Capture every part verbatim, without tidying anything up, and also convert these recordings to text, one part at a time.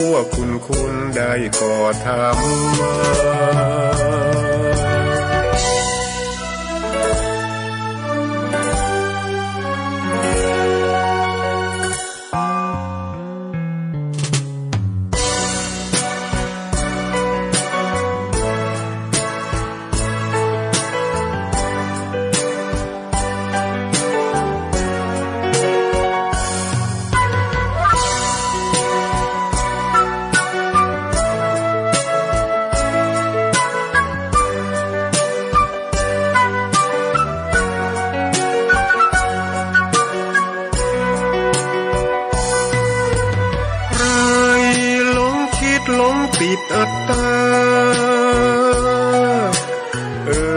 พวกคุณคุณได้กระทำมา ใครหลงคิดหลงปิดอัตตา เอ่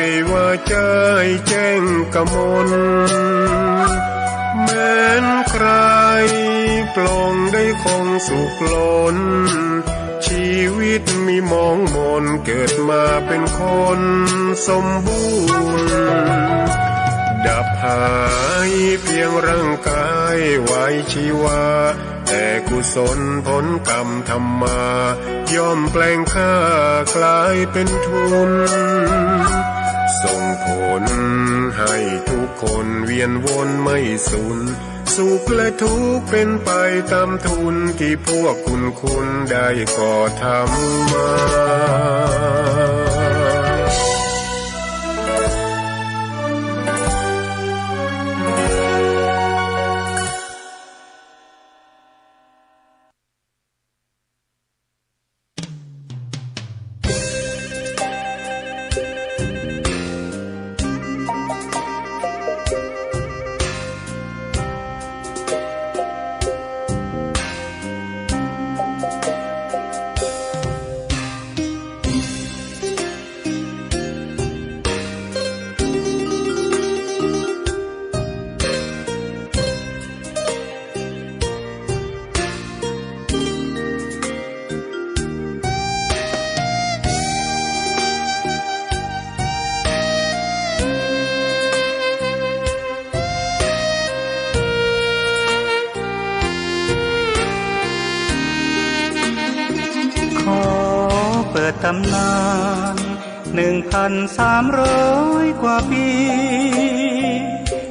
ยว่าใจแจ้งกมล แม้นใครปลงได้คงสุขล้น ชีวิตมีมองมน เกิดมาเป็นคนสมบูรณ์ ดับหายเพียงร่างกายไว้ชีวา แต่กุศลผลกรรมทำมา ย่อมแปลงค่ากลายเป็นทุน ส่งผลให้ทุกคนเวียนวนไม่สูญ สุขและทุกข์เป็นไปตามทุนที่พวกคุณคุณได้กระทำมา ขอเปิดตำนาน หนึ่งพันสามร้อยกว่าปี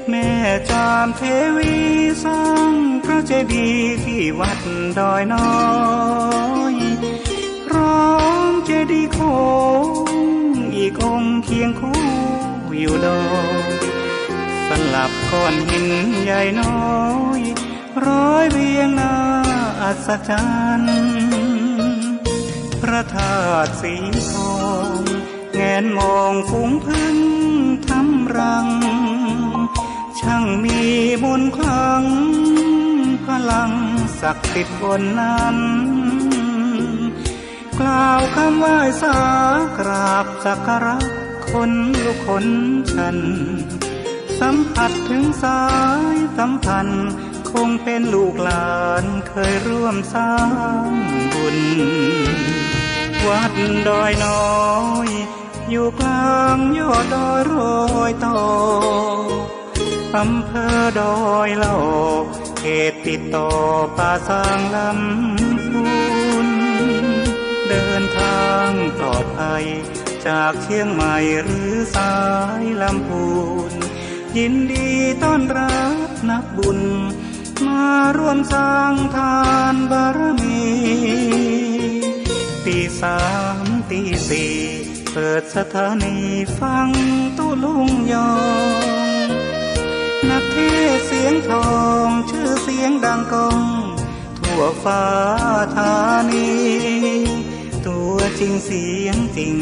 แม่จามเทวีสร้างพระเจดีย์ที่วัดดอยน้อย พร้อมเจดีย์โค้งอีกองค์เคียงคู่อยู่ดอย สลับก้อนหินใหญ่น้อย ร้อยเรียงน่าอัศจรรย์ พระธาตุสีทอง แงนมองฝูงผึ้งทำรัง ช่างมีมนต์ขลัง พลังศักดิ์สิทธิ์บนนั้น กล่าวคำไหว้สากราบสักการะคนลุกคนชัน สัมผัสถึงสายสัมพันธ์ คงเป็นลูกหลานเคยร่วมสร้างบุญ วัดดอยน้อย อยู่กลางยอดดอยรอยต่อ อำเภอดอยหล่อ เขตติดต่อป่าซางลำพูน เดินทางปลอดภัย จากเชียงใหม่หรือสายลำพูน ยินดีต้อนรับนักบุญ มาร่วมสร้างทานบารมี ตีสามตีสี่ เปิดสถานีฟังตุ๊ลุงยอง นักเทศน์เสียงทอง ชื่อเสียงดังก้อง ทั่วฟ้าธานี ตัวจริงเสียงจริง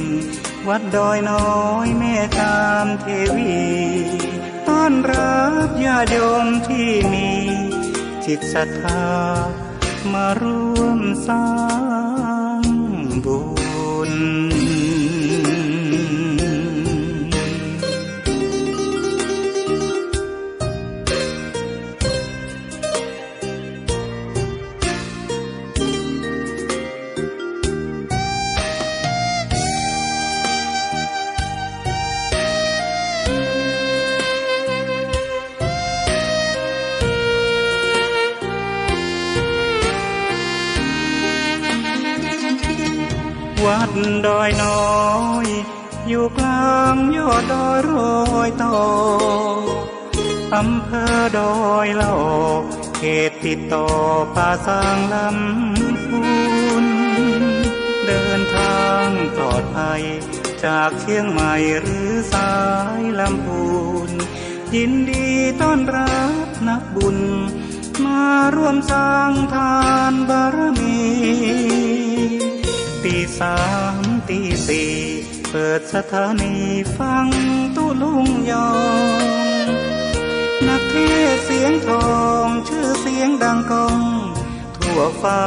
วัดดอยน้อยแม่จามเทวี ต้อนรับญาติโยมที่มีจิตศรัทธา มาร่วมสร้างบุญ วัดดอยน้อย อยู่กลางยอดดอยรอยต่อ อำเภอดอยหล่อ เขตติดต่อป่าซางลำพูน เดินทางปลอดภัย จากเชียงใหม่หรือสายลำพูน ยินดีต้อนรับนักบุญ มาร่วมสร้างทานบารมี ตีสามตีสี่ เปิดสถานีฟังตุลุงยอง นักเทศน์เสียงทอง ชื่อเสียงดังก้อง ทั่วฟ้า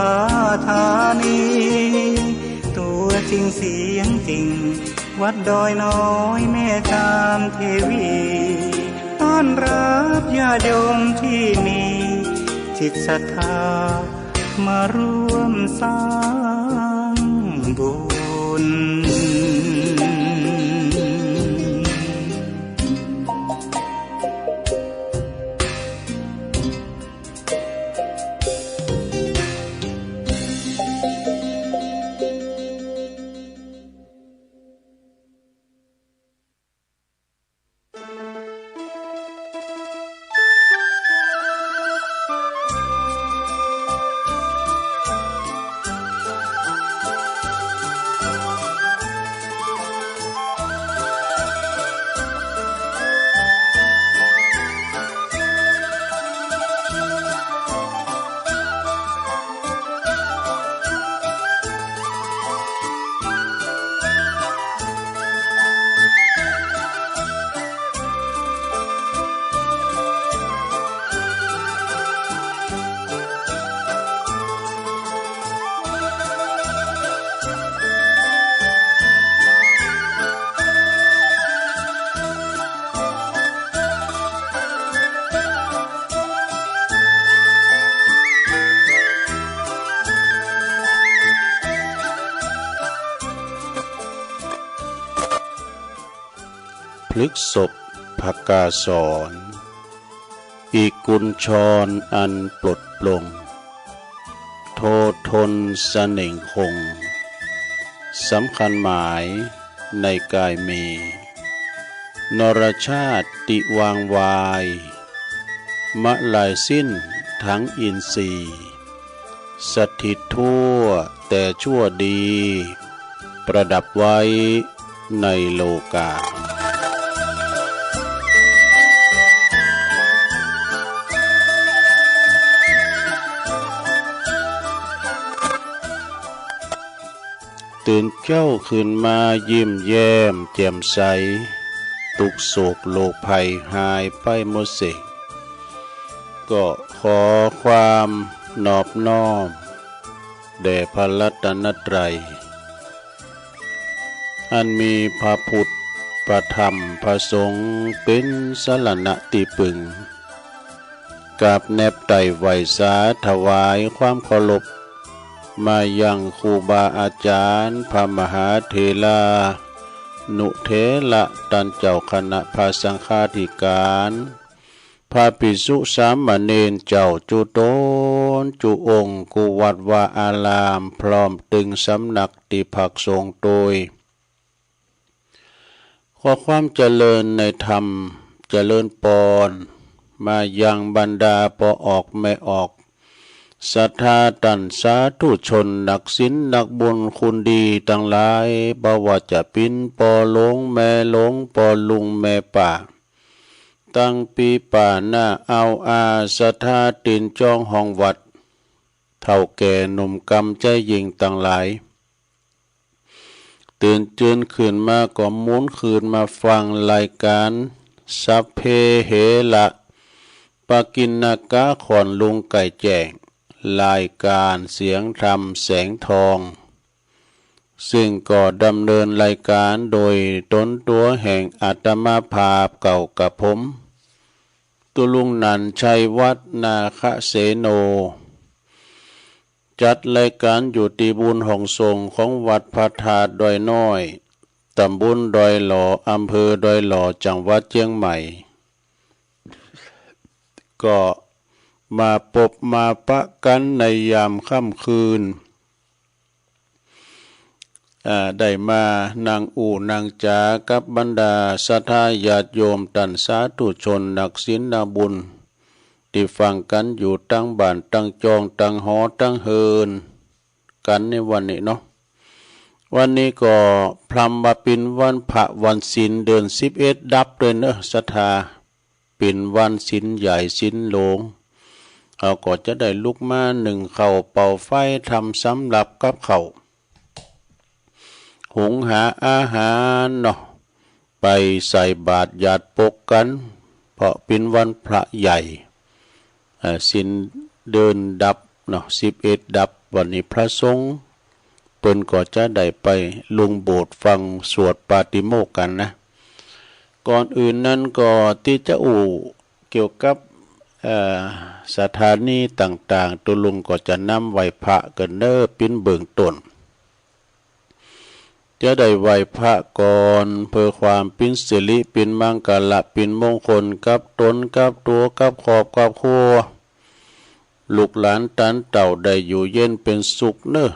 ธานี ตัวจริงเสียงจริง วัดดอยน้อยแม่จามเทวี ต้อนรับญาติโยมที่มีจิตศรัทธา มาร่วมสร้างบุญ พฤกษภ ภกาสร อีกกุญชรอันปลดปลง โททนเสน่งคง สำคัญหมายในกายมี นรชาติวางวาย มะลายสิ้นทั้งอินทรีย์ สถิตทั่วแต่ชั่วดี ประดับไว้ในโลกา ตื่นเช้าขึ้นมายิ้มแย้มแจ่มใส ทุกข์โศกโรคภัยหายไปหมดสิ้น ก็ขอความนอบน้อมแด่พระรัตนตรัย อันมีพระพุทธ พระธรรม พระสงฆ์เป็นสรณะที่พึ่ง กราบแนบไต่ไหว้สาถวายความเคารพ มายังครูบาอาจารย์ พระมหาเถรานุเถระ ต้านเจ้าคณะพระสังฆาธิการ พระภิกษุสามเณรเจ้าจุตนจุองค์ กู้วัดวาอาราม พร้อมตึงสำนักตี้พักสงฆ์โตย ขอความเจริญในธรรม เจริญปอน มายังบรรดาป้อออกแม่ออก ศรัทธาต้านสาธุชน นักศีลนักบุญคุณดีตังหลาย บ่ว่าจะเป๋นป้อหลวงแม่หลวง ป้อลุงแม่ป้า ตังปีป้าน้าอาวอา ศรัทธาตินจองห้องวัด เฒ่าแก่หนุ่มกำใจ๊ญิงตังหลาย ตื่นจืนขึ้นมาก็หมุนคืนมาฟังรายการ สัพเพเหระ ปกิณณกะ ขอนลุงไก่แจ้ง รายการเสียงธรรมแสงทอง ซึ่งก็ดำเนินรายการโดยตนตั๋วแห่งอาตมาภาพเก่ากับผม ตุลุงนันท์ ชัยวัฒน์ นาคเสโน จัดรายการอยู่ตี้บุญห้องสงฆ์ของวัดพระธาตุดอยน้อย ตำบลดอยหล่อ อำเภอดอยหล่อ จังหวัดเชียงใหม่ ก็มาปบมาปะกั๋นในยามค่ำคืน เอ่อ ได้มานั่งอู้นั่งจ๋ากับบรรดาศรัทธาญาติโยมต้านสาธุชนนักศีลนักบุญ ตี้ฟังกั๋นอยู่ตังบ้านตังจองตังหอตังเฮือนกั๋นในวันนี้เนาะ วันนี้ก็พร่ำว่าเป๋นวันพระวันศีลเดือนสิบเอ็ดดับด้วยเนาะศรัทธา เป๋นวันศีลใหญ่ศีลหลวง เฮาก็จะได้ลุกมานึ่งข้าวเป่าไฟทำสำรับกับข้าว หุงหาอาหารเนาะ ไปใส่บาตรหยาดปกกั๋น เพราะเป๋นวันพระใหญ่ เอ่อ ศีลเดือนดับเนาะ สิบเอ็ดดับ วันนี้พระสงฆ์เปิ้นก็จะได้ไปลงโบสถ์ฟังสวดปาติโมกข์กั๋นนะ ก่อนอื่นนั้นก็ตี้จะอู้เกี่ยวกับ เอ่อ สถานีต่างๆ ตุ๊ลุงก็จะนำไหว้พระกั๋นเน่อ เป๋นเบื้องต้น จะได้ไหว้พระก่อน เพื่อความเป๋นสิริ เป๋นมังคละ เป๋นมงคลกับตน กับตั๋ว กับครอบ กับครัว ลูกหลานต้านเต้าได้อยู่เย็นเป๋นสุขเน่อ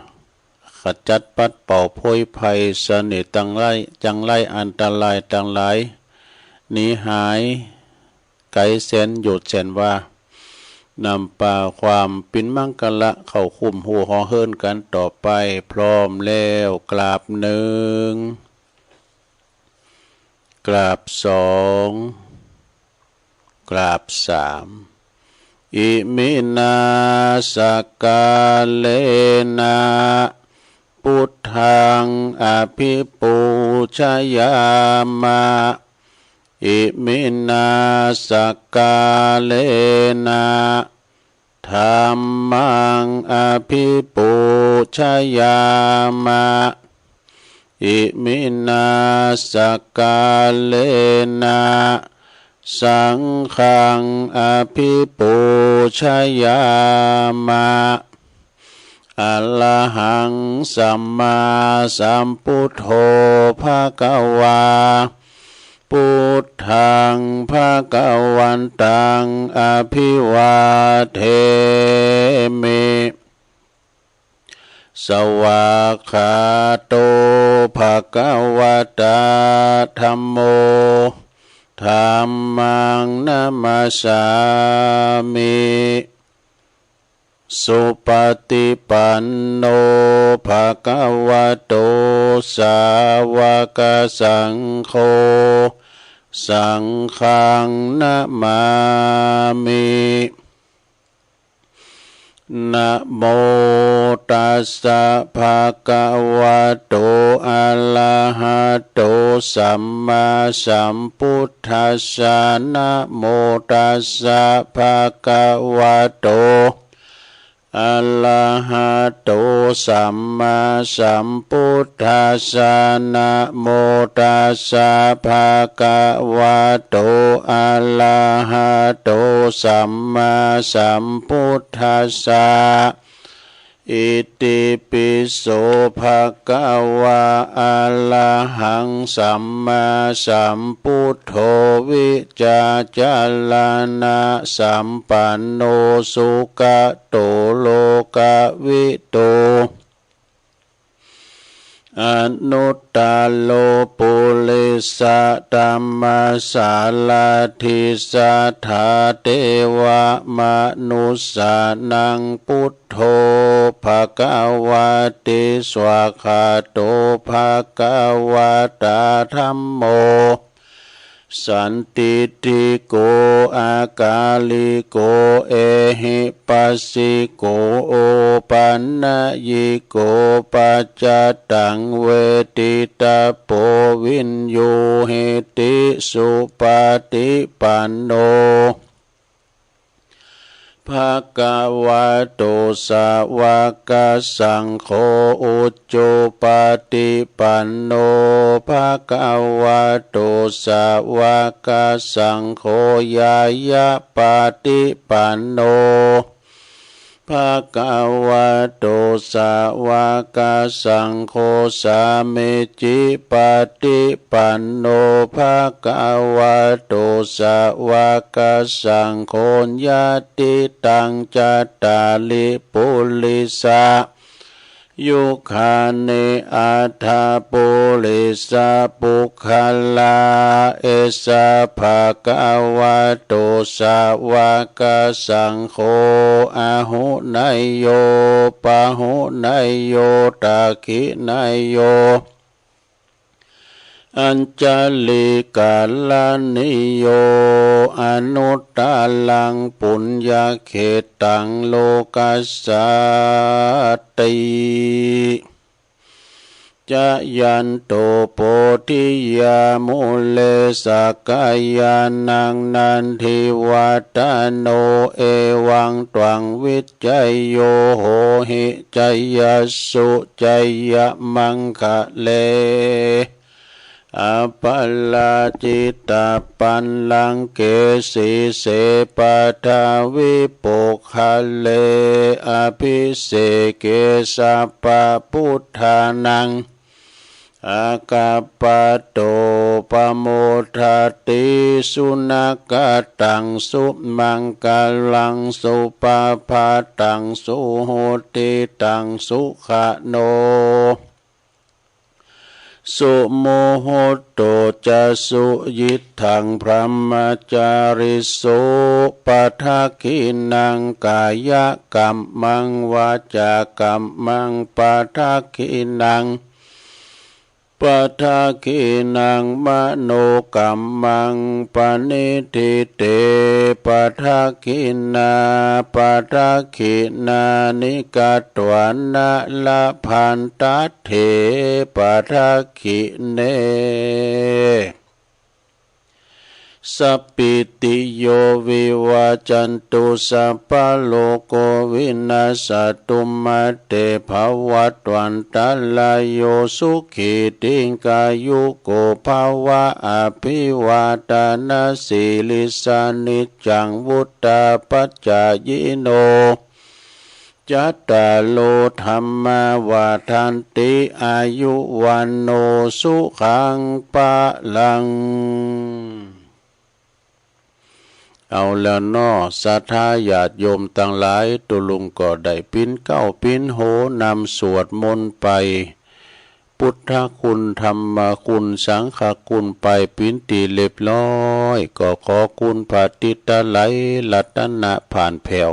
ขจัดปัดเป่าโพยภัย เสน่ห์ตังหลาย จังไรอันตรายตังหลาย หนีหาย ไกลแสนโยชน์แสนวา นำปาความเป๋นมังคละเข้าคุ้มฮู้หอเฮือนกั๋นต่อไป พร้อมแล้วกราบหนึ่ง กราบสอง กราบสาม อิมินาสกาเลนะ พุทธังอภิปูชยามะ อิมินาสกาเลนะ ธัมมังอภิปูชยามะ อิมินาสกาเลนะ สังฆังอภิปูชยามะ อะระหังสัมมาสัมพุทโธภะคะวา พุทธังภะคะวันตังอภิวาเทมิ สวากขาโตภะคะวะตา ธัมโม ธัมมังนะมัสสามิ สุปฏิปันโนภะคะวะโต สาวกสังโฆ สังฆังนะมามิ นะโมตัสสะภะคะวะโต อะระหะโต สัมมาสัมพุทธัสสะ นะโมตัสสะภะคะวะโต อะระหะโต สัมมาสัมพุทธัสสะ นะโมตัสสะภะคะวะโต อะระหะโต สัมมาสัมพุทธัสสะ อิติปิโสภะคะวะ อะระหังสัมมาสัมพุทโธ วิชาจารณะสัมปันโน สุขโต โลกวิทู อนุตตโร ปุริสะธัมมสารถิ สัทธาเทวะมนุสสานัง พุทโธภะคะวะติ สวากขาโตภะคะวะตา ธัมโม สันทิฏฐิโก อะกาลิโก เอหิปัสสิโก โอปันนยิโก ปัจจตังเวทิตาโป วิญญูหิติ สุปฏิปันโน ภะคะวะโต สาวกสังโฆ อุจุปฏิปันโน ภะคะวะโต สาวกสังโฆ ญาณปฏิปันโน ภะคะวะโต สาวกสังโฆ สามิจฉิปฏิปันโน ภะคะวะโต สาวกสังโฆ ญาติตัง จัตตาริ ปุริสะ Yugāni aṭṭha purisa puggalā, esa bhagavato sāvakasaṅgho, āhuneyyo pāhuneyyo dakkhiṇeyyo añjalikaraṇīyo, anuttaraṃ puññakkhettaṃ lokassā ti. Jayanto bodhiyā mūle sakyānaṃ nandivaḍḍhano, evaṃ tvaṃ vijayo hohi jayassu jayamaṅgale. Aparājitapallaṅke sīse paṭhavipokkhare, abhiseke sabbabuddhānaṃ aggappatto pamodati. Sunakkhattaṃ sumaṅgalaṃ supabhātaṃ suhuṭṭhitaṃ, sukhaṇo sumuhutto ca suyiṭṭhaṃ brahmacārisu. Padakkhiṇaṃ kāyakammaṃ vācākammaṃ padakkhiṇaṃ, padakkhiṇaṃ manokammaṃ paṇidhī te padakkhiṇā. Padakkhiṇāni katvāna labhantatthe padakkhiṇe. Sabbītiyo vivajjantu sabbarogo vinassatu, mā te bhavatvantarāyo sukhī dīghāyuko bhava. Abhivādanasīlissa niccaṃ vuḍḍhāpacāyino cattāro dhammā vaḍḍhanti āyu vaṇṇo sukhaṃ balaṃ. เอาแล้วเนาะ ศรัทธาญาติโยมตังหลาย ตุ๊ลุงก็ได้ปิ้นเกล้าปิ้นโฮนำสวดมนต์ไป พุทธคุณ ธรรมคุณ สังฆคุณไปปิ้นตี้เรียบร้อย ก็ขอคุณพระติตะไลยรัตนะผ่านแผ่ว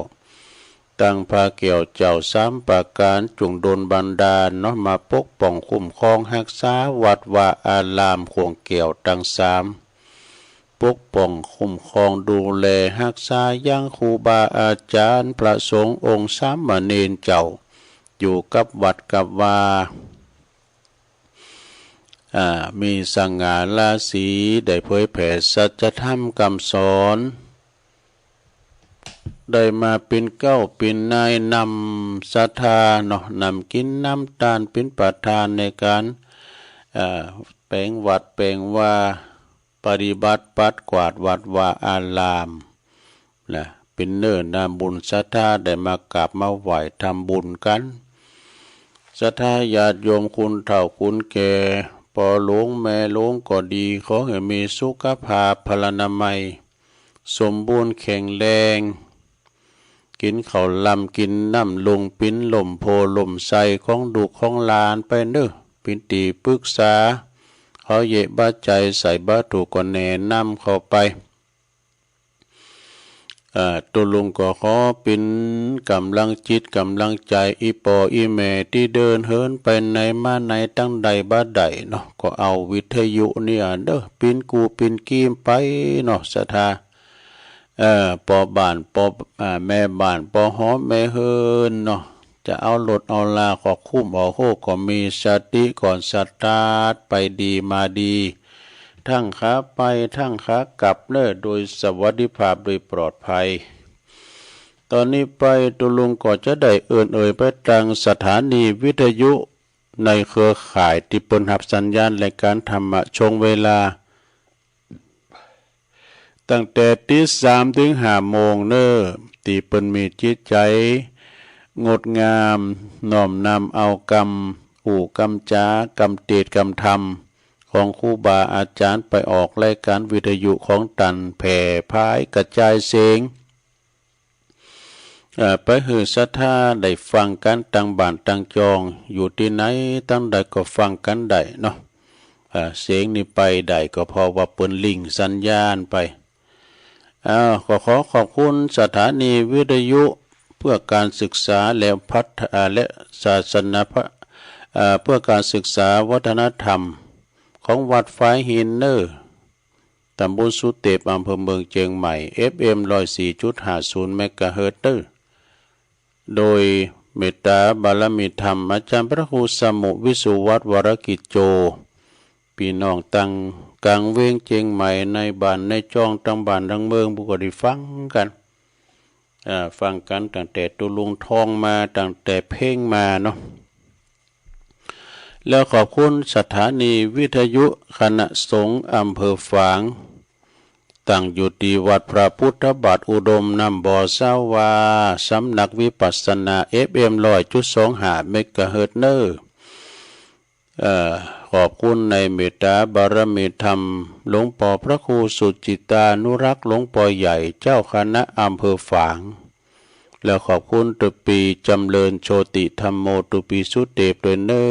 ตังพระแก้วเจ้าสามประก๋าน จุ่งดลบันดาลเนาะ มาปกป้องคุ้มครองฮักษาวัดวาอารามขวงแก้วตังสาม ปกป้องคุ้มครองดูแลฮักษายังครูบาอาจารย์พระสงฆ์องค์สามเณรเจ้า อยู่กับวัดกับวา อ่า มีสง่าราศี ได้เผยแผ่สัจธรรมคำสอน ได้มาปิ้นเกล้าปิ้นนายนำศรัทธาเนาะ นำกิ๋นนำตานปิ้นประธานในก๋าน เอ่อ แป๋งวัดแป๋งวา ปฏิบัติปัดกวาดวัดวาอาราม นะ ปิ้นเนื้อนาบุญศรัทธาได้มากราบมาไหว้ทำบุญกั๋น ศรัทธาญาติโยมคุณเฒ่าคุณแก่ ป้อหลวงแม่หลวงก็ดี ขอหื้อมีสุขภาพพลานามัย สมบูรณ์แข็งแรง กิ๋นข้าวลำกิ๋นน้ำลุง ปิ้นล่มโพธิ์ล่มไทรของลูกของหลานไปเน้อ ปิ้นตี้ปรึกษา เขาเยะบาใจ๋ใส่บ่ถูกก็แนะนำเขาไป เอ่อ ตุ๊ลุงก็ขอปิ้นก๋ำลังจิตก๋ำลังใจ๋ อี่ป้ออี่แม่ตี้เดินเหินไปไหนมาไหนตังใดบ่าใดเนาะ ก็เอาวิทยุเนี่ยเน้อ ปิ้นกู้ปิ้นกีมไปเนาะ ศรัทธา เอ่อ ป้อบ้านป้อ อ่า แม่บ้านป้อหอแม่เฮือนเนาะ จะเอารถเอาลาก็คุ้มเอาโฮก็มีสติก่อนสตาร์ทไปดีมาดี ทั้งขาไปทั้งขากลับเน้อ โดยสวัสดิภาพโดยปลอดภัย ต๋อนนี้ไปตุ๊ลุงก็จะได้เอิ้นเอ่ยไปตางสถานีวิทยุในเครือข่ายตี้เปิ้นฮับสัญญาณรายก๋านธรรมะช่วงเวลา ตั้งแต่ตีสามเถิงห้าโมงเน้อ ตี้เปิ้นมีจิตใจ๋งดงาม น้อมนำเอากำอู้กำจ๋ากำเตศน์กำธรรม ของครูบาอาจ๋ารย์ไปออกรายก๋านวิทยุของต๋น แผ่ผายกระจายเสียง เอ่อ ไปหื้อศรัทธาได้ฟังกั๋นตังบ้านตังจอง อยู่ตี้ไหนตังใดก็ฟังกั๋นได้เนาะ เอ่อ เสียงนี้ไปได้ก็เพราะว่าเปิ้นลิงก์สัญญาณไป เอ่อ ก็ขอขอบคุณสถานีวิทยุเพื่อการศึกษาและพัฒ- เอ่อ และศาสนพ- เอ่อ เพื่อการศึกษาวัฒนธรรมของวัดฝายหินเนอ ตำบลสุเตพ อำเภอเมืองเจียงใหม่ เอฟเอ็ม ร้อยสี่จุดห้าศูนย์ เมกะเฮิรตซ์เนอ โดยเมตตาบารมีธรรมอาจารย์พระครูสมุวิสุวัฒน์ วรกิจโจ ปี้น้องตังก๋างเวียงเจียงใหม่ ในบ้านในจอง ตังบ้านตังเมือง ผู้ก็ได้ฟังกั๋น อ่า ฟังกั๋นตั้งแต่ตุลุงทองมา ตั้งแต่เพลงมาเนาะ แล้วขอบคุณสถานีวิทยุคณะสงฆ์อำเภอฝาง ตั้งอยู่ตี้วัดพระพุทธบาทอุดมน้ำบ่อ ซาวา สำนักวิปัสสนา เอฟเอ็ม ร้อยจุดสองห้า เมกะเฮิรตซ์เนอ เอ่อ ขอบคุณในเมตตาบารมีธรรมหลวงปอพระครูสุจิตานุรักษ์ หลวงปอใหญ่ เจ้าคณะอำเภอฝาง แล้วขอบคุณตุ๊ปี๋จำเริญโชติธัมโม ตุ๊ปี๋สุเตพด้วยเนอ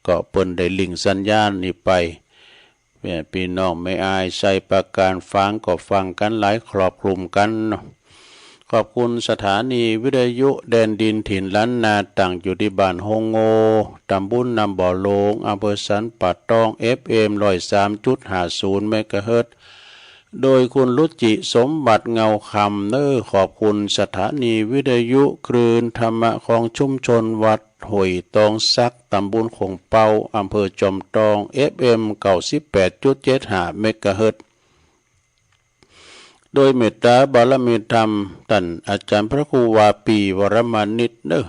ก็เปิ้นได้ลิงก์สัญญาณนี้ไป แม่ปี้น้องแม่อ้ายไชยประการฝางก็ฟังกั๋นหลายครอบคลุมกั๋นเนาะ ขอบคุณสถานีวิทยุแดนดินถิ่นล้านนา ตั้งอยู่ตี้บ้านโฮงโง่ ตำบลน้ำบ่อโลง อำเภอสันป่าตอง เอฟเอ็ม ร้อยสามจุดห้าศูนย์ เมกะเฮิรตซ์ โดยคุณรุจิสมบัติเงาคำเนอ ขอบคุณสถานีวิทยุคลื่นธรรมะของชุมชนวัดห้วยตองสัก ตำบลโข่งเปา อำเภอจอมตอง เอฟเอ็ม เก้าสิบแปดจุดเจ็ดห้า เมกะเฮิรตซ์ โดยเมตตาบารมีธรรมต้านอาจารย์พระครูวาปี วรมานิตเนอ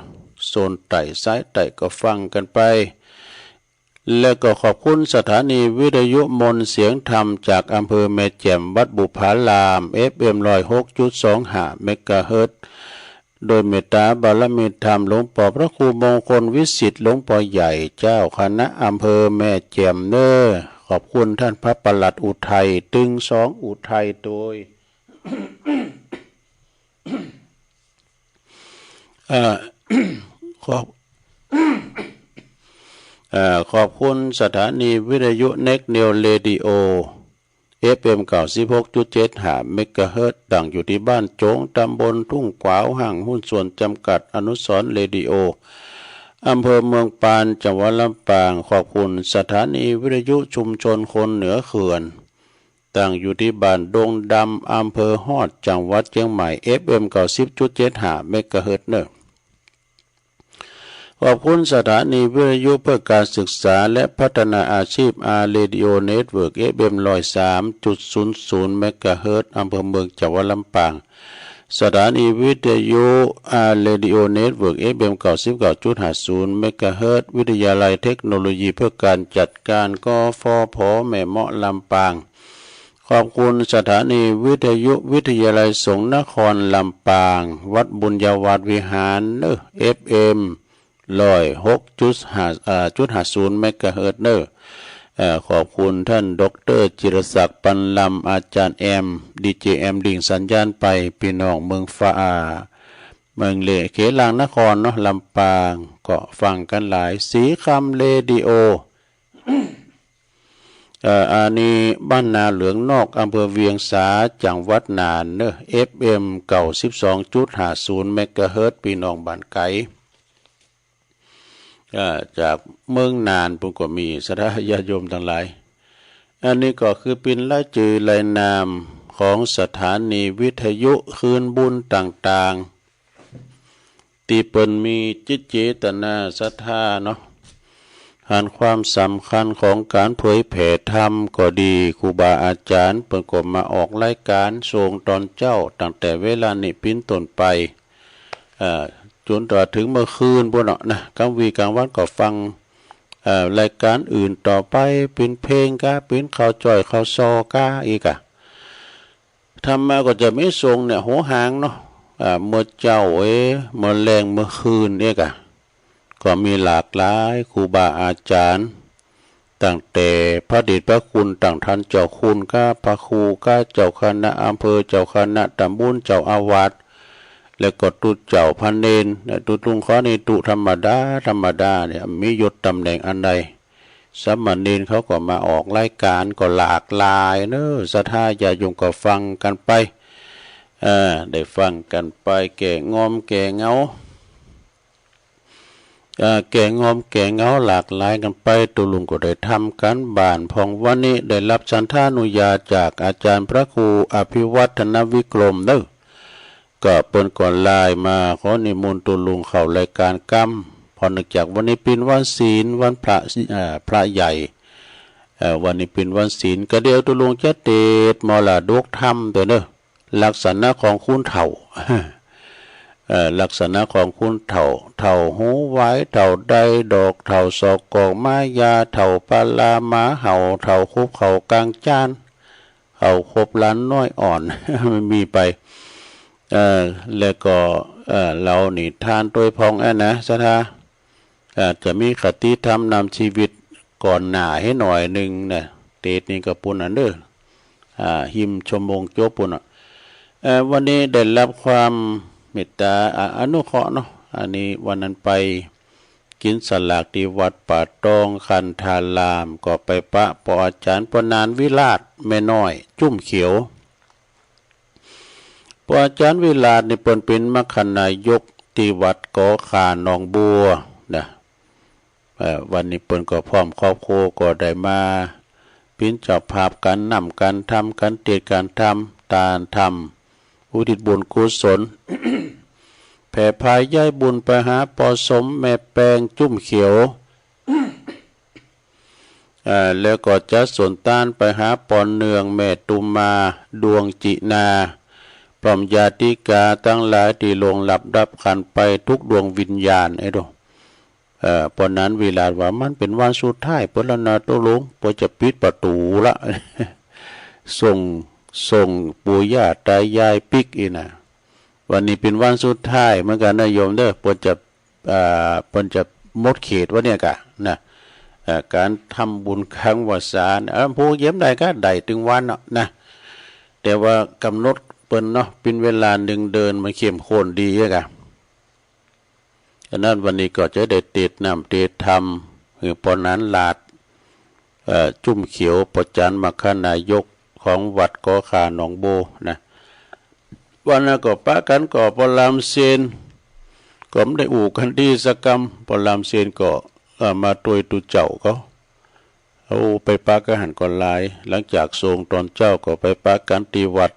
โซนใต้สายใต้ก็ฟังกั๋นไป และก็ขอบคุณสถานีวิทยุมนต์เสียงธรรมจากอำเภอแม่แจ่ม วัดบุพาราม เอฟเอ็ม ร้อยหกจุดสองห้า เมกะเฮิรตซ์ โดยเมตตาบารมีธรรมหลวงปอพระครูมงคลวิสิทธิ์ หลวงปอใหญ่ เจ้าคณะอำเภอแม่แจ่มเนอ ขอบคุณต้านพระปลัดอุทัย ตึงสองอุทัย โดย เอ่อ ขอบ- เอ่อ ขอบคุณสถานีวิทยุเน็กนิวเรดิโอ เอฟเอ็ม เก้าสิบหกจุดเจ็ดห้า เมกะเฮิรตซ์ ตั้งอยู่ตี้บ้านโจ๋ง ตำบลทุ่งขวาว ห้างหุ้นส่วนจำกัดอนุสรณ์เรดิโอ อำเภอเมืองปาน จังหวัดลำปาง ขอบคุณสถานีวิทยุชุมชนคนเหนือเขื่อน ตั้งอยู่ตี้บ้านดงดำ อำเภอฮอด จังหวัดเจียงใหม่ เอฟเอ็ม เก้าสิบจุดเจ็ดห้า เมกะเฮิรตซ์เนอ ขอบคุณสถานีวิทยุเพื่อการศึกษาและพัฒนาอาชีพ อาร์ เรดิโอ เน็ตเวิร์ก เอฟเอ็ม ร้อยสามจุดศูนย์ศูนย์ เมกะเฮิรตซ์ อำเภอเมือง จังหวัดลำปาง สถานีวิทยุ อาร์ เรดิโอ เน็ตเวิร์ก เอฟเอ็ม เก้าสิบเก้าจุดห้าศูนย์ เมกะเฮิรตซ์ วิทยาลัยเทคโนโลยีเพื่อการจัดการ กฟผ แม่เมาะ ลำปาง ขอบคุณสถานีวิทยุวิทยาลัยสงฆ์นครลำปาง วัดบุญญาวาสวิหารเนอ เอฟเอ็ม ร้อยหกจุดห้า เอ่อ จุดห้าศูนย์ เมกะเฮิรตซ์เนอ เอ่อ ขอบคุณต้านด็อกเตอร์จิรศักดิ์ ปันลำ อาจารย์แอม ดีเจแอม ลิงก์สัญญาณไป ปี้น้องเมืองฟ้า เมืองเล เขตหลางนครเนาะ ลำปาง ก็ฟังกั๋นหลาย สีคำเรดิโอ เอ่อ อันนี้บ้านนาเหลืองนอก อำเภอเวียงสา จังหวัดน่านเนอ เอฟเอ็ม เก้าสิบสองจุดห้าศูนย์ เมกะเฮิรตซ์ ปี้น้องบ้านไก๋ เอ่อ จากเมืองน่านปู้นก็มี ศรัทธาญาติโยมตังหลาย อันนี้ก็คือเป๋นรายจื่อรายนามของสถานีวิทยุคลื่นบุญต่างๆ ตี้เปิ้นมีจิตเจตนาศรัทธาเนาะ หันความสำคัญของก๋านเผยแผ่ธรรมก็ดี ครูบาอาจ๋ารย์เปิ้นก็มาออกรายก๋านช่วงต๋อนเจ๊า ตั้งแต่เวลานี้เป๋นต้นไป เอ่อ จ๋นต๋อดเถิงเมื่อคืนปู้นเนาะนะ ก๋างวีก๋างวันก็ฟัง เอ่อ รายก๋านอื่นต่อไป เป๋นเพลงกา เป๋นข่าวจ้อยข่าวซอก้าอีกอะ ธรรมะก็จะมีช่วงเนี่ย หัวหางเนาะ อ่า เมื่อเจ๊าเอ้ย เมื่อแลง เมื่อคืนเนี่ยกะ ก็มีหลากหลายครูบาอาจ๋ารย์ ตั้งแต่พระเดชพระคุณ ตั้งต้านเจ้าคุณก้า พระครูก้า เจ้าคณะอำเภอ เจ้าคณะตำบล เจ้าอาวาส แล้วก็ตุ๊เจ้าพระเณร ตุ๊ลุงเขานี่ตุ๊ธรรมดา ธรรมดาเนี่ย มียศตำแหน่งอันใด สามเณรเขาก็มาออกรายการก็หลากหลายเนอะ ศรัทธาญาติโยมก็ฟังกันไป เออ ได้ฟังกันไป แก่งอมแก่เหงา เอ่อ แก่งอมแก่เหงาหลากหลายกันไป ตุ๊ลุงก็ได้ทำการบ้านพ่อง วันนี้ได้รับฉันทานุญาตจากอาจารย์พระครูอภิวัฒนวิกรมเนอะ ก็เปิ้นก็ไลน์มาขอนิมนต์ตุ๊ลุงเข้ารายการกำ เพราะเนื่องจากวันนี้เป็นวันศีล วันพระ เอ่อ พระใหญ่ เอ่อ วันนี้เป็นวันศีล ก็เดี๋ยวตุ๊ลุงจะเตสน์มรดกธรรมเต๊อะเนอะ ลักษณะของคนเฒ่า เอ่อ ลักษณะของคนเฒ่า เฒ่าหูหวาย เฒ่าไดดอก เฒ่าซอกกอกหมายา เฒ่าปลาหมาเห่า เฒ่าคบเข้ากลางจาน เฒ่าคบหลานน้อยอ่อน มีไป เอ่อ แล้วก็ เอ่อ เล่านิทานโตยพ่องอันนะ ศรัทธา อาจจะมีคติธรรมนำชีวิตก่อนหน้าให้หน่อยหนึ่งนะ เตสน์นี้ก็ปูนอันเด้อ อ่า หิมชั่วโมงจบปูนอ่ะ เอ่อ วันนี้ได้รับความเมตตา อ่า อนุเคราะห์เนาะ อันนี้วันนั้นไปกินสลากที่วัดป่าตองคันธาราม ก็ไปปะปออาจารย์ปนานวิราชแม่น้อยจุ่มเขียว ปออาจารย์วิราชนี่เปิ้นเป็นมัคคณายกที่วัดกอข่าหนองบัวนะ เอ่อ วันนี้เปิ้นก็พร้อมครอบครัวก็ได้มาเป็นเจ้าภาพกันนำกันทำกันเตสน์กันทำตานทำอุทิศบุญกุศล แผ่พายย้ายบุญไปหาปอสมแม่แปงจุ่มเขียว เอ่อ แล้วก็จะสนตานไปหาปอเนืองแม่ตุมมาดวงจินา พร้อมญาติกาตังหลายที่ล่วงลับดับขันไปทุกดวงวิญญาณ ไอ้ดู เอ่อ ปอนั้นวิราชว่ามันเป็นวันสุดท้ายเปิ้นแล้วนะตุ๊ลุง เปิ้นจะปิดประตูละ ส่ง ส่งปู่ย่าตายายปิ๊กอีกนะ วันนี้เป็นวันสุดท้ายเหมือนกันนะโยมเด้อ เปิ้นจะ อ่า เปิ้นจะหมดเขตวันเนี้ยกะนะ เอ่อ การทำบุญครั้งวสานะ เอ่อ ผู้เยี่ยมได้ก็ได้ถึงวันเนาะนะ แต่ว่ากำหนดเปิ้นเนาะ เป็นเวลาหนึ่งเดือนมันเข้มข้นดีอะกะ อันนั้นวันนี้ก็จะได้เตสน์น้ำเตสน์ธรรม คือปอนั้นลาด เอ่อ จุ่มเขียว ปออาจารย์มัคคณายกของวัดกอข่าหนองบัวนะ วันนั้นก็ปะกันก็ปอลามเซน ก็ไม่ได้อู้กันดีสักกำ ปอลามเซนก็ เอ่อ มาตวยตุ๊เจ้าเขา เอาไปปะกันหันก็หลาย หลังจากสงฆ์ตอนเจ๊าก็ไปปะกันที่วัด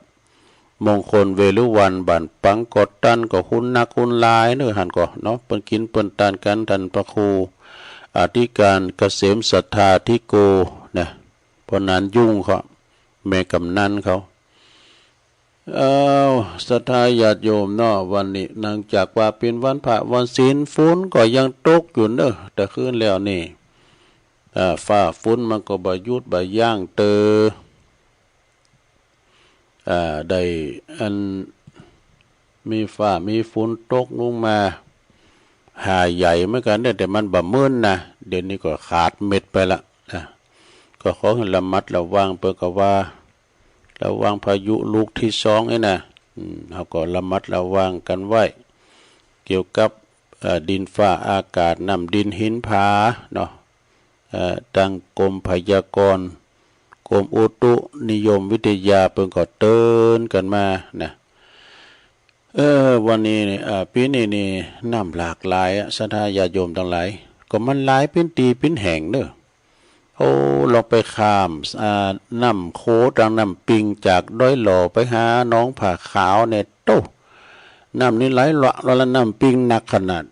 มงคลเวฬุวัน บ้านปังกอตัน ก็คนนักคนหลายเนอะ หันก็เนาะ เปิ้นกินเปิ้นตานกัน ท่านพระครูอธิการเกษมศรัทธาธิโกนะ ปอนั้นยุ่งเขา แม่กำนันเขา เอ้า ศรัทธาญาติโยมเนาะ วันนี้เนื่องจากว่าเป็นวันพระวันศีล ฝนก็ยังตกอยู่เนอะ แต่คืนแล้วนี่ อ่า ฟ้าฝนมันก็บ่หยุดบ่ยั้งเตอ อ่า ได้อัน มีฟ้ามีฝนตกลงมา หาใหญ่เหมือนกันเนี่ย แต่มันบ่เหมือนนะ เดี๋ยวนี้ก็ขาดเม็ดไปละนะ ก็ขอให้ระมัดระวัง เปิ้นก็ว่า ระวังพายุลูกที่สองนี่นะ อืม เฮาก็ระมัดระวังกันไว้ เกี่ยวกับ เอ่อ ดินฟ้าอากาศ น้ำดินหินผาเนาะ เอ่อ ตังกรมพยากรณ์ กรมอุตุนิยมวิทยา เปิ้นก็เตือนกันมานะ เออ วันนี้นี่ อ่า ปีนี้นี่น้ำหลากหลายอะ ศรัทธาญาติโยมตังหลาย ก็มันหลายเป็นตี้เป็นแห่งเนอะ โอ้ ลองไปข้าม อ่า น้ำโขงตังน้ำปิง จากดอยหล่อไปหาหนองผาขาวเนี่ย โต้ น้ำนี่ไหลหละแล้วละ น้ำปิงหนักขนาด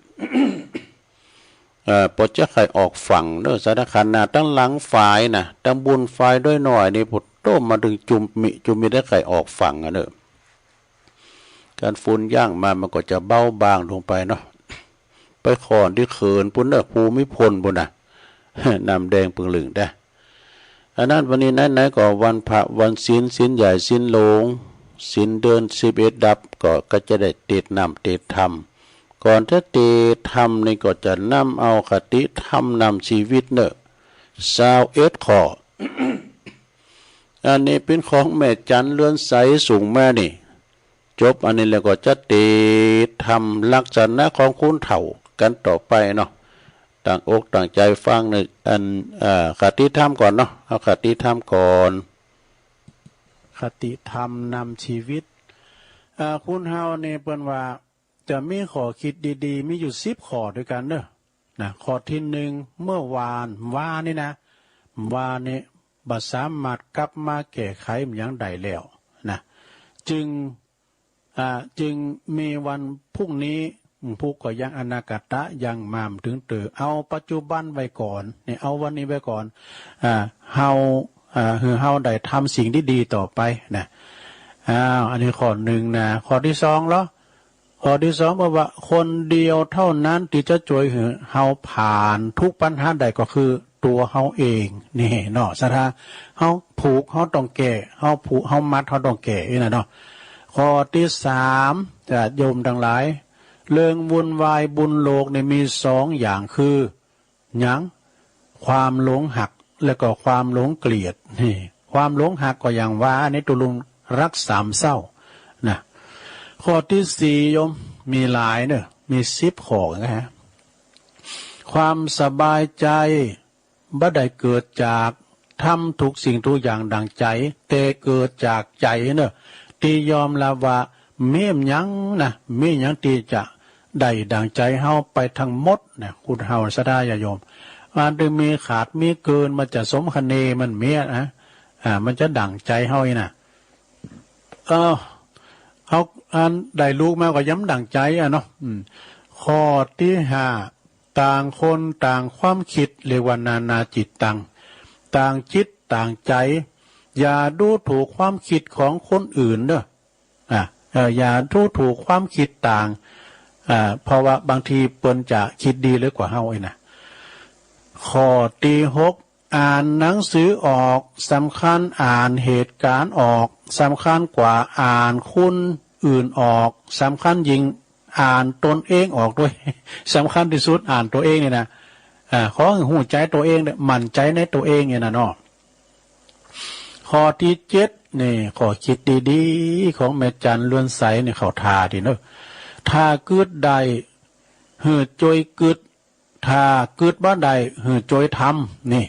เอ่อ ปอจะใค่อยออกฝั่งเนอะ ศรัทธา ขนาดตังหลังฝายนะ ตังบุญฝายดอยหน่อยนี่ ปอโต้ มาถึงจุมมิ จุมมิได้ใค่อยออกฝั่งอะเนอะ การฝนย่างมามันก็จะเบาบางลงไปเนาะ ไปขอนตี้เขินปูนเนอะ ภูมิพลปูนนะ น้ำแดงปึงลึงได้ อันนั้นวันนี้ไหนๆก็วันพระวันศีล ศีลใหญ่ศีลหลวง ศีลเดือนสิบเอ็ดดับ ก็ ก็จะได้เตสน์น้ำเตสน์ธรรม ก่อนจะเตสน์ธรรมนี่ก็จะนำเอาคติธรรมนำชีวิตเนอะ ซาวเอ็ดข้อ อันนี้เป็นของแม่จันเรือนใสส่งมานี่ จบอันนี้แล้วก็จะเตสน์ ธรรมลักษณะของคนเฒ่ากันต่อไปเนาะ ตั้งอกตั้งใจฟังในอัน เอ่อ คติธรรมก่อนเนาะ เอาคติธรรมก่อน คติธรรมนำชีวิต เอ่อ คนเฮานี่เปิ้นว่าจะมีข้อคิดดีๆ มีอยู่สิบข้อด้วยกันเด้อ นะ ข้อที่หนึ่ง เมื่อวาน วานี่นะ วานี่บ่สามารถกลับมาแก้ไขหยังได้แล้วนะ จึง อ่า จึงมีวันพรุ่งนี้ พรุ่งก็ยังอนาคตะยังมาบ่ถึงเตื้อ เอาปัจจุบันไว้ก่อน นี่ เอาวันนี้ไว้ก่อน อ่า เฮา อ่า คือเฮาได้ทำสิ่งดีๆ ต่อไปนะ อ้าว อันนี้ข้อหนึ่งนะ ข้อที่สองเหรอ ข้อที่สองบอกว่าคนเดียวเท่านั้นที่จะช่วยให้เฮาผ่านทุกปัญหาได้ก็คือตัวเฮาเอง นี่เนาะ ศรัทธา เฮาผูกเฮาต้องแก้ เฮาผูกเฮามัดเฮาต้องแก้ นี่นะเนาะ ข้อที่สาม ญาติโยมทั้งหลาย เรื่องวุ่นวายบนโลกนี่มีสองอย่างคือ หยัง ความหลงฮัก และก็ความหลงเกลียด นี่ ความหลงฮักก็อย่างว่า อันนี้ตกลงฮักสามเศร้านะ ข้อที่สี่โยม มีหลายเนอะ มีสิบข้อนะฮะ ความสบายใจบ่ได้เกิดจากทำทุกสิ่งทุกอย่างดังใจ แต่เกิดจากใจเนอะ ที่ยอมรับว่ามีหยังนะ มีหยังที่จะ ได้ดั่งใจเฮาไปทั้งหมดนะ คนเฮาศรัทธาญาติโยม อันที่มีขาดมีเกิน มันจะสมคะเนมันเมียนะ อ่า มันจะดั่งใจเฮาอีนะ เออ เฮาอันได้ลูกมาก็ย่อมดั่งใจอะเนาะ อืม ข้อที่ห้า ต่างคนต่างความคิด เรียกว่านานาจิตตัง ต่างจิตต่างใจ อย่าดูถูกความคิดของคนอื่นเด้อ อ่ะ เออ อย่าดูถูกความคิดต่าง อ่า เพราะว่าบางทีเปิ้นจะคิดดีเหลือกว่าเฮาเองนะ ข้อที่หก อ่านหนังสือออกสำคัญ อ่านเหตุการณ์ออกสำคัญกว่าอ่านคนอื่นออก สำคัญยิ่งอ่านตนเองออกด้วย สำคัญที่สุดอ่านตัวเองนี่นะ อ่า ขอให้ฮู้ใจตัวเองเด้อ มั่นใจในตัวเองนี่นะเนาะ ข้อที่เจ็ดนี่ ข้อคิดดีๆ ของแม่จันเรือนใสนี่ เข้าท่าดีเนอะ ถ้ากึ๊ดได้หื้อจ้วยกึ๊ด ถ้ากึ๊ดบ่ได้หื้อจ้วยทำ นี่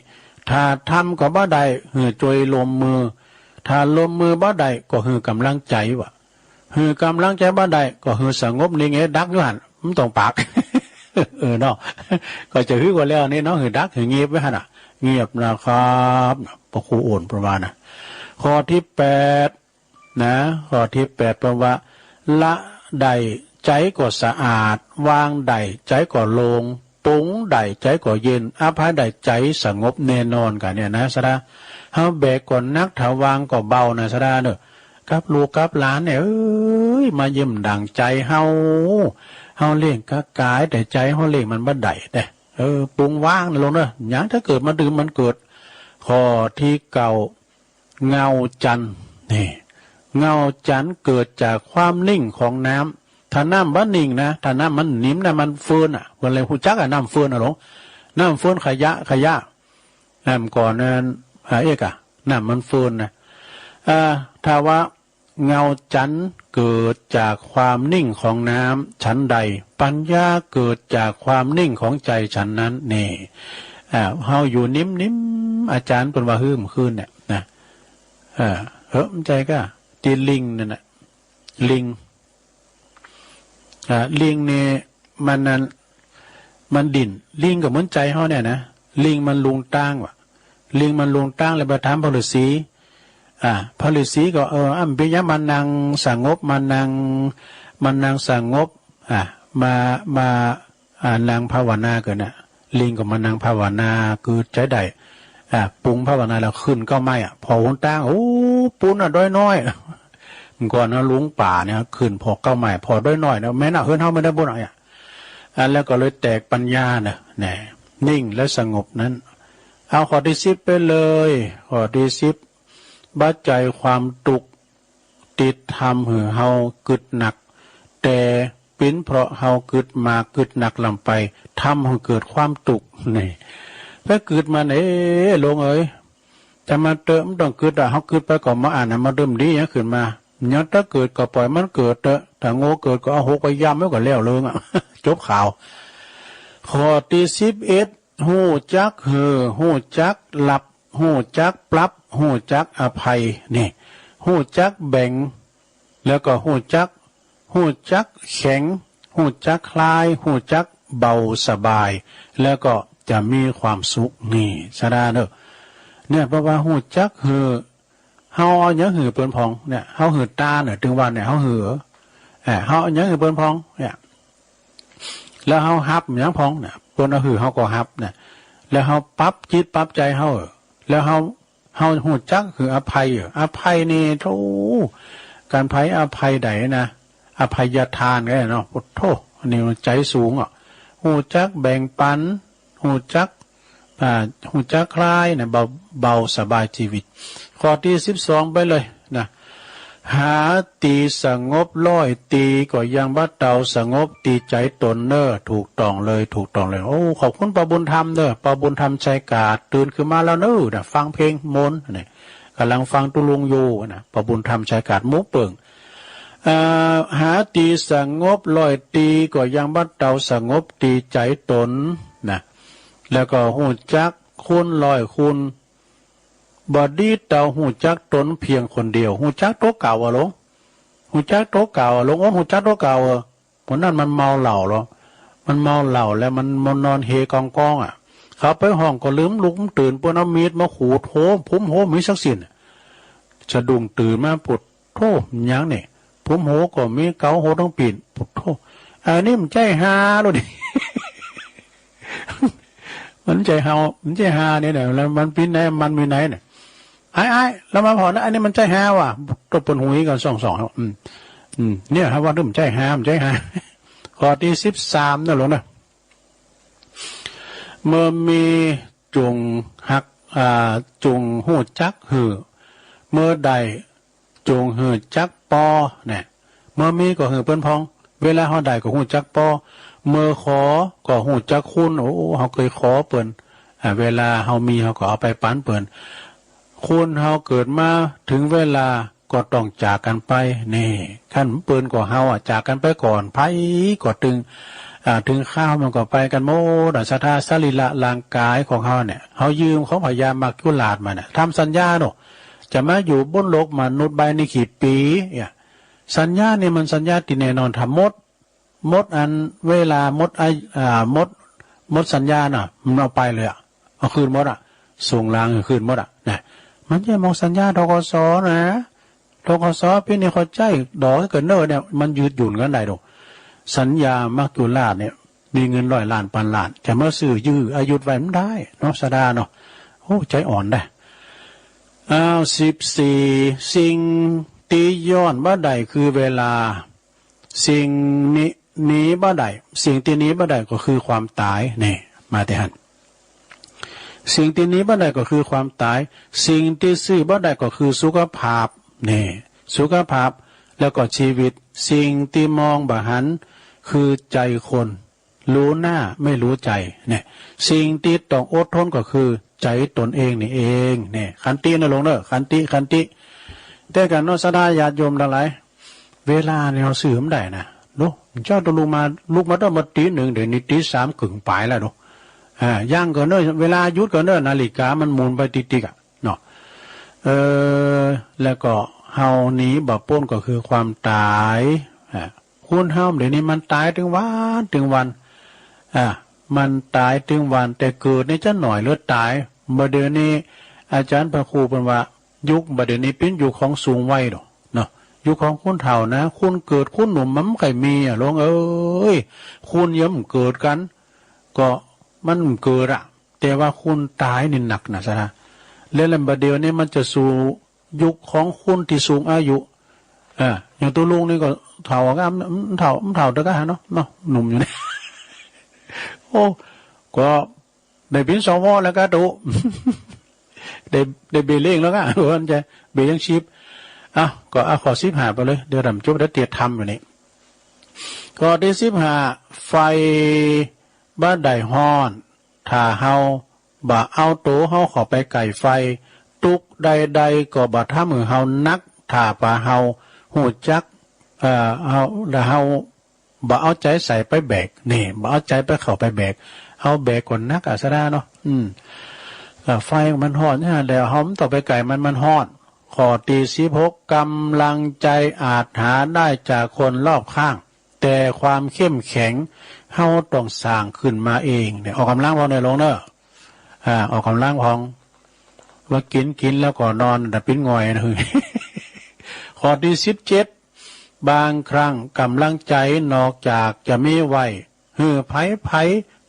ถ้าทำก็บ่ได้หื้อจ้วยลงมือ ถ้าลงมือบ่ได้ก็หื้อกำลังใจวะ หื้อกำลังใจบ่ได้ก็หื้อสงบนิ่งเอดักอยู่หั่น มันต้องปาก เออเนาะ ก็จะหื้อก็แล้วนี่เนาะ หื้อดักหื้อเงียบไว้หั่นน่ะ เงียบนะครับ พระครูโอนประมาณนะ ข้อที่แปดนะ ข้อที่แปดเปิ้นว่า ละได้ใจก็สะอาด วางได้ใจก็โล่ง ปลงได้ใจก็เย็น อภัยได้ใจสงบแน่นอนกันเนี่ยนะศรัทธา เฮาแบกก็หนัก ถ้าวางก็เบานะศรัทธาเนอะ กับลูกกับหลานเนี่ย เอ้ย มาเยี่ยมดั่งใจเฮา เฮาเลี้ยงกะกาย แต่ใจเฮาเลี้ยงมันบ่ได้เด้ เออ ปลงวางนะลูกเนอะ หยังถ้าเกิดมาดื่มมันเกิด ข้อที่เก้า เงาจันทร์ นี่ เงาจันทร์เกิดจากความนิ่งของน้ำ ถ้าน้ำบ่นิ่งนะ ถ้าน้ำมันนิ่มนะ มันเฟิ่นอ่ะ เปิ้นเลยฮู้จักอ่ะ น้ำเฟิ่นอ่ะหลวง น้ำเฟิ่นขยะ ขยะ น้ำก่อนนั้น อ่า เอกอะ น้ำมันเฟิ่นนะ อ่า ถ้าว่าเงาจันทร์เกิดจากความนิ่งของน้ำฉันใด ปัญญาเกิดจากความนิ่งของใจฉันนั้น นี่ อ่า เฮาอยู่นิ่มๆ อาจารย์เปิ้นว่าหื้อมื้อคืนเนี่ยนะ อ่า เฮ้อ มันใจก็ ตีลิงนั่นน่ะ ลิง อ่า ลิงนี่มันนั่น มันดิ้น ลิงก็เหมือนใจเฮาเนี่ยนะ ลิงมันหลงตางว่ะ ลิงมันหลงตาง แล้วไปถามพระฤาษี อ่า พระฤาษีก็ เออ อ้ำเปียงหยังมานั่งสงบ มานั่ง มานั่งสงบ อ่า มา มา อ่า นั่งภาวนากันน่ะ ลิงก็มานั่งภาวนา คือใช้ได้ อ่า ปรุงภาวนาแล้วขึ้นเก้าไม้อ่ะ ผ่อหนตาง โอ้ ปูนอ่ะ ดอยน้อย เมื่อก่อนนะ หลงป่าเนี่ย ขึ้นผ่อเก้าไม้ ผ่อดอยน้อยนะ แม่นอ่ะ เฮือนเฮาไม่ได้บ่นอ่ะ อ่ะ แล้วก็เลยแตกปัญญาน่ะ แน่ นิ่งและสงบนั้น เอาข้อที่สิบไปเลย ข้อที่สิบ บ่ใจ้ความตุ๊กข์ ติดทำหื้อเฮากึ๊ดหนัก แต่เป๋นเพราะเฮากึ๊ดมากกึ๊ดหนักล้ำไป ทำหื้อเกิดความตุ๊กข์ นี่ ไปกึ๊ดมา เอ้ หลวงเอ๋ย จะมาเตอะ มันต้องกึ๊ดอ่ะ เฮากึ๊ดไปก็บ่อันน่ะ มาเริ่มดีหยังขึ้นมา หยังตะเกิดก็ปล่อยมันเกิดเต๊อะ ถ้าโง่เกิดก็เอาหกไปย่ำไว้ก็แล้วเรื่องอะ จบข่าว ข้อตี้สิบเอ็ด ฮู้จักหื้อ ฮู้จักหลับ ฮู้จักปรับ ฮู้จักอภัย นี่ ฮู้จักแบ่ง แล้วก็ฮู้จัก ฮู้จักแข็ง ฮู้จักคลาย ฮู้จักเบาสบาย แล้วก็จะมีความสุข นี่ สะดาเนอะ เนี่ย เพราะว่าฮู้จักหื้อ เฮาเอาหยังหื้อเปิ้นพอง เนี่ย เฮาหื้อตาเนี่ย ตึงว่าเนี่ย เฮาหื้อ เออ เฮาเอาหยังหื้อเปิ้นพอง เนี่ย แล้วเฮาฮับหยังพอง เนี่ย เปิ้นเอาหื้อ เฮาก็ฮับ เนี่ย แล้วเฮาปรับจิตปรับใจเฮา เออ แล้วเฮา เฮาฮู้จักหื้ออภัย เออ อภัยนี่ โธ่ การให้อภัยใดนะ อภัยทานก็ได้เนาะ โอ้โธ่ อันนี้มันใจสูงอะ ฮู้จักแบ่งปัน ฮู้จัก อ่า ฮู้จักคลายนะ เบา เบาสบายชีวิต ข้อตี้สิบสองไปเลยนะ หาตี้สงบร้อยตี้ก็ยังบ่เต่าสงบตี้ใจตนเน้อ ถูกต้องเลย ถูกต้องเลย โอ้ ขอบคุณป้อบุญธรรมเน้อ ป้อบุญธรรมชัยกาด ตื่นขึ้นมาแล้วเน้อนะ ฟังเพลงมนต์นี่ กำลังฟังตุ๊ลุงอยู่นะ ป้อบุญธรรมชัยกาด หมู่เปิง เอ่อ หาตี้สงบร้อยตี้ก็ยังบ่เต่าสงบตี้ใจตนนะ แล้วก็ฮู้จักคูณร้อยคูณ บ่ดีเต่าฮู้จักตนเพียงคนเดียว ฮู้จักตั๋วเก่าอะหลง ฮู้จักตั๋วเก่าอะหลง โอ้ ฮู้จักตั๋วเก่า เออ คนนั้นมันเมาเหล้าเหรอ มันเมาเหล้าแล้วมัน มันนอนเฮกองกองอะ เขาไปฮ้องก็ลืมลุกตื่น เปิ้นเอามีดมาขูดโฮม พุ้มโฮมมีสักสิ้น สะดุ้งตื่นมา โผดโธ่ หยังนี่ พุ้มโฮก็มี เก๋าโฮทั้งปีน โผดโธ่ อันนี้มันใจ้ฮาโลดนี่ มันใจ้เฮา มันใจ้ฮาเนี่ยนะ แล้วมันปีนไหน มันมีไหนเนี่ย อ้าย อ้าย แล้วมาผ่อนนะ อันนี้มันใจ้ฮาว่ะ ตบปนหุยกันสองสอง อืม อืม เนี่ย ถ้าว่ามันใจ้ฮา มันใจ้ฮา ข้อตี้สิบสามนะหลวงนะ เมื่อมีจงฮัก อ่า จงฮู้จักหื้อ เมื่อได้ จงฮู้จักปอ เนี่ย เมื่อมีก็หื้อเปิ้นพอง เวลาเฮาได้ก็ฮู้จักปอ เมื่อขอก็ฮู้จักคุณ โอ้ เฮาเคยขอเปิ้น อ่า เวลาเฮามีเฮาก็เอาไปปันเปิ้น คุณเฮาเกิดมาถึงเวลาก็ต้องจากกันไป นี่ คันเปิ้นก็เฮาอะจากกันไปก่อน ไผก็ตึง อ่า ถึงคราวมันก็ไปกันหมดอะ ศรัทธา สรีระร่างกายของเฮาเนี่ย เฮายืมของพญามัจจุราชมาเนี่ย ทำสัญญาเนาะ จะมาอยู่บนโลกมนุษย์ใบนี้กี่ปี เนี่ย สัญญานี่มันสัญญาตี้แน่นอน ถ้าหมด หมดอันเวลา หมดอายุ อ่า หมด หมดสัญญาน่ะ มันเอาไปเลยอะ เอาคืนหมดอะ ส่งลางคืนหมดอะ นะ มันจะมองสัญญา ธ.ก.ส. นะ ธ.ก.ส. ปีนี้เขาใจ้ดอกเกินเนอเนี่ย มันยืดหยุ่นกันได้ดอก สัญญามัจจุราชเนี่ย มีเงินร้อยล้านพันล้าน จะมาซื้อยื้ออายุไว้มันได้เนาะ สะดาเนาะ โอ้ ใจอ่อนได้ อ้าว สิบสี่ สิ่งตี้ย้อนบ่ได้คือเวลา สิ่งนี้หนีบ่ได้ สิ่งตี้หนีบ่ได้ก็คือความตาย นี่ มาแต่หั้น สิ่งตี้หนีบ่ได้ก็คือความตาย สิ่งตี้ซื้อบ่ได้ก็คือสุขภาพ นี่ สุขภาพ แล้วก็ชีวิต สิ่งตี้มองบ่หันคือใจคน รู้หน้าไม่รู้ใจ เนี่ย สิ่งตี้ต้องอดทนก็คือใจตนเองนี่เอง เนี่ย ขันตินะหลวงเนอะ ขันติ ขันติ แต่กันเนาะ ศรัทธาญาติโยมทั้งหลาย เวลาเนี่ยเฮาซื้อบ่ได้นะ เนาะ เจ้าต้องลุกมา ลุกมาตั้งแต่ตีหนึ่ง เดี๋ยวนี้ตีสามครึ่งปลายแล้วเนาะ อ่า ยังก่อนเนอะ เวลาหยุดก่อนเนอะ นาฬิกามันหมุนไปติกๆ อะ เนาะ เออ แล้วก็เฮาหนีบ่พ้นก็คือความตาย อ่า คนเฮาเดี๋ยวนี้มันตายตึงวันตึงวัน อ่า มันตายตึงวัน แต่เกิดนี่จะหน่อยเหลือตาย บ่าเดี๋ยวนี้ อาจารย์พระครูเปิ้นว่า ยุคบ่าเดี๋ยวนี้เป๋นยุคของสูงวัยดอกเนาะ ยุคของคนเฒ่านะ คนเกิดคนหนุ่มมันบ่ค่อยมีอะ หลวงเอ้ย คนยังเกิดกัน ก็มันเกิดอะ แต่ว่าคนตายนี่หนักนะ ศรัทธา แล้ว แล้วบ่าเดี๋ยวนี้มันจะสู่ยุคของคนตี้สูงอายุ อ่า อย่างตุ๊ลุงนี่ก็เฒ่าก็ เฒ่า เฒ่าเต๊อะกะเนาะ เนาะ หนุ่มอยู่นี่ โอ้ ก็ ได้เป๋น สว แล้วกะตุ๊ ได้ ได้เบเล่งแล้วกะ ว่าจะเบยังชีพ อ่ะ ก็เอาข้อสิบห้าไปเลย เดี๋ยวดำจบ เดี๋ยวเตรียมทำอยู่นี่ ข้อตี้สิบห้า ไฟบ่ได้ฮ้อน ถ้าเฮาบ่เอาตั๋วเฮาเข้าไปใก้ไฟ ตุ๊กข์ใดๆ ก็บ่ทำหื้อเฮาหนัก ถ้าว่าเฮา ฮู้จัก เอ่อ เฮา แล้วเฮาบ่เอาใจใส่ไปแบก นี่ บ่เอาใจไปเข้าไปแบก เฮาแบกก็หนักอะสะดาเนาะ อืม เอ่อ ไฟมันฮ้อนเนี่ย แล้วเฮาบ่ต้องไปใก้มัน มันฮ้อน ข้อตี้สิบหก กำลังใจอาจหาได้จากคนรอบข้าง แต่ความเข้มแข็งเฮาต้องสร้างขึ้นมาเอง เนี่ย ออกกำลังพอง เนี่ย หลวงเนอะ อ่า ออกกำลังพอง ว่ากิน กินแล้วก็นอน แต่ปิ้นง่อยนะ ข้อตี้สิบเจ็ด บางครั้งกำลังใจนอกจากจะมีไว้หื้อไผ ไผ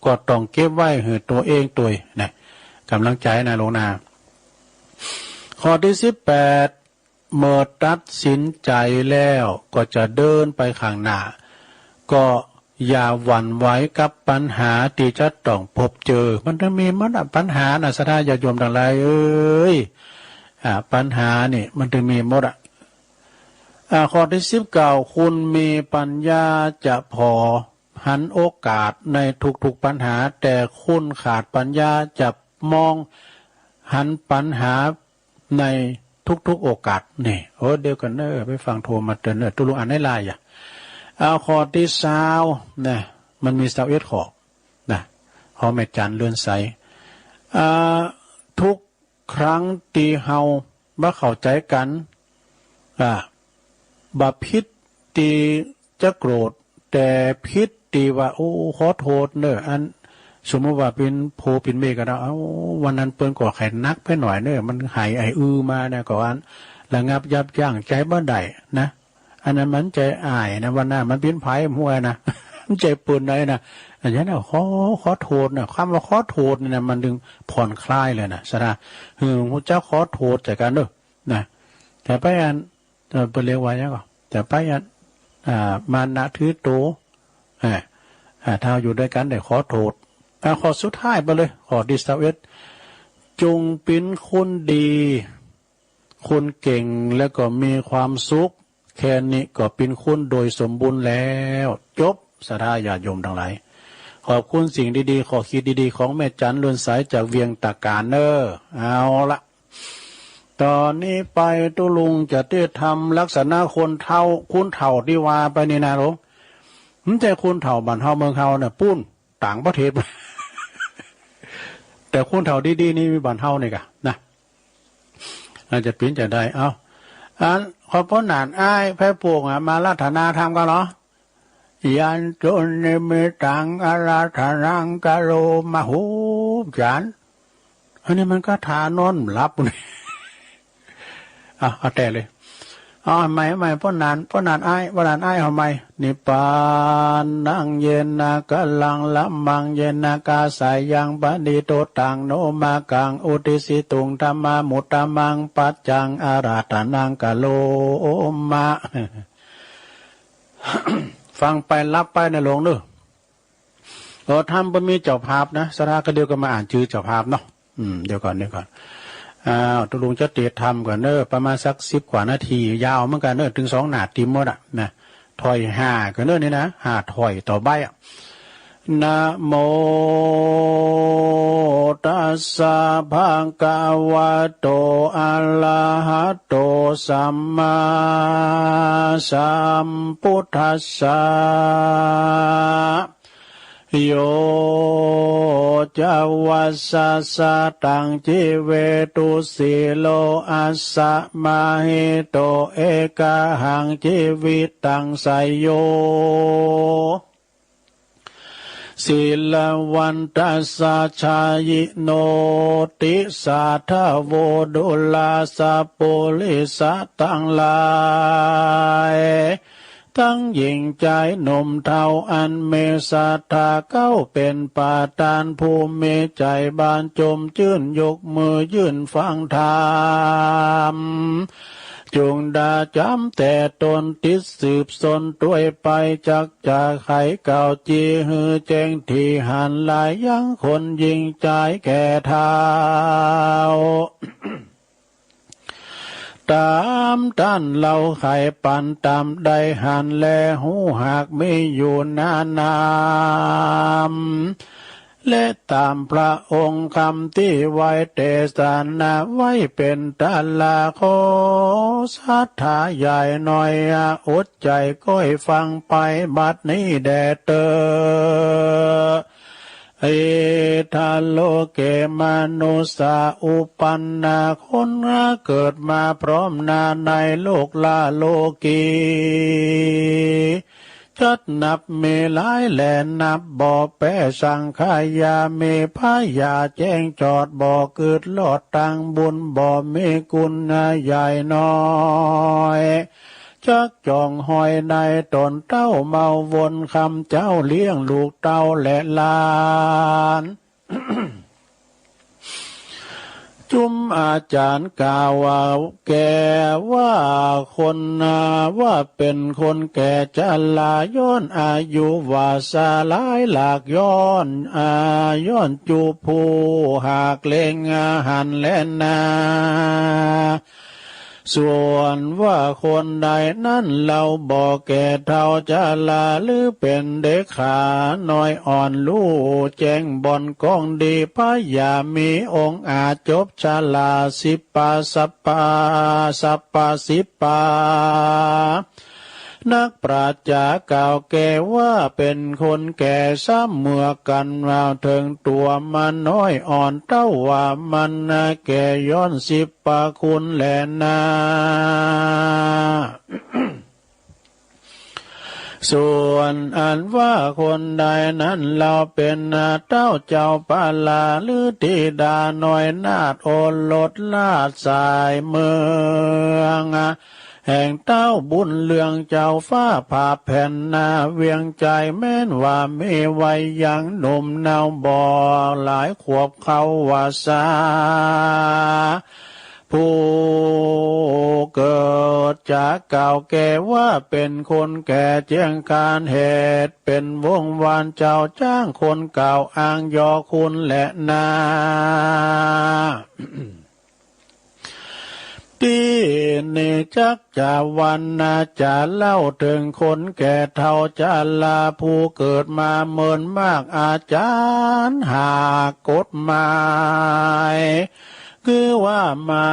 ก็ต้องเก็บไว้หื้อตัวเองตวย นะ กำลังใจนะ หลวงนะ ข้อตี้สิบแปด เมื่อตัดสินใจแล้วก็จะเดินไปข้างหน้า ก็อย่าหวั่นไหวกับปัญหาที่จะต้องพบเจอ มันต้องมีหมดอะ ปัญหานะ ศรัทธาญาติโยมทั้งหลายเอ้ย อ่า ปัญหานี่มันต้องมีหมดอะ อ่า ข้อตี้สิบเก้า คุณมีปัญญาจะพอหันโอกาสในทุกๆปัญหา แต่คุณขาดปัญญาจะมองหันปัญหาในทุกๆโอกาส นี่ โอ้ เดี๋ยวก่อนเนอะ ไปฟังโทรมาเตือนเนอะ ตุ๊ลุงอ่านได้หลายอย่าง เอาข้อตี้ซาวนะ มันมีซาวเอ็ดข้อนะ ของแม่จันเรือนใส อ่า ทุกครั้งตี้เฮาบ่เข้าใจกัน อ่า บ่ผิดตี้จะโกรธ แต่ผิดตี้ว่า โอ้ ขอโทษเนอะ อัน สมมุติว่าเป๋นผัวเป๋นเมียกั๋นเนาะ เอ้า วันนั้นเปิ้นก็ไข้หนักไปหน่อยเนอะ มันไห้ไออือมานะ ก็อันระงับยับยั้งใจ๋บ่ได้นะ อันนั้นมันใจ๋อ้ายนะ วันนั้นมันเป๋นไผหัวนะ มันใจ๋เปิ้นใดนะ อันนั้นน่ะ ขอ ขอโทษนะ คำว่าขอโทษนี่นะ มันจึงผ่อนคลายเลยนะ ศรัทธา หื้อฮู้จักขอโทษใจ๋กั๋นเด้อ นะ แต่ไปอัน เอ่อ เปิ้นเรียกว่าหยังก่อ แต่ไปอัน อ่า มานะถือตั๋ว อ่า อ่า ถ้าอยู่ด้วยกันได้ขอโทษ อ่า ข้อสุดท้ายไปเลย ข้อตี้ซาวเอ็ด จงเป๋นคนดี คนเก่ง แล้วก็มีความสุข แค่นี้ก็เป๋นคนโดยสมบูรณ์แล้ว จบ ศรัทธาญาติโยมทั้งหลาย ขอบคุณสิ่งดีๆ ข้อคิดดีๆ ของแม่จันเรือนใสจากเวียงตะการเนอะ เอาละ ตอนนี้ไปตุ๊ลุงจะเทศน์ธรรมลักษณะคนเฒ่า คนเฒ่าตี้ว่าไปนี่นะหลวง มันใจ้คนเฒ่าบ้านเฮาเมืองเฮาเนี่ย ปู้นต่างประเทศ แต่คนเฒ่าดีๆ นี่มีบ้านเฮานี่กะนะ อาจจะเป๋นจะได้ เอ้า อัน ขอป้อนหนานอ้ายแพร่ปลูกอะ มาอาราธนาธรรมกันเหรอ ยันตุนิมิตังอาราธนังกะโรมะ โห อาจ๋ารย์ อันนี้มันคาถานอนหลับนี่ อ่ะ เอาแต่เลย เอาใหม่ ใหม่ ป้อนหนาน ป้อนหนานอ้าย ป้อนหนานอ้าย เอาใหม่ นิพพานังเยนะกะลังละมัง เยนะกาสายังปะนิโทตังโนมากัง อุทิสิตุงธัมมามุตตมัง ปัจจังอาราธนังกะโรมะ ฟังไปหลับไปนะหลวงเนอะ เออ ธรรมบ่มีเจ้าภาพนะ ศรัทธาก็เดี๋ยวก็มาอ่านจื้อเจ้าภาพเนาะ อืม เดี๋ยวก่อน เดี๋ยวก่อน อ้าว ตุ๊ลุงจะเทศน์ธรรมก่อนเนอะ ประมาณสักสิบกว่านาที ยาวเหมือนกันเนอะ ถึงสองหน้าเต็มหมดอะนะ ถ้อยห้าก่อนเนอะ นี่นะ ห้าถ้อยต่อใบอะ นะโมตัสสะ ภะคะวะโต อะระหะโต สัมมาสัมพุทธัสสะ โย จะวัสสะ สะตัง จีเวตุ สีโล อัสสะ มะหิโต เอกังหัง จีวิตัง สะโย สีลวันตัสสะ ชายิโน ติสาทะโว ดูราสะ ปุริสะตังหลาย ตังหญิงจายหนุ่มเฒ่า อันมีศรัทธา เก๊าเป๋นประธาน ผู้มีใจ๋บานจมจื้น ยกมือยื่นฟังธรรม จุ่งดาจ๋ำแต่ตน ติดสืบสนตวยไป จักจะไขเก่า จีหื้อแจ้งตี้หัน หลายยังคนหญิงจายแก่เฒ่า ต๋ามต้านเล่าไขปัน ต๋ามได้หันแลฮู้ หากมีอยู่หน้านาม แ และตามพระองค์คำตี้ไว้เตสนาไว้เป๋นตะลา ขอศรัทธาใหญ่น้อยอดใจ๋ก้อยฟังไปบัดนี้แด่เต๊อะ อิทธะโลเก มนุสสาอุปปันนา คนเกิดมาพร้อมหน้าในโลกละโลกี จัดนับมีหลายแลนับบ่แป๊ สังขายามีผญาแจ้งจอด บ่กึ๊ดลอดตังบุญ บ่มีกุณใหญ่น้อย จักจ่องฮอยในต๋นเต้าเมาวน คำเจ้าเลี้ยงลูกเต้าและหลาน จุมอาจ๋ารย์กล่าวว่าแก่ว่าคนนา ว่าเป๋นคนแก่ชรา ย้อนอายุวาสาหลายหลาก ย้อนอาย้อนจุผู้หากเล็งอาหารและนา ส่วนว่าคนใดนั้นเฮาบ่แก่เฒ่าชรา หรือเป๋นเด็กขาน้อยอ่อน ฮู้แจ้งบ่อนกองดี ผญามีองอาจจบชรา สิบปา สัปปา สัปปา สิบปา นักปราชญ์กล่าวแก่ว่าเป๋นคนแก่เสมอกั๋นว่าเถิงตั๋วมันน้อยอ่อน เต้าว่ามันแก่ย้อนสิบปาคุณแลนา ส่วนอันว่าคนใดนั้นเฮาเป๋นเต้าเจ้าปาลา หรือธิดาน้อยนาถโอรสราชสายเมือง แห่งเต้าบุญเรืองเจ้าฟ้าผ่าแผ่นนาเวียงใจ๋ แม้นว่ามีวัยยังหนุ่มเนาบ่หลายขวบเข้าวาสา ผู้เกิดจะกล่าวแก่ว่าเป๋นคนแก่เจียงคานเหตุเป๋นวงวานเจ้าจ้างคนกล่าวอ้างยอคุณแลนา ตี้นี้จักจะวรรณนาจะเล่าเถิงคนแก่เฒ่าชราผู้เกิดมาเมินมาก อาจ๋ารย์หากกฎหมาย คือว่ามา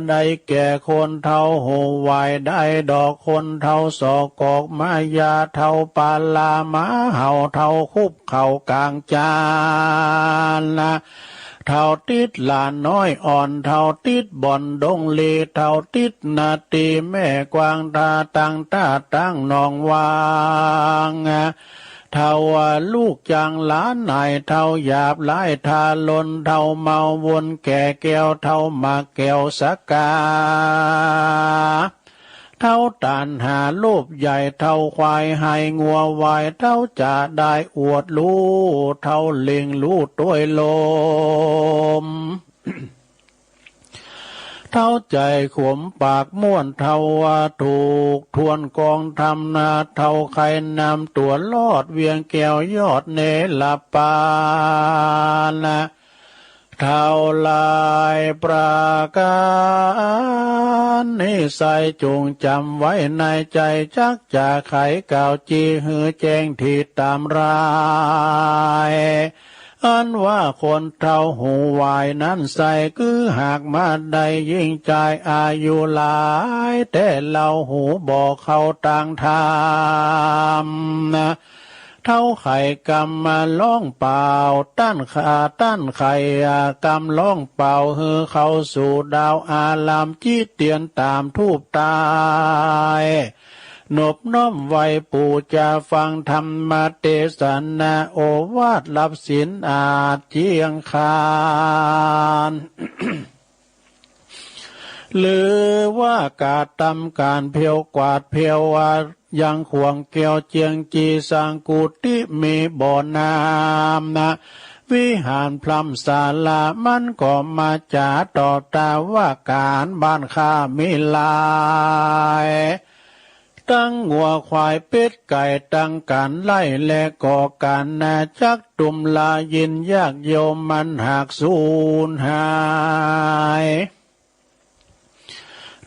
ได้แก่คนเฒ่าฮู้ไหวได้ดอก คนเฒ่าสอกกอกมายา เฒ่าปาลาหมาเห่า เฒ่าคุบเข่ากลางจาน เฒ่าติดหลานน้อยอ่อน เฒ่าติดบ่อนดงลี เฒ่าติดนาตีแม่กวาง ท่าตั้งท่าตั้งหนองวาง เฒ่าลูกจ้างหลานนาย เฒ่าหยาบหลายทารุณ เฒ่าเมาวนแก่แก้ว เฒ่าหมากแก้วสกา เฒ่าตัณหาโลภใหญ่ เฒ่าควายไฮงัววาย เฒ่าจะได้อวดฮู้ เฒ่าลิงฮู้ตวยลม เฒ่าใจ๋ขมปากม่วน เฒ่าว่าถูกทวนกองธรรมนา เฒ่าใค่นำตั๋วรอดเวียงแก้วยอดเนรปานนะ เฒ่าหลายประก๋านนี้ ใส่จงจ๋ำไว้ในใจ๋ จักจะไขกล่าวจี่หื้อแจ้งทีต๋ามราย อันว่าคนเฒ่าฮู้ไหวนั้นใส่ คือหากมาได้ยิ่งใจ๋อายุหลาย แต่เฮาฮู้บ่เข้าตางธรรมนะ เฒ่าไขกำมาร้องเป่า ต้านขาต้านไขกำร้องเป่า หื้อเข้าสู่ดาวอาราม จิตเตียนต๋ามทูปตาย นบน้อมไหว้ปู่จะฟังธรรมเตสนา โอวาทรับศีลอาจเจียงคาน หรือว่ากระตำก๋านเผียวกวาดเผียวว่า ยังขวางแก้วเจียงจีสร้างกุฏิมีบ่อน้ำนะ วิหารพร่ำศาลา มันก็มาจ๋าตอบตาว่า ก๋านบ้านข้ามีหลาย ตังงัวควายเป็ดไก่ ตังก๋านไร่และก็ก๋านนา จักตุ่มลายินยากเยียะ มันหากสูญหาย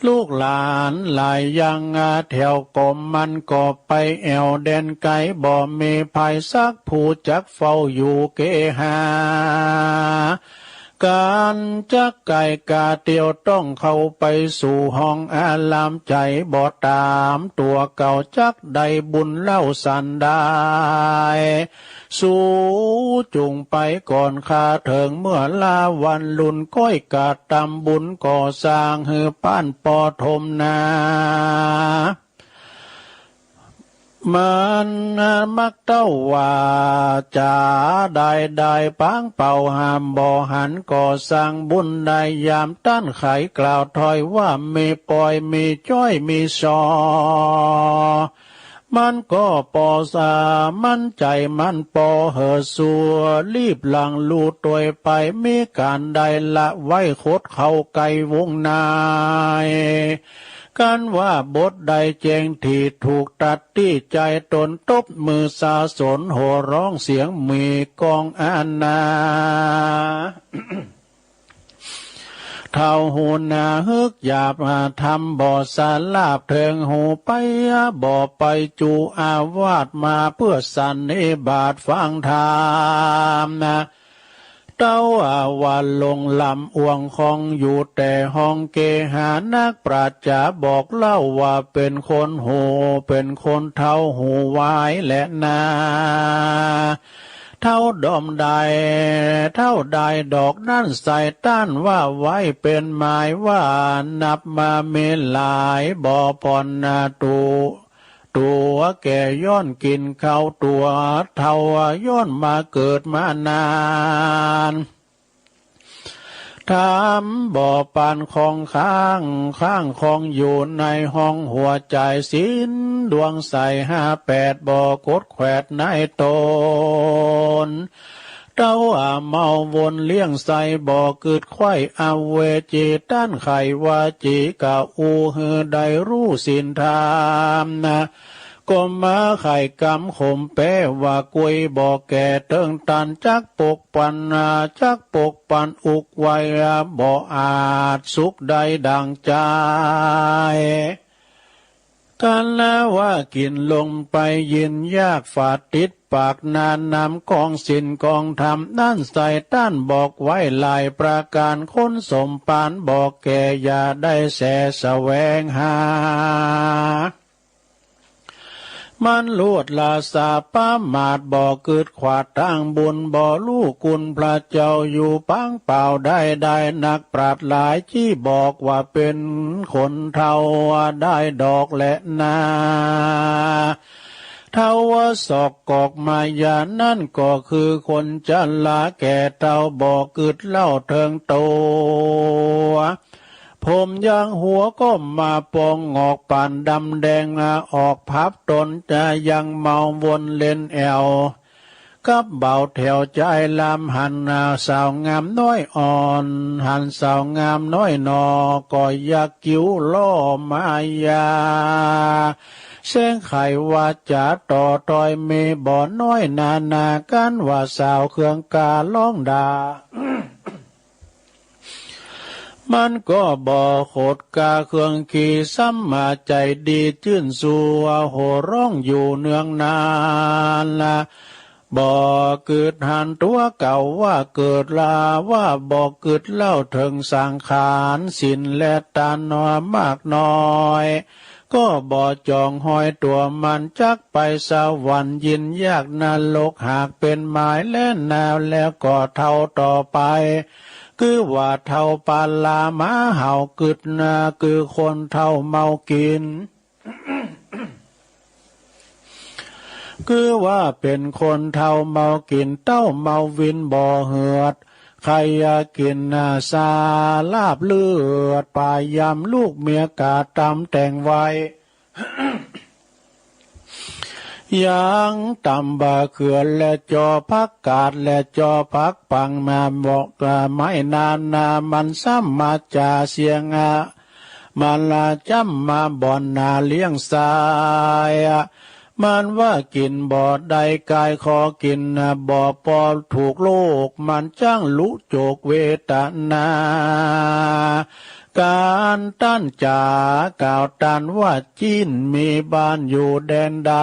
เ ลูกหลานหลายอย่างแถวกรมมันก็ไปแอ่วแดนไกล บ่มีไผสักผู้จักเฝ้าอยู่เกหา การจักไกลกาเตียวต้องเข้าไปสู่ห้องอาราม ใจบ่ตามตัวเก่าจักได้บุญเล่าสันดาย สูจุ่งไปก่อนข้าเถิง เมื่อลาวันลุนก้อยกาดตำบุญก่อสร้างหื้อป้านปอทมนา มันมักเต้าว่าจ๋าได้ได้ปางเป่าห้ามบ่หันก่อสร้างบุญได้ยามต้านไขกล่าวถ้อยว่ามีปอยมีจ้อยมีซอ มันก็ปอสามันใจมันปอเหอสัว รีบหลังลู่ตวยไป มีการได้ละไว้คดเข้าไกลวงใน กันว่าบทใดแจ้งที่ถูกตัดตี้ใจตน ตบมือสาสนโห่ร้องเสียงมีกองอาณา เฒ่าหูหนาฮึกหยาบธรรมบ่สลาบ เถิงหูไปบ่ไปจูอาวาสมาเพื่อสันนิบาตฟังธรรมนะ เต้าว่าลงลำอ่วงคองอยู่แต่ห้องเกหา นักปราชญ์บอกเล่าว่าเป็นคนหู เป็นคนเฒ่าหูวายแหละนา เฒ่าดอมใด เฒ่าใดดอกนั้นใส่ต้านว่าไว้เป็นหมายว่า นับมามีหลายบ่ผ่อนนาตุ ตัวแก่ย้อนกินข้าวตัวเฒ่าย้อนมาเกิดมานาน ถามบ่ปานของค้าง ค้างของอยู่ในห้องหัวใจ ศีลดวงใสห้าแปดบ่กดแขวดในตน เต้าอาเมาวนเลี้ยงใสบ่กึดไขว้อเวจี ต้านไขวาจีกะอูหือได้รู้ศีลธรรมนะ ก็มาไขกำขมแปว่ากุยบ่แก่เถิงตัน จักปกปันนา จักปกปันอุกไว้บ่อาจสุขได้ดังใจ กันนะว่ากินลงไปยินยากฝาดติดปากนานนำกองศีลกองธรรม นั้นใส่ต้านบอกไว้หลายประการ คนสมปานบอกแก่อย่าได้แสแสวงหา มันลวดลาสาประมาทบ่กึดขวาดทางบุญ บ่รู้คุณพระเจ้าอยู่ปางเปล่าได้ได้ นักปราชญ์หลายจี้บอกว่าเป็นคนเฒ่าได้ดอกแหละนา เฒ่าว่าศอกกอกมายานั่นก็คือคนชราแก่เฒ่าบ่กึดเล่าเถิงตัว ผมยางหัวก็มาปองงอกปานดำแดง ออกพับตนจะยังเมาวนเล่นแอว กับเบาแถวใจลำหันสาวงามน้อยอ่อน หันสาวงามน้อยหนอ ก็อยากกิ้วล่อมายา แสงไขวาจาต่อตอยมีบ่น้อยนานา กันว่าสาวเครื่องกาล้องด่า มันก็บ่ขดกาเครื่องขี้ ซ้ำมาใจดีจื้นสัว โห่ร้องอยู่เนืองนานละ บ่กึดหันตัวเก่าว่าเกิดลา ว่าบ่กึดเล่าเถิงสังขาร ศีลและตานมากน้อย ก็บ่จองห้อยตัวมัน จักไปสวรรค์ยินยากนรกหากเป็นหมายแลนา แล้วก็เฒ่าต่อไป คือว่าเฒ่าปาลาหมาเห่ากึดนา คือคนเฒ่าเมากิน คือว่าเป็นคนเฒ่าเมากิน เต้าเมาวินบ่เหือด ใครอยากกินนาสาลาบเลือด ปายยำลูกเมียกาตำแต่งไว้ ยังตำบ่าเขือและจอผักกาดและจอผักปังมาบอกไม้นานา มันซ้ำมาจ่าเสียงอะ มันละจ้ำมาบ่อนนาเลี้ยงทรายอะ มันว่ากินบ่ได้กายขอกินนะ บ่ปอถูกโลก มันจ้างลุโจกเวทนา การต้านจ๋ากล่าวต้านว่า จีนมีบ้านอยู่แดนใด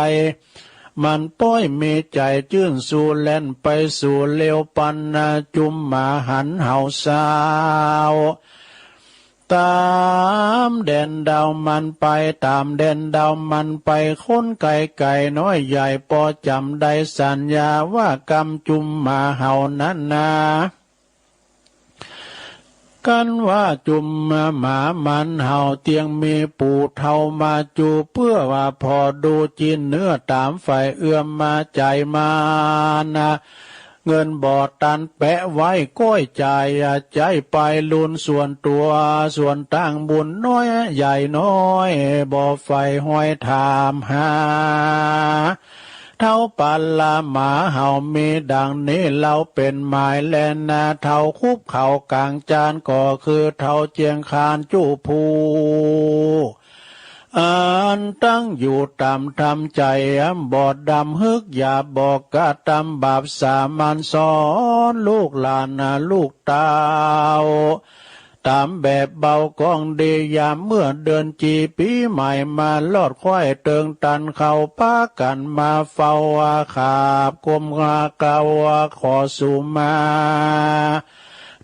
มันป้อยมีใจ๋จื้นสู่แล่นไปสู่เร็วปันนา จุมหมาหันเห่าซาว ต๋ามแดนดาวมันไป ต๋ามแดนดาวมันไป คนไก๋ๆ น้อยใหญ่ปอจ๋ำได้สัญญาว่า กำจุมหมาเห่านั้นนา กันว่าจุมหมามันเห่า เตียงมีปู่เฒ่ามาจู เปื้อว่าผ่อดูจีนเนื้อ ต๋ามฝ่ายเอื้อมมาใจ๋มานา เงินบ่ตันแปะไว้ก้อยจ่าย ใจ๊ไปลุนส่วนตั๋ว ส่วนตางบุญน้อยใหญ่น้อย บ่ใฝ่ห้อยถามหา เฒ่าปาลาหมาเห่ามีดังนี้ เล่าเป๋นหมายแลนา เฒ่าคุบเข่ากลางจาน ก็คือเฒ่าเจียงคานจุผู้ อันตั้งอยู่ต๋ามธรรมใจ๋ บ่ดำฮึกหยาบ บ่กระตำบาปสามัญ สอนลูกหลานนาลูกเต้า ต๋ามแบบเบากองดี ยามเมื่อเดือนจีปีใหม่มา ลอดควายเติงตันเข้า ปากั๋นมาเฝ้าว่า ขาบกลมเกล้าว่า ขอสุมา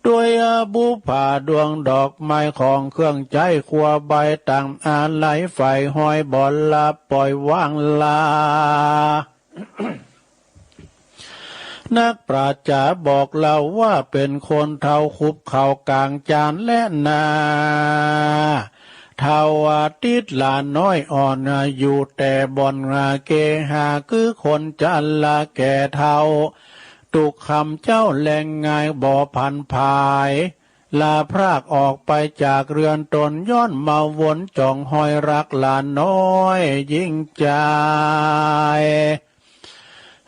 ด้วยบุปผาดวงดอกไม้ของเครื่องใจ๊ ครัวใบต่างอาลัย ใฝ่ห้อยบ่หลับปล่อยว่างลา นักปราชญ์บอกเล่าว่า เป๋นคนเฒ่าคุบเข่ากลางจานแลนา เฒ่าติดหลานน้อยอ่อน อยู่แต่บ่อนเกหา คือคนชราแก่เฒ่า ตุ๊กข์คำเจ้าแลงง่ายบ่ผันผาย ลาพรากออกไปจากเรือนต๋น ย้อนมาวนจ่องฮอยรักหลานน้อยยิ่งใจ๋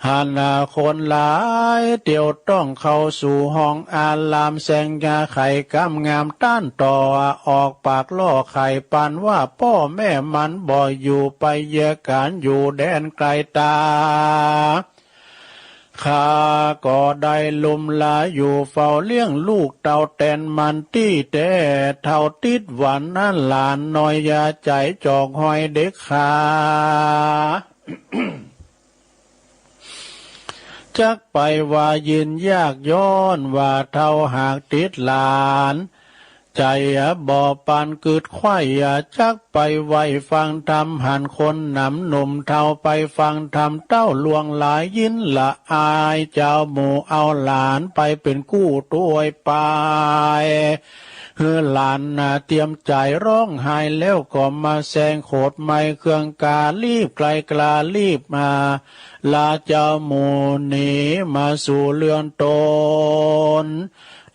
หันคนหลายเตียวต้องเข้าสู่ห้องอาราม แสงยาไข่กำงามต้านต่อ ออกปากล่อไข่ปันว่า ป้อแม่มันบ่อยู่ ไปเยียะก๋านอยู่แดนไก๋ต๋า ข้าก็ได้ลุมลาอยู่เฝ้าเลี้ยงลูกเต้าแตนมันตี้แต๊ เฒ่าติดหวันนั้นหลานน้อยอย่าใจ๋จอกฮอยเด็กขา จักไปว่ายินยากย้อนว่าเฒ่าหากติดหลาน ใจ๋บ่ปานกึดไขว่ จักไปไหว้ฟังธรรม หันคนหนำหนุ่มเฒ่าไปฟังธรรม เต้าล่วงหลายยินละอาย เจ้าหมู่เอาหลานไปเป๋นกู้ตวยไป หื้อหลานนาเตรียมใจ๋ร้องไห้ แล้วก็มาแซงโขดไม้เครื่องกาลีบไกลกลาลีบมา ลาเจ้าหมู่หนีมาสู่เรือนต๋น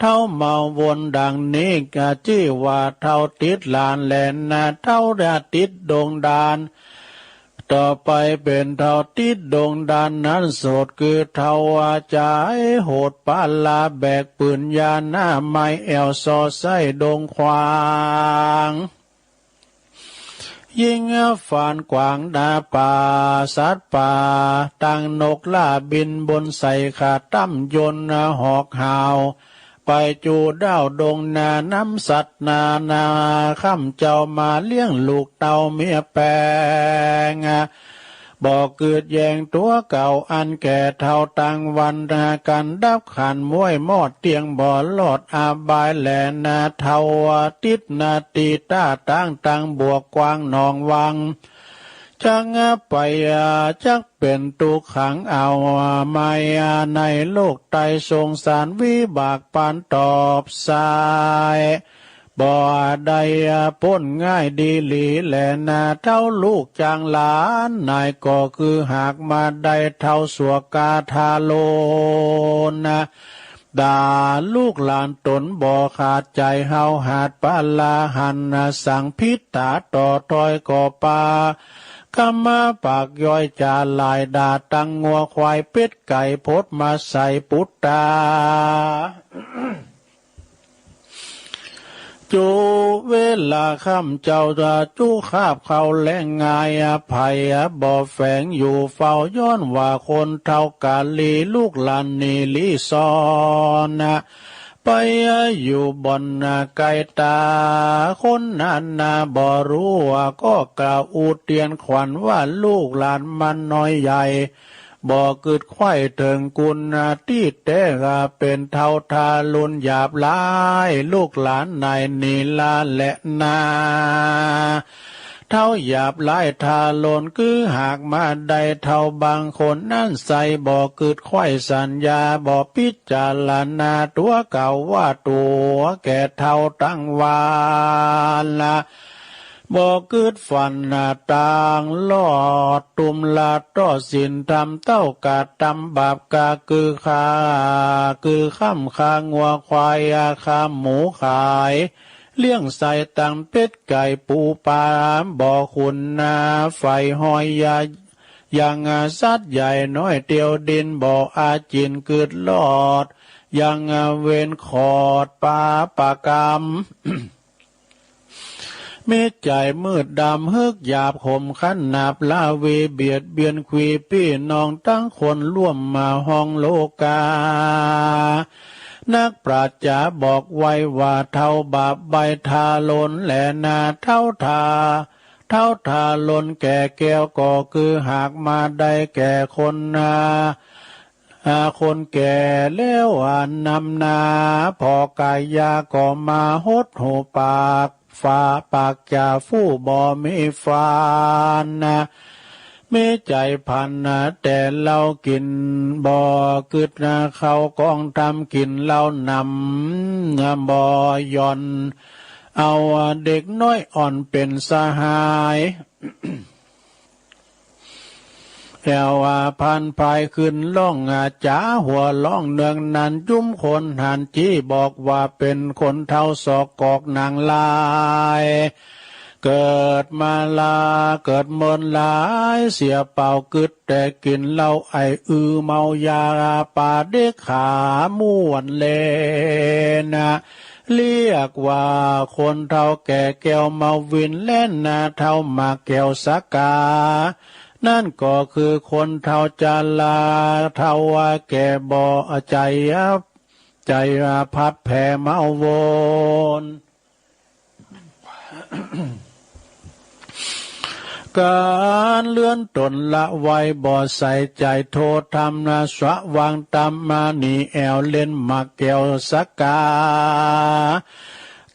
เฒ่าเมาวนดังนี้ กะจื้อว่าเฒ่าติดหลานแลนา เฒ่าได้ติดดงดาน ต่อไปเป๋นเฒ่าติดดงดานนั้นโสด คือเฒ่าว่าใจ๋โหดปาลา แบกปืนยาหน้าไม้แอ่วซอไส้ดงขวาง ยิงฟานกวางนาป่าสัตว์ป่า ตังนกล่าบินบนใส่ขาตั้มยนต์หอกหาว ไปจูด้าวดงนาน้ำสัตว์นานา ค่ำเจ้ามาเลี้ยงลูกเต้าเมียแปง บ่กึดแยงตั๋วเก่าอันแก่เฒ่าตังวันนา กันดับขันม้วยมอดเตียงบ่รอดอบายแลนา เฒ่าติดนาตีต้าตั้งตังบวกกว้างหนองวัง จักไปจักเป๋นตุ๊กข์ขังเอาไม้ในโลกไตรสงสารวิบากปานตอบสาย บ่ได้ป๊นง่ายดีหลีแลนา เฒ่าลูกจางหลานนาย ก็คือหากมาได้เฒ่าสัวกาทาโลนา ด่าลูกหลานต๋นบ่ขาดใจ๋ เฮาหาดปาลาหันสังพิษตาต่อถอยก็ปา กำมาปากย้อยจาหลายด่าตังงัวควายเป็ดไก่พดมาใส่ปุตตา จุเวลาค่ำเจ้าจุคาบเข้าแลงง่าย ไผบ่แฝงอยู่เฝ้า ย้อนว่าคนเฒ่ากาลี ลูกหลานหนีลี้ซ่อน ไปอยู่บ่อนนาไกลตา คนนั้นนาบ่ฮู้ว่าก็กล่าวอุเตียนขวัญว่าลูกหลานมันน้อยใหญ่ บ่กึดไขว้เถิงกุณตี้แต๊ เป๋นเฒ่าทารุณหยาบหลาย ลูกหลานนายนีลาแลนา เฒ่าหยาบหลายทารุณ คือหากมาได้เฒ่าบางคนนั้นใส่ บ่กึดไขว้สัญญา บ่พิจารณาตัวเก่าว่าตัวแก่เฒ่าตังวาละ บ่กึดฝันหน้าต่างลอด ตุ้มลาดต่อศีลธรรม เต้ากระตำบาปกา คือฆ่า คือฆ่ำฆ่างัวควาย ฆ่าหมูขาย เลี้ยงไส้ตังเป็ดไก่ปูปลา บ่คุณนา ไฟห้อยยา ยังสัตว์ใหญ่น้อยเตียวดิน บ่อาจินกึดลอด ยังเวรขอดปาปะกรรม มีใจมืดดำ ฮึกหยาบขมขันหนาบ ละเวเบียดเบียน ขวีปี้น้องตังคนร่วมมาห้องโลกา นักปราชญ์บอกไว้ว่า เฒ่าบาปใบทารุณแลนา เฒ่าทา เฒ่าทารุณแก่แก้ว ก็คือหากมาได้แก่คนนา อา คนแก่แล้วอันนำนา พอกายาก็มาหดหูปาก ฝาปากจ่าฟู่บ่มีฟันนะ มีใจพันนะ แต่เหล้ากินบ่กึดนะ เข้ากองทำกินเหล้านำบ่หย่อน เอาเด็กน้อยอ่อนเป็นสหาย แอวว่าพันพายขึ้นร้องอาจ๋า หัวร้องเนืองนั้น จุ้มคนหันจี้บอกว่าเป็นคนเฒ่าศอกกอกหนังลาย เกิดมาลา เกิดเมินหลาย เสียเปล่ากึดแต่กินเหล้าไออือเมายา ปาเด็กขาม่วนเลนนะ เรียกว่าคนเฒ่าแก่แก้วเมาวินแล่นนา เฒ่าหมากแก้วสกา นั่นก็คือคนเฒ่าจารา เฒ่าว่าแก่บ่ใจ ใจพับแผ่เมาวน การเลื่อนตนละไว้บ่ใส่ใจ โทษธรรมนะสว่างตามมา หนีแอวเล่นหมากแก้วสกา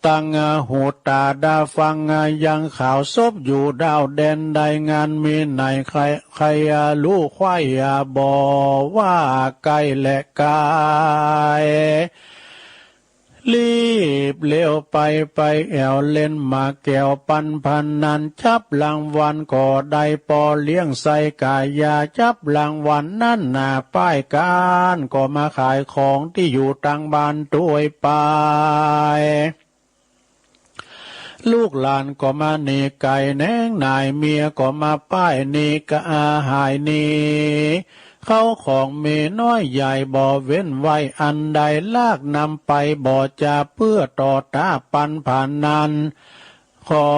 ตั้งหูตาดาฟังยังข่าวศพอยู่ดาวแดนใด งานมีไหนใคร ใครรู้ไขว้บ่ว่าใกล้และไกล รีบเร็วไป ไปแอวเล่นหมากแก้วปันพนัน จับรางวัลก็ได้ปอเลี้ยงไส้กายา จับรางวัลนั้นหน้าป้ายการก็มาขายของตี้อยู่ตังบ้านตวยไป ลูกหลานก็มาหนีไก่แหนงหน่าย เมียก็มาป้ายหนีกะอาหายหนี เข้าของมีน้อยใหญ่บ่เว้นไว้อันใด ลากนำไปบ่จะเปื้อต่อตาปันพนัน ขอ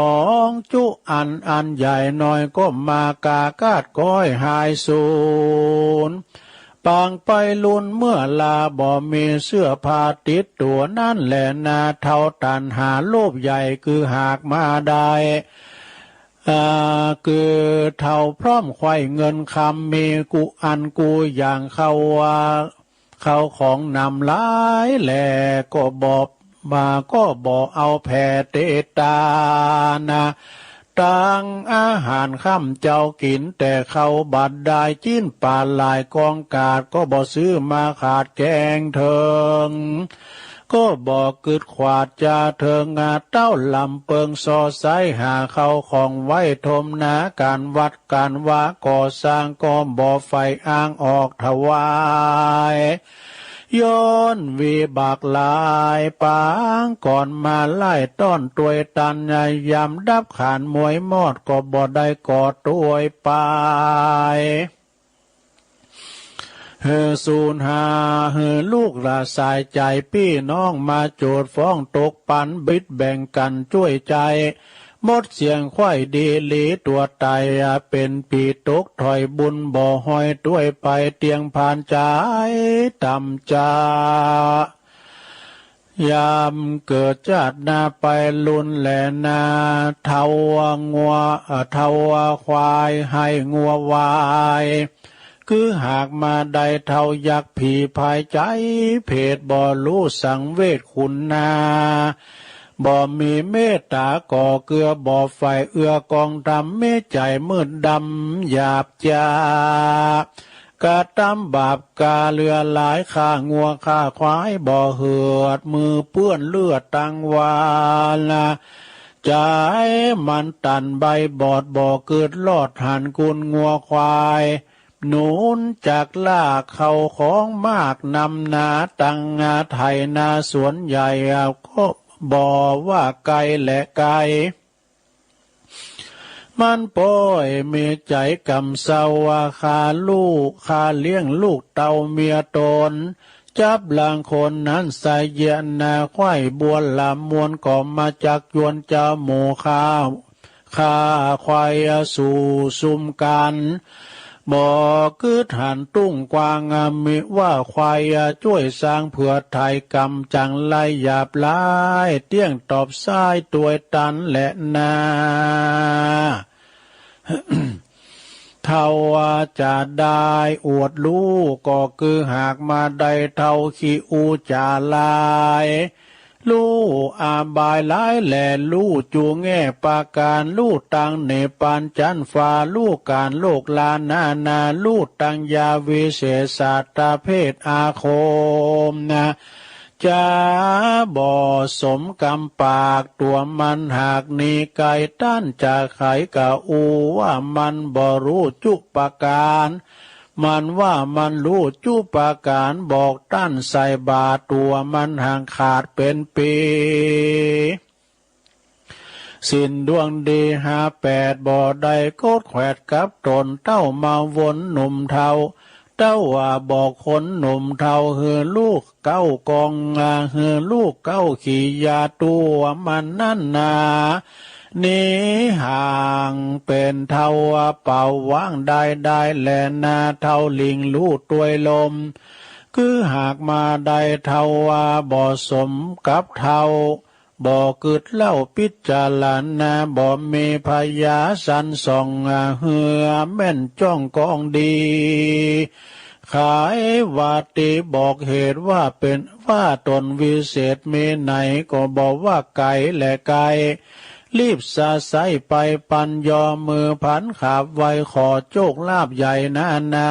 งจุอันอันใหญ่น้อยก็มากากาดก้อยหายสูญ ปางไปลุนเมื่อลาบ่มีเสื้อผ้าติดตัว นั่นแหละนาเฒ่าตัณหาโลภใหญ่ คือหากมาได้ อ่า คือเฒ่าพร้อมไขว้เงินคำ มีกู้อันกู้อย่าง เข้าว่า เข้าของนำหลายแลก็บ่มา ก็บ่เอาแผ่เตตานะ ตังอาหารค่ำเจ้ากินแต่ข้าวบัดได้ จิ๊นปลาหลายกองกาดก็บ่ซื้อมาขาดแกงเถิง ก็บ่กึดขวาดจะเถิง อาเต้าลำเปิงซอไซหาเข้าของไว้ทมนา การวัดการวาก่อสร้างก็บ่ใฝ่อ้างออกถวาย ย้อนวิบากหลายปางก่อนมาไล่ต้อนตวยตัน ยามดับขานมวยมอดก็บ่ได้ก่อตวยไป หื้อสูญหา หื้อลูกหลานสายใจ ปี้น้องมาโจทย์ฟ้องตกปัน บิดแบ่งกันจ้วยใจ หมดเสียงไขว้ดีหลีตัวตาย เป็นปีตกถอยบุญบ่ห้อยตวยไป เตียงผ่านใจต่ำจา ยามเกิดชาติหน้าไปลุนแลนา เฒ่างัว เฒ่าควายให้งัววาย คือหากมาได้เฒ่ายักษ์ผีพายใจ๋ เพศบ่ฮู้สังเวชคุณนา บ่มีเมตตาก่อเกื้อ บ่ใฝ่เอื้อกองธรรม มีใจ๋มืดดำหยาบจ๊า กระตำบาปกาเลือหลาย ฆ่างัวฆ่าควายบ่เหือด มือเปื้อนเลือดตังวาละ ใจ๋มันตันใบบอด บ่กึ๊ดรอดหันกุนงัวควาย หนุนจักลากเข้าของมากนำนา ตังไถนาสวนใหญ่ ก็บ่ว่าไกลและไกล มันป้อยมีใจ๋กำเศร้าว่า ข้าลูก ข้าเลี้ยงลูกเต้าเมียตน จับลางคนนั้นใส่เยียนนา ไขว้บัวลำมวน ก็มาจักยวนเจ้าหมู่ข้า ข้าควายสู่ซุมกัน บ่กึ๊ดหันตุ้งกว้าง มีว่าควายจ้วยสร้างเผื่อไถ่กำ จังไรหยาบหลาย เตี้ยงตอบซ้ายตวยตันแลนา เฒ่าจะได้อวดลูก ก็คือหากมาได้เฒ่าขี้อู้จ๋าหลาย ฮู้อบายหลายแล ฮู้จูแง่ประการ ฮู้ตังเหนือปานจันฟ้า ฮู้การโลกลานานา ฮู้ตังยาวิเศษสัตว์ประเภทอาคมนา จะบ่สมกำปาก ตั๋วมันหากหนีไกล ต้านจะไขกะอู้ว่ามันบ่ฮู้จุประการ มันว่ามันฮู้จุประการ บอกต้านใส่บาตร ตั๋วมันหากขาดเป๋นปี ศีลดวงดีห้าแปด บ่ได้โกดแขวดกับตน เต้ามาวนหนุ่มเฒ่า เต้าว่าบอกคนหนุ่มเฒ่า หื้อลูกเก๊ากอง หื้อลูกเก๊าขี้ยา ตั๋วมันนั้นนา หนีห่างเป๋นเฒ่า เป่าว่างได้ได้แลนา เฒ่าลิงฮู้ตวยลม คือหากมาได้เฒ่าว่าบ่สมกับเฒ่า บ่กึ๊ดเล่าพิจารณา บ่มีพญาสันส่อง หื้อแม่นจ้องกองดี ไขว่าติบอกเหตุว่าเป๋น ว่าตนวิเศษมีไหน ก็บ่ว่าไกลและไกล รีบสะใสไปปัน ย่อมือผันขาบไหว้ ขอโชคลาภใหญ่นานา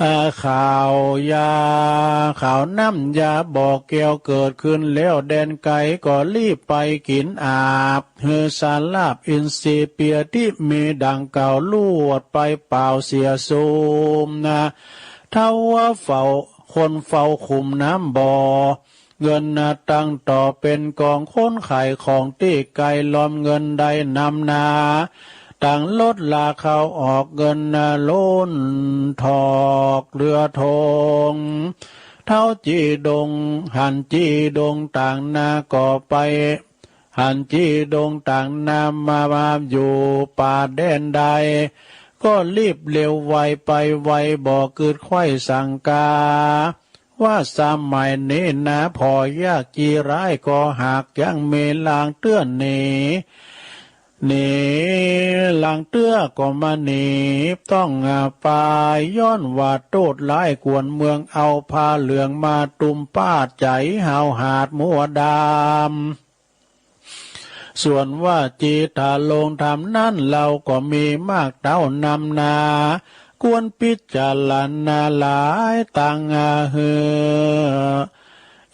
อ่า ข่าวยา ข่าวน้ำยาบ่อแก้วเกิดขึ้นแล้วแดนไกล ก็รีบไปกิ๋นอาบ หื้อสาลาบอินทรีย์เปียที่มีดังกล่าว ลวดไปเป่าเสียสุมนา เฒ่าว่าเฝ้า คนเฝ้าขุมน้ำบ่อ เงินนาตั้งต่อเป๋นกอง คนขายของตี้ไกล ลอมเงินได้นำนา ตังลดลาเข้าออก เงินนาล้นถอกเรือธง เฒ่าจี้ดง หันจี้ดงต่างนาก็ไป หันจี้ดงต่างนามา มาอยู่ป่าแดนใด ก็รีบเร็วไวไปไว บ่กึ๊ดไขว้สังกา ว่าสมัยนี้นา ผ่อยากจีร้ายก็หากยังมีลางเตื้อหนี หนี ลางเตื้อก็มาหนี ต้องไป ย้อนว่าโทษร้ายกวนเมือง เอาผ้าเหลืองมาตุ้มป้าด ใจ๋หาวหาดมัวดำ ส่วนว่าจิตตาลงธรรมนั้น เราก็มีมากเต้านำนา ควรพิจารณาหลายตังหื้อ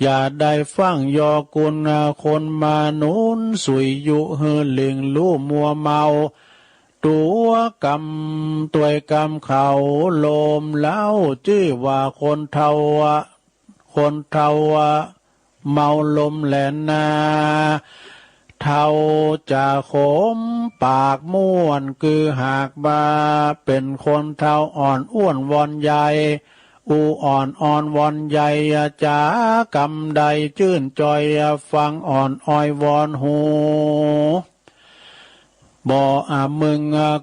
อย่าได้ฟั่งยอกุณคนมาหนุนสุยยุ หื้อลิงฮู้มัวเมา ตั๋วกำตวยกำเขาลมเล้า จื้อว่าคนเฒ่า คนเฒ่าเมาลมแลนา เฒ่าจะขมปากม่วน คือหากว่าเป๋นคนเฒ่าอ่อนอ้วนวอนใหญ่ อู้อ่อนอ้อนวอนใหญ่ จ๋ากำใดจื้นจ่อย ฟังอ่อนอ้อยวอนฮู บ่อามึง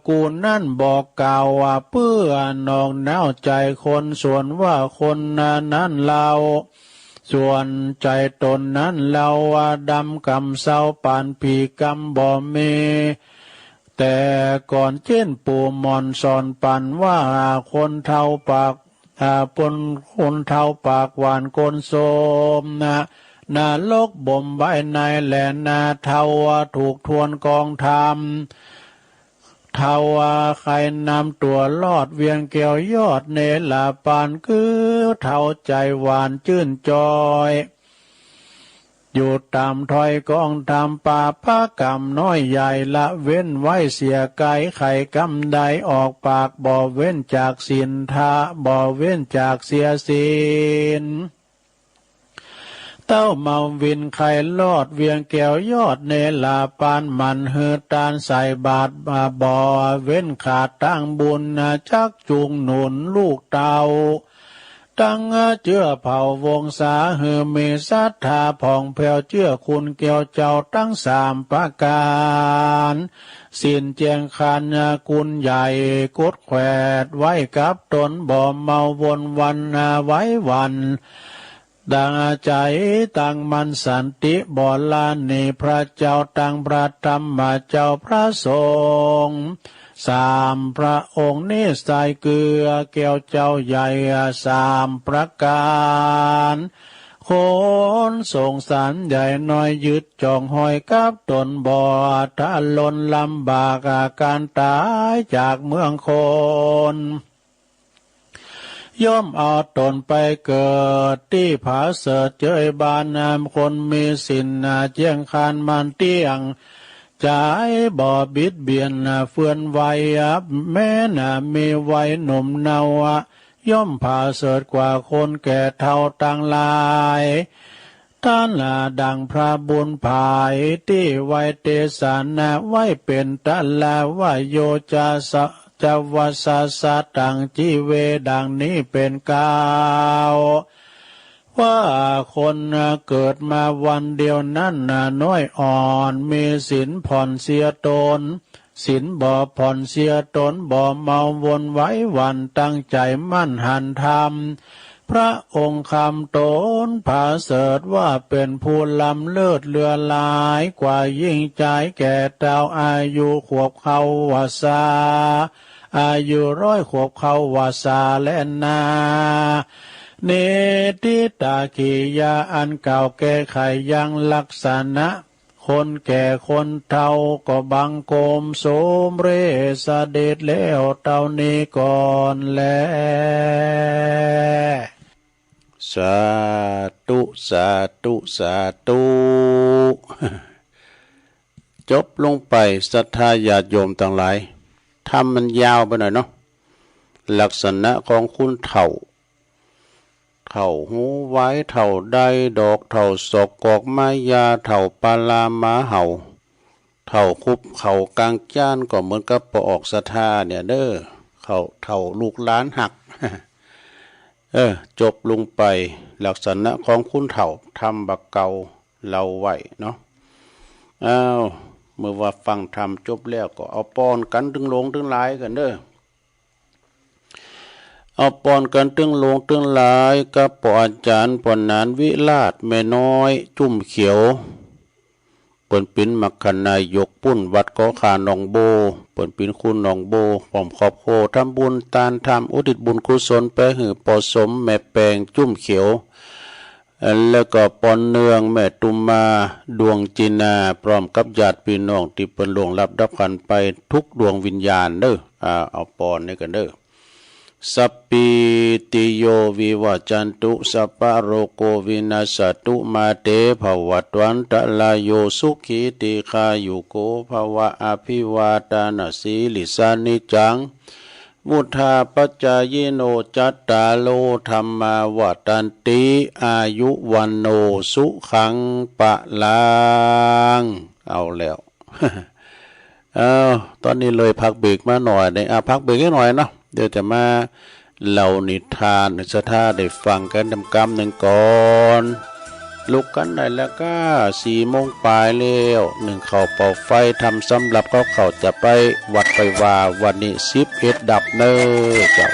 กูนั้นบอกกล่าวว่า เปื้อนอกหนาวใจ๋คน ส่วนว่าคนนั้นเล่า ส่วนใจ๋ต๋นนั้นลาวว่าดำกำเซาปานผีกำบ่มี แต่ก่อนเจ้นปู่หม่อนสอนปั๋นว่า คนเฒ่าปาก อ่า ปน คนเฒ่าปากหวานคนโสมนะ นรกบ่มไว้ในแหล่นา เฒ่าว่าถูกทวนกองธรรม เฒ่าว่าใค่นำตั๋วลอดเวียงแก้วยอดเนรปาน คือเฒ่าใจ๋หวานจื้นจอย อยู่ต๋ามถ้อยกองธรรม ปาปกรรมน้อยใหญ่ละเว้นไว้เสียไกล ใค่กำใดออกปากบ่เว้นจากศีล ถ้าบ่เว้นจากเสียศีล เต้ามาวินใค่ลอดเวียงแก้วยอดเนรปาน หมั่นหื้อตานใส่บาตรบ่เว้นขาด ตั้งบุญจักจุงหนุนลูกเต้า ตั้งเจื้อเผ่าวงศาหื้อมีศรัทธาผ่องแผ้ว เจื้อคุณแก้วเจ้าตั้งสามประก๋าน ศีลเจียงคันคุณใหญ่กดแขวดไว้กับต๋น บ่เมาวนวันไหวหวั่น ตั้งใจ๋ตั้งมั่นสันติบ่ละหนี พระเจ้าตั้งพระธรรมเจ้าพระสงฆ์ สามพระองค์นี้ใส่เกื้อแก้วเจ้าใหญ่สามประก๋าน คนสงสารใหญ่น้อยยึดจ่องห้อยกับต๋นบ่ ถ้าล้นลำบากอาการต๋ายจากเมืองคน ย่อมเอาต๋นไปเกิดตี้ผาเสริฐเจยบาน คนมีศีลเจียงคันมั่นเตี้ยง ใจ๋บ่บิดเบียนเฟื่อนไหว แม้นมีวัยหนุ่มเนา ย่อมผาเสริฐกว่าคนแก่เฒ่าตังหลาย ต้านดั่งพระบุญผายตี้ไว้เตสนาไว้เป๋นตะละวะโยจะสะ จะวัสสะสะตังจิเว ดั่งนี้เป๋นกาว ว่าคนเกิดมาวันเดียวนั้นน้อยอ่อน มีศีลผ่อนเสียต๋น ศีลบ่ผ่อนเสียต๋น บ่เมาวนไหวหวั่น ตั้งใจ๋มั่นหันธรรม พระองค์คำต๋นผาเสริฐว่าเป๋นผู้ล้ำเลิศเลือหลายกว่ายิ่งจายแก่เฒ่า อายุขวบเข้าวัสสา อายุร้อยขวบเข้าวัสสาแลนา นิติตากิยาอันกล่าวแก้ไขยังลักษณะ คนแก่คนเฒ่าก็บังคมสมเร็จเสด็จแล้วเต้านี้ก่อนแล สาธุ สาธุ สาธุ จบลงไป ศรัทธาญาติโยมตังหลาย ธรรมมันยาวไปหน่อยเนาะ ลักษณะของคนเฒ่า เฒ่าหูไว เฒ่าได้ดอก เฒ่าศอกกอกไม้ยา เฒ่าปลาหมาเห่า เฒ่าคุบเข่ากลางจ้าน ก็เหมือนกับปอออกศรัทธาเนี่ยเด้อ เขาเฒ่าลูกหลานฮัก เออ จบลงไป ลักษณะของคนเฒ่า ธรรมบ่าเก่าเล่าไว้เนาะ อ้าว เมื่อว่าฟังธรรมจบแล้วก็เอาปอนกั๋นตึงหลวงตึงหลายกั๋นเด้อ เอาปอนกั๋นตึงหลวงตึงหลายกับป้ออาจ๋ารย์ป้อหนานวิราช แม่น้อยจุ่มเขียว เปิ้นเป๋นมรรคนายกปู้นวัดเกาะข่าหนองโบ เปิ้นเป๋นคนหนองโบ พร้อมครอบครัวทำบุญตานธรรม อุทิศบุญกุศลไปหื้อป้อสมแม่แปงจุ่มเขียว แล้วก็ป้อเนืองแม่ตุ่มมาดวงจินา พร้อมกับญาติพี่น้องตี้เปิ้นล่วงลับดับขันไปทุกดวงวิญญาณเด้อ อ่า เอาปอนนี้กั๋นเด้อ สัพพีติโยวิวัชชันตุ สัพพะโรโควินัสสะตุ มาเตภวัตวันตะราโย สุขีทีฆายุโกภวะ อภิวาทานะสีลิสสะ นิจจัง วุฑฒาปะจายิโน จัตตาโรธัมมาวัฑฒันติ อายุวัณโณ สุขัง พะลัง เอาแล้ว เอ้า ตอนนี้เลยพักเบรกมาหน่อยหนึ่ง อ่ะ พักเบรกนิดหน่อยเนาะ เดี๋ยวจะมาเล่านิทานหื้อศรัทธาได้ฟังกั๋นกำหนึ่งก่อน ลุกกั๋นได้แล้วก้า สี่โมงปลายแล้ว นึ่งข้าวเป่าไฟ ทำสำรับข้าว ข้าวจะไปวัดไปวา วันนี้สิบเอ็ดดับเน้อเจ้า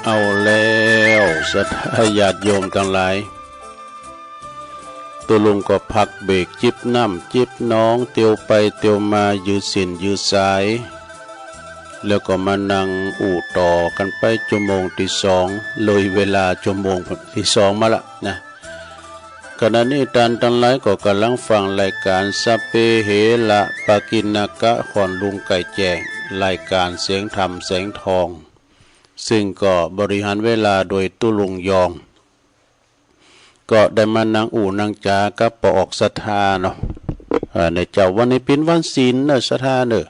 เอาแล้วศรัทธาญาติโยมตังหลาย ตุ๊ลุงก็พักเบรกจิบน้ำจิบหนอง เตียวไปเตียวมา ยืดเส้นยืดสาย แล้วก็มานั่งอู้ต่อกันไปชั่วโมงที่สอง เลยเวลาชั่วโมงที่สองมาละนะ ขณะนี้ต้านตังหลายก็กำลังฟังรายการสัพเพเหระปะกิณณกะ ของลุงไก่แจ้ง รายการเสียงธรรมแสงทอง ซึ่งก็บริหารเวลาโดยตุ๊ลุงยอง ก็ได้มานั่งอู้นั่งจากับป้อออกศรัทธาเนาะ เอ่อ ในเจ้า วันนี้เป๋นวันศีลเนอะ ศรัทธาเนอะ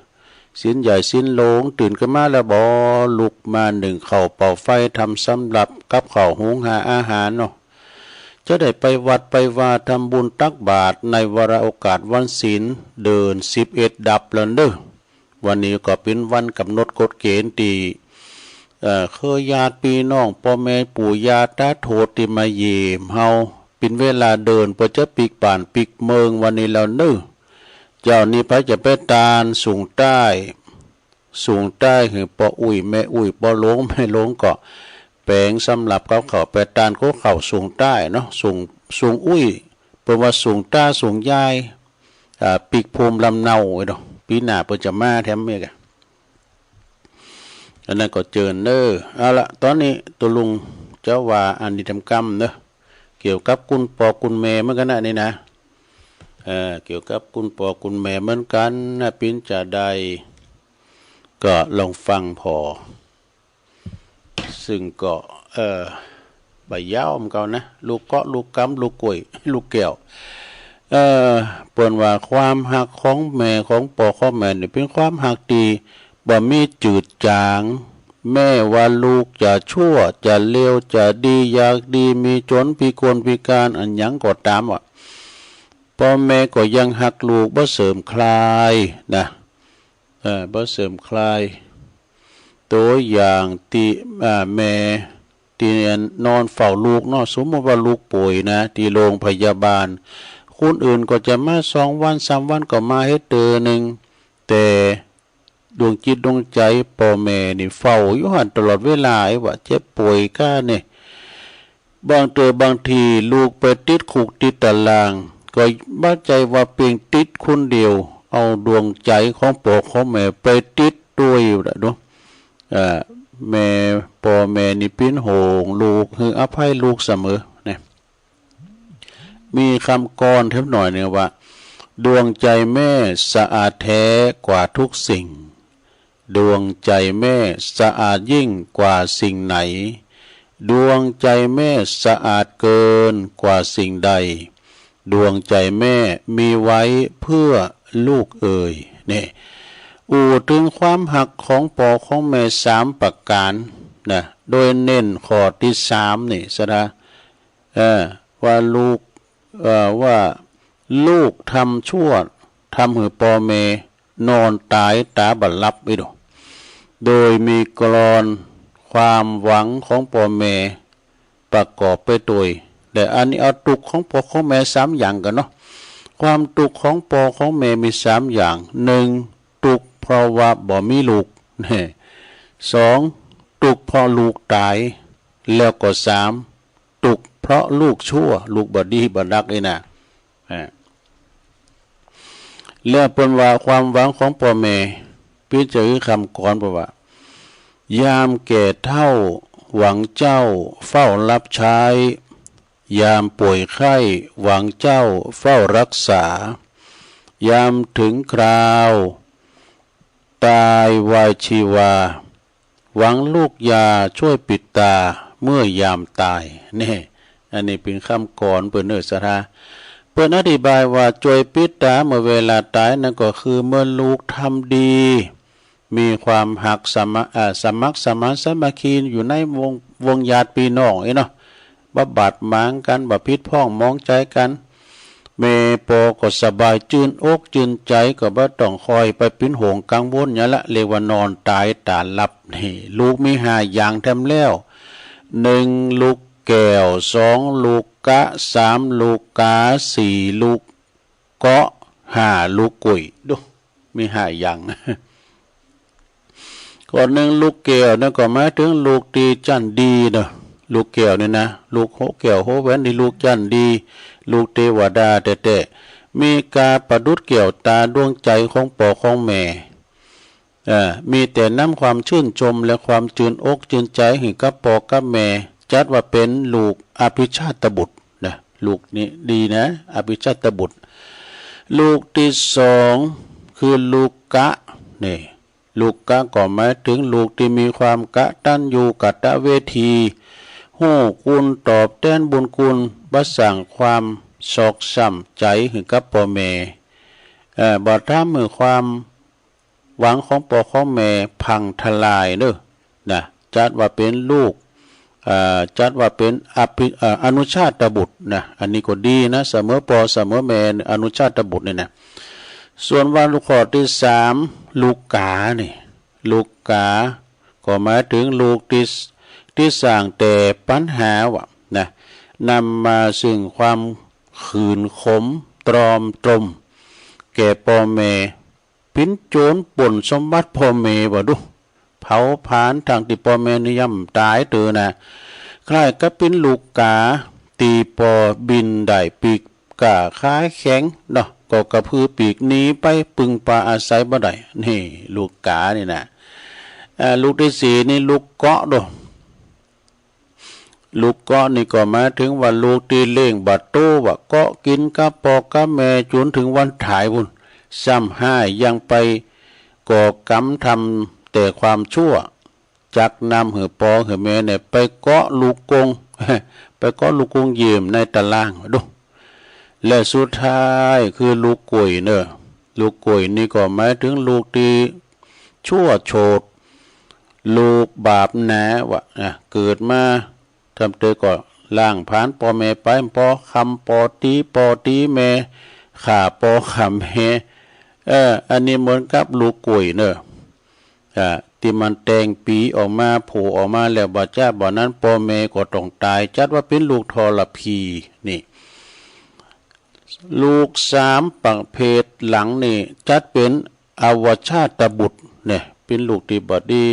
ศีลใหญ่ศีลหลวง ตื่นขึ้นมาแล้วบ่ ลุกมานึ่งข้าวเป่าไฟ ทำสำรับกับข้าว หุงหาอาหารเนาะ จะได้ไปวัดไปวา ทำบุญตักบาตร ในวาระโอกาสวันศีล เดือนสิบเอ็ดดับแล้วเนอะ วันนี้ก็เป๋นวันกำหนดกฎเกณฑ์ตี้ เอ่อ คือญาติพี่น้อง ป้อแม่ปู่ย่าตาโทษตี้มาเยี่ยมเฮา เป๋นเวลาเดือนเปื้อจะปิ๊กบ้านปิ๊กเมืองวันนี้แล้วเนอะ เจ้านี้ไผจะไปตานสูงใต้ สูงใต้หื้อป้ออุ๊ยแม่อุ๊ย ป้อหลวงแม่หลวงก็แป๋งสำรับกับข้าว ไปตานกับข้าวสูงใต้เนาะ สูง สูงอุ๊ย เปิ้นว่าสูงตาสูงยาย อ่า ปิ๊กภูมิลำเนาไว้เนาะ ปี๋หน้าเปิ้นจะมาแถมเอียกอะ อันนั้นก็เจิญเนอะ เอาละ ตอนนี้ตุ๊ลุงจะว่าอันนี้แถมกำเนอะ เกี่ยวกับคุณป้อคุณแม่เหมือนกันนะนี่นะ เอ่อ เกี่ยวกับคุณป้อคุณแม่เหมือนกันนะ เป๋นจาใด ก็ลองฟังผ่อ ซึ่งก็ เอ่อ บ่ยาวเหมือนกันนะ ลูกเกาะ ลูกกำ ลูกกล้วย ลูกแก้ว เอ่อ เปิ้นว่าความฮักของแม่ ของป้อของแม่นี่ เป๋นความฮักตี้บ่มีจืดจาง แม้ว่าลูกจะชั่ว จะเลว จะดี อยากดี มีจน พิกลพิการ อันหยังก็ต๋ามอะ ป้อแม่ก็ยังฮักลูกบ่เสื่อมคลายนะ เอ่อ บ่เสื่อมคลาย ตัวอย่างตี้ อ่า แม่ตี้นอนเฝ้าลูกเนาะ สมมุติว่าลูกป่วยนะ ตี้โรงพยาบาล คนอื่นก็จะมาสองวันสามวันก็มาเฮ็ดเตื้อนึ่ง แต่ดวงจิตดวงใจ๋ป้อแม่นี่เฝ้าอยู่หั้นตลอดเวลา ไอ้ว่าเจ็บป่วยก้าเนี่ย บางเตื้อบางทีลูกไปติดคุกติดตาราง ก็บ่ใจ้ว่าเปียงติดคนเดียว เอาดวงใจ๋ของป้อของแม่ไปติดตวยอยู่ละเนาะ เอ่อ แม่ ป้อแม่นี่เป๋นห่วงลูก หื้ออภัยลูกเสมอเนี่ย มีกำกลอนแถมหน่อยนึ่งว่า ดวงใจ๋แม่สะอาดแท้กว่าทุกสิ่ง ดวงใจ๋แม่สะอาดยิ่งกว่าสิ่งไหน ดวงใจ๋แม่สะอาดเกินกว่าสิ่งใด ดวงใจ๋แม่มีไว้เพื่อลูกเอ่ย เนี่ย อู้เถิงความฮักของป้อของแม่สามประก๋านนะ โดยเน้นข้อตี้สามนี่ซะนะ เออ ว่าลูก เอ่อ ว่าลูกทำชั่ว ทำหื้อป้อแม่นอนต๋ายต๋าบ่หลับอีกโด โดยมีกลอนความหวังของป้อแม่ประกอบไปตวย และอันนี้เอาตุ๊กข์ของป้อของแม่สามอย่างกั๋นเนาะ ความตุ๊กข์ของป้อของแม่มีสามอย่าง นึ่ง ตุ๊กข์เพราะว่าบ่มีลูก สอง ตุ๊กข์เพราะลูกต๋าย แล้วก็สาม ตุ๊กข์เพราะลูกชั่ว ลูกบ่ดีบ่ดักนี่นะ อ่า แล้วเปิ้นว่าความหวังของป้อแม่ เป๋นจะหื้อกำกลอนเปิ้นว่า ยามแก่เฒ่าหวังเจ้าเฝ้ารับใช้ ยามป่วยไข้หวังเจ้าเฝ้ารักษา ยามถึงคราวตายวายชีวา หวังลูกยาช่วยปิดตาเมื่อยามตาย นี่ อันนี้เป๋นกำกลอนเปิ้นเนอะศรัทธา เปิ้นอธิบายว่าช่วยปิดตาเมื่อเวลาตายนั้นก็คือเมื่อลูกทำดี มีความฮักสมะ อ่า สมัครสมานสามัคคีอยู่ในวง วงญาติพี่น้องเอ้ยเนาะ บ่บาดหมางกั๋น บ่ผิดพ้องหมองใจ๋กั๋น แม่ป้อก็สบายจื้นอกจื้นใจ๋ ก็บ่ต้องคอยไปเป๋นห่วงกังวลหยังละ เรียกว่านอนต๋ายต๋าหลับ นี่ ลูกมีห้าอย่างแถมแล้ว นึ่ง ลูกแก้ว สอง ลูกกะ สาม ลูกกา สี่ ลูกเกาะ ห้า ลูกกล้วย ดู มีห้าอย่าง ข้อหนึ่ง ลูกแก้วเนี่ยก็หมายถึงลูกตี้จั้นดีเนาะ ลูกแก้วนี่นะ ลูกโฮแก้วโฮแหวนนี่ลูกจั้นดี ลูกเทวดาแต๊ๆ มีกาประดุจแก้วตาดวงใจของป้อของแม่ เอ่อ มีแต่นำความชื่นชมและความจืนอกจืนใจหื้อกับป้อกับแม่ จัดว่าเป๋นลูกอภิชาตบุตรนะ ลูกนี้ดีนะ อภิชาตบุตร ลูกตี้สอง คือลูกะ นี่ ลูกะก็หมายถึงลูกตี้มีความกตัญญูกตเวที ฮู้คุณตอบแตนบุญคุณ บ่สร้างความซอกช้ำใจ๋หื้อกับป้อแม่ เอ่อ บ่ทำหื้อความหวังของป้อของแม่พังทลายเนาะ นะ จัดว่าเป๋นลูก เอ่อ จัดว่าเป๋นอภิ- เอ่อ อนุชาตบุตรนะ อันนี้ก็ดีนะ เสมอป้อเสมอแม่ อนุชาตบุตรนี่นะ ส่วนว่าลูกข้อตี้สาม ลูกานี่ ลูกา ก็หมายถึงลูกตี้- ตี้สร้างแต่ปัญหาว่านะ นำมาซึ่งความหืนขมตรอมตรม แก่ป้อแม่ ปิ้นโจ๋นป้นสมบัติป้อแม่ว่าดู เผาผลาญทั้งตี้ป้อแม่นี่ย่ำต๋ายเต๋อนะ คล้ายกับปิ้นลูกา ตี้ป้อบินได้ปีกก้าขาแข็งเนาะ ก็กระพือปีกหนีไป พึ่งพาอาศัยบ่ได้ นี่ ลูกานี่นะ อ่า ลูกตี้สี่นี่ลูกเกาะโด ลูกเกาะนี่ก็หมายถึงว่าลูกตี้เลี้ยงบ่โต ว่าเกาะกิ๋นกับป้อกับแม่จ๋นถึงวันต๋ายปู้น ซ้ำฮ้ายยังไปก่อกรรมทำแต่ความชั่ว จักนำหื้อป้อหื้อแม่เนี่ยไปเกาะลูกกง ไปเกาะลูกกงเยี่ยมในตารางดู และสุดท้ายคือลูกก๋วยเนาะ ลูกก๋วยนี่ก็หมายถึงลูกตี้ชั่วโฉด ลูกบาปหนาว่า อ่ะ เกิดมาทำเตอก็ล้างผลาญป้อแม่ไป ป้อคำป้อตี๋ ป้อตี๋แม่ ฆ่าป้อฆ่าแม่ เออ อันนี้เหมือนกับลูกก๋วยเนาะ อ่า ตี้มันแต่งปี๋ออกมา โผล่ออกมาแล้ว บ่าจ้าบ่านั้นป้อแม่ก็ต้องต๋าย จัดว่าเป๋นลูกทรพี นี่ ลูกสามประเภทหลังนี่ จัดเป๋นอวชาตบุตรเนี่ย เป๋นลูกตี้บ่ดี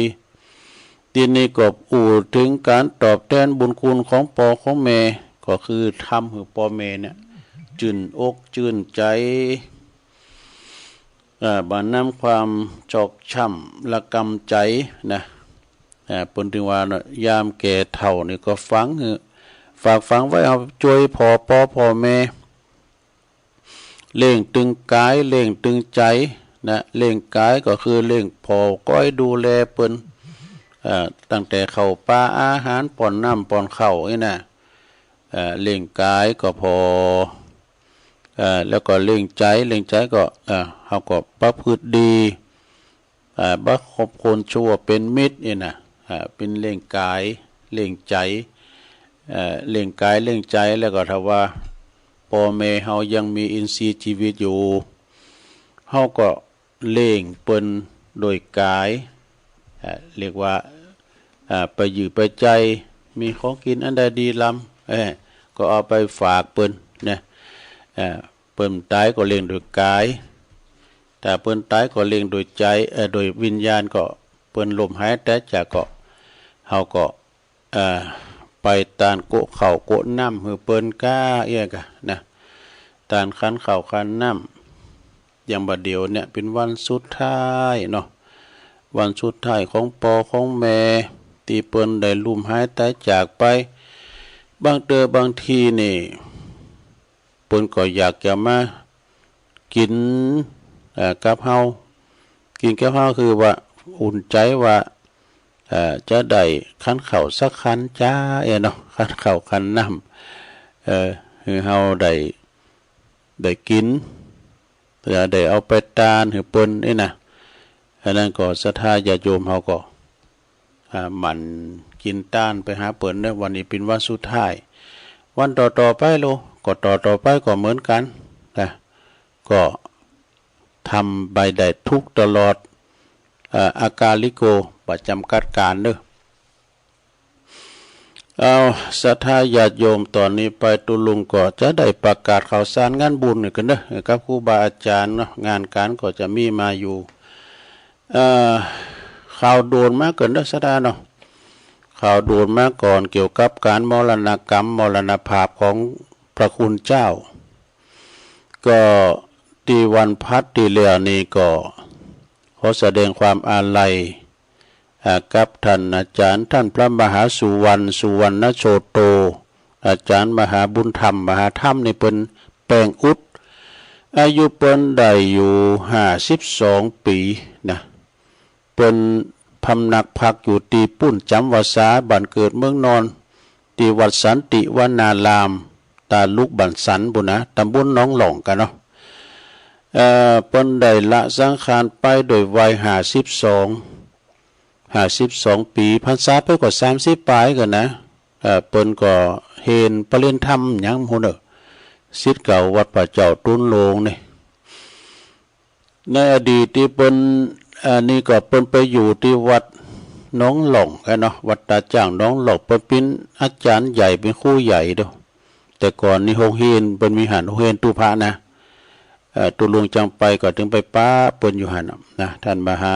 ตี้นี่ก็อู้ถึงก๋านตอบแตนบุญคุณของป้อของแม่ ก็คือทำหื้อป้อแม่เนี่ย จื้นอกจื้นใจ๋ อ่า บ่นำความซอกช้ำระกำใจ๋นะ อ่า เปิ้นถึงว่าเนาะ ยามแก่เฒ่านี่ก็ฝังหื้อ ฝากฝังไว้เอาจ้วยผ่อป้อผ่อแม่ เลี้ยงตึงก๋าย เลี้ยงตึงใจ๋นะ เลี้ยงก๋ายก็คือเลี้ยงผ่อก้อยดูแลเปิ้น อ่า ตั้งแต่ข้าวป๋าอาหาร ป้อนน้ำป้อนข้าวนี่นะ อ่า เลี้ยงก๋ายก็ผ่อ อ่า แล้วก็เลี้ยงใจ๋ เลี้ยงใจ๋ก็ อ่า เฮาก็ประพฤติดี อ่า บ่คบคนชั่วเป๋นมิตรนี่นะ อ่า เป๋นเลี้ยงก๋าย เลี้ยงใจ๋ เอ่อ เลี้ยงก๋าย เลี้ยงใจ๋ แล้วก็ถ้าว่าป้อแม่เฮายังมีอินทรีย์ชีวิตอยู่ เฮาก็เลี้ยงเปิ้นโดยก๋าย อ่า เรียกว่า อ่า ไปยื้อไปใจ๋ มีของกิ๋นอันใดดีลำ เออ ก็เอาไปฝากเปิ้นนะ อ่า เปิ้นต๋ายก็เลี้ยงโดยก๋าย ถ้าเปิ้นต๋ายก็เลี้ยงโดยใจ๋ เอ่อ โดยวิญญาณ ก็เปิ้นล้มหายต๋ายจากก็ เฮาก็ เอ่อ ไปตานโกะข้าวโกะน้ำหื้อเปิ้นก้าเอี้ยกะนะ ตานขันข้าวขันน้ำ อย่างบ่าเดี่ยวเนี่ยเป๋นวันสุดท้ายเนาะ วันสุดท้ายของป้อของแม่ ตี้เปิ้นได้ล้มหายต๋ายจากไป บางเตื้อบางทีนี่ เปิ้นก็อยากจะมากิ๋น เอ่อ กับเฮา กิ๋นกับเฮาคือว่าอุ่นใจ๋ว่า เอ่อ จะได้ขันข้าวสักขันจ้า เอ้อเนาะ ขันข้าวขันน้ำ เอ่อ หื้อเฮาได้ ได้กิ๋น เอ่อ ได้เอาไปตานหื้อเปิ้นนี่นะ อันนั้นก็ศรัทธาญาติโยมเฮาก็ อ่า หมั่นกิ๋นตานไปหาเปิ้นเนาะ วันนี้เป๋นวันสุดท้าย วันต่อๆ ไปโล ก็ต่อๆ ไปก็เหมือนกั๋นนะ ก็ทำไปได้ทุกตลอด เอ่อ อากาลิโก บ่จ๋ำกัดก๋าลเนาะ เอา ศรัทธาญาติโยม ต๋อนนี้ไปตุ๊ลุงก็จะได้ประกาศข่าวสารงานบุญนี่กั๋นเนาะ กับครูบาอาจ๋ารย์เนาะ งานก๋านก็จะมีมาอยู่ เอ่อ ข่าวด่วนมาก่อนเด้อ ศรัทธาเนาะ ข่าวด่วนมาก่อนเกี่ยวกับการมรณกรรม มรณภาพของพระคุณเจ้า ก็ตี้วันพัดตี้แล้วนี่ก็ขอแสดงความอาลัย อ่า กับท่านอาจารย์ ท่านพระมหาสุวรรณ สุวรรณโชโต อาจารย์มหาบุญธรรม มหาธรรมนี่เปิ้นแปลงอุด อายุเปิ้นได้อยู่ห้าสิบสองปี๋นะ เปิ้นพำนักพักอยู่ตี้ปู๊น จ๋ำวาสา บ้านเกิดเมืองนอน ตี้วัดสันติวนาราม ตาลุกบ้านสันปู๊นนะ ตำบลหนองหล่องกะเนาะ เอ่อ เปิ้นได้ละสังขารไปโดยวัยห้าสิบสอง ห้าสิบสองปี๋ พรรษาเปิ้นก็สามสิบป๋ายกะนะ เอ่อ เปิ้นก็เฮนปริญญาธรรมหยังพู้นเน่อ ศิษย์เก่าวัดพระเจ้าตุ๊นโลงนี่ ในอดีตตี้เปิ้น อันนี้ก็เปิ้นไปอยู่ตี้วัดหนองหล่องกะเนาะ วัดตาจ้างหนองหล่อง เปิ้นเป๋นอาจ๋ารย์ใหญ่ เป๋นครูใหญ่เด้อ แต่ก่อนนี่โฮงเฮียนเปิ้นมีหั้น โฮงเฮียนตู้พระนะ เอ่อ ตุ๊นโลงจังไปก็ตึงไปปะเปิ้นอยู่หั้นน่ะนะ ท่านมหา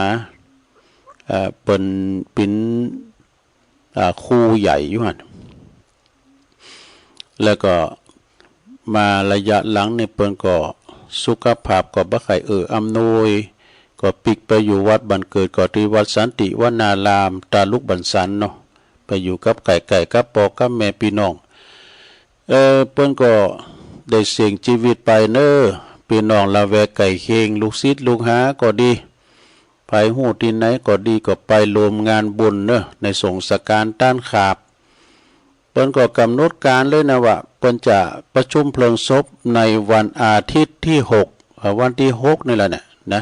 เอ่อ เปิ้นเป๋น อ่า ครูใหญ่อยู่หั้น แล้วก็มาระยะหลังนี่เปิ้นก็สุขภาพก็บ่ค่อยเอื้ออำนวย ก็ปิ๊กไปอยู่วัดบ้านเกิด ก็ตี้วัดสันติวนาราม ตาลุกบ้านสันเนาะ ไปอยู่กับใก้ๆ กับป้อกับแม่ปี้น้อง เอ่อ เปิ้นก็ได้เสี่ยงจีวิตไปเน่อ ปี้น้องละแวกใก้เคียง ลูกศิษย์ลูกหาก็ดี ไผฮู้ตี้ไหนก็ดี ก็ไปร่วมงานบุญเน่อ ในสงฆ์สการต้านขาบ เปิ้นก็กำหนดการเลยนะว่า เปิ้นจะประชุมเพลิงศพในวันอาทิตย์ตี้หก เอ่อ วันตี้หกนี่แหละเนี่ยนะ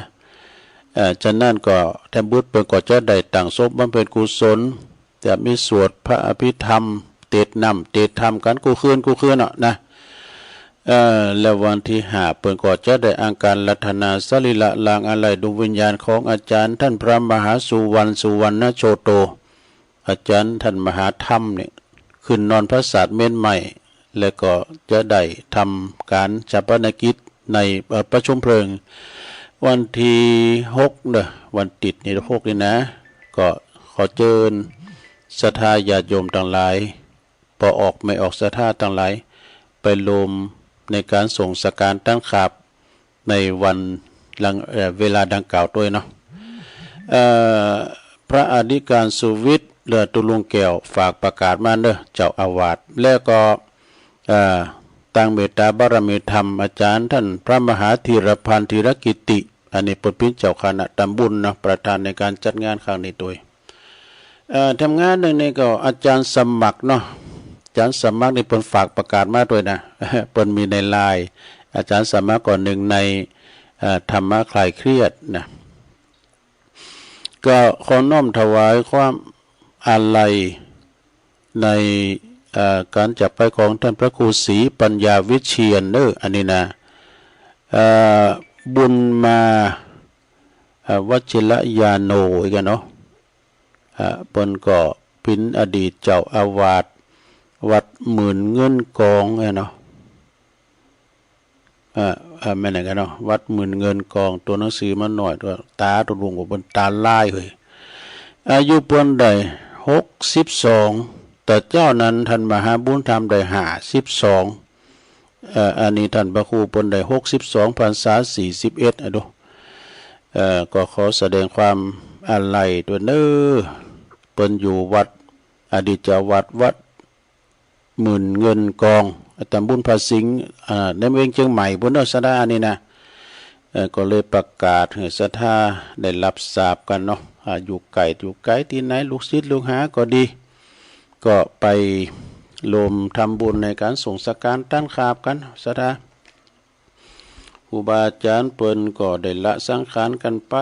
เอ่อ ฉะนั้นก็แถมบุตรเปิ้นก็จะได้ตั้งศพบำเพ็ญกุศล จะมีสวดพระอภิธรรม เตสน์น้ำเตสน์ธรรมกั๋นกู้คืนกู้คืนเนาะนะ เอ่อ แล้ววันตี้ห้าเปิ้นก็จะได้อังคารรัตนาสรีระ ลางอาลัยดวงวิญญาณของอาจ๋ารย์ท่านพระมหาสุวรรณ สุวรรณโชโต อาจ๋ารย์ท่านมหาธรรมเนี่ย ขึ้นนอนปราสาทเมรุใหม่ แล้วก็จะได้ทำการฌาปนกิจใน เอ่อ ประชุมเพลิง วันตี้หกเน่อ วันอาทิตย์ตี้หกนี่นะ ก็ขอเจิญศรัทธาญาติโยมตังหลาย ป้อออกแม่ออกศรัทธาตังหลาย ไปร่วมในการสงฆ์สการต้านขาบ ในวันหลัง เอ่อ เวลาดังกล่าวตวยเนาะ เอ่อ พระอธิการสุวิทย์ เอ่อ ตุ๊ลุงแก้ว ฝากประกาศมาเน่อ เจ้าอาวาส แล้วก็ เอ่อ ตางเมตตาบารมีธรรม อาจ๋ารย์ท่านพระมหาธีรพันธ์ ธีรกิตติ อันนี้เปิ้นเป๋นเจ้าคณะตำบลเนาะ ประธานในการจัดงานครั้งนี้ตวย เอ่อ แถมงานหนึ่งนี่ก็อาจ๋ารย์สมัครเนาะ อาจ๋ารย์สมัครนี่เปิ้นฝากประกาศมาตวยนะ เปิ้นมีในไลน์ อาจ๋ารย์สมัครก็หนึ่งใน เอ่อ ธรรมะคลายเครียดนะ ก็ขอน้อมถวายความอาลัยใน เอ่อ การจากไปของท่านพระครูศรีปัญญาวิเชียรเน่อ อันนี้นะ เอ่อ บุญมา เอ่อ วชิรญาโณ อีกอะเนาะ เอ่อ เปิ้นก็เป๋นอดีตเจ้าอาวาสวัดหมื่นเงินกองอะเนาะ เอ่อ เอ่อ แม่นหยังกะเนาะ วัดหมื่นเงินกอง ตั๋วหนังสือมันน้อย ตั๋วตาตั๋วลุงก็เปิ้นตาลายเฮ้ย อายุเปิ้นได้หกสิบสอง แต่เจ้านั้นท่านมหาบุญธรรมได้ห้าสิบสอง เอ่อ อันนี้ท่านพระครูเปิ้นได้หกสิบสอง พรรษาสี่สิบเอ็ด อะดู เอ่อ ก็ขอแสดงความอาลัยตวยเน่อ เปิ้นอยู่วัด อดีตเจ้าวัดวัดหมื่นเงินกอง ตำบลพระสิงห์ อ่า ในเมืองเชียงใหม่ปู้นเน่อ ศรัทธานี่นะ เอ่อ ก็เลยประกาศหื้อศรัทธาได้รับทราบกั๋นเนาะ อ่า อยู่ใก้อยู่ไกลตี้ไหน ลูกศิษย์ลูกหาก็ดี ก็ไปร่วมทำบุญในการสงฆ์สการต้านขาบกั๋น ศรัทธา ครูบาอาจ๋ารย์เปิ้นก็ได้ละสังขารกั๋นไป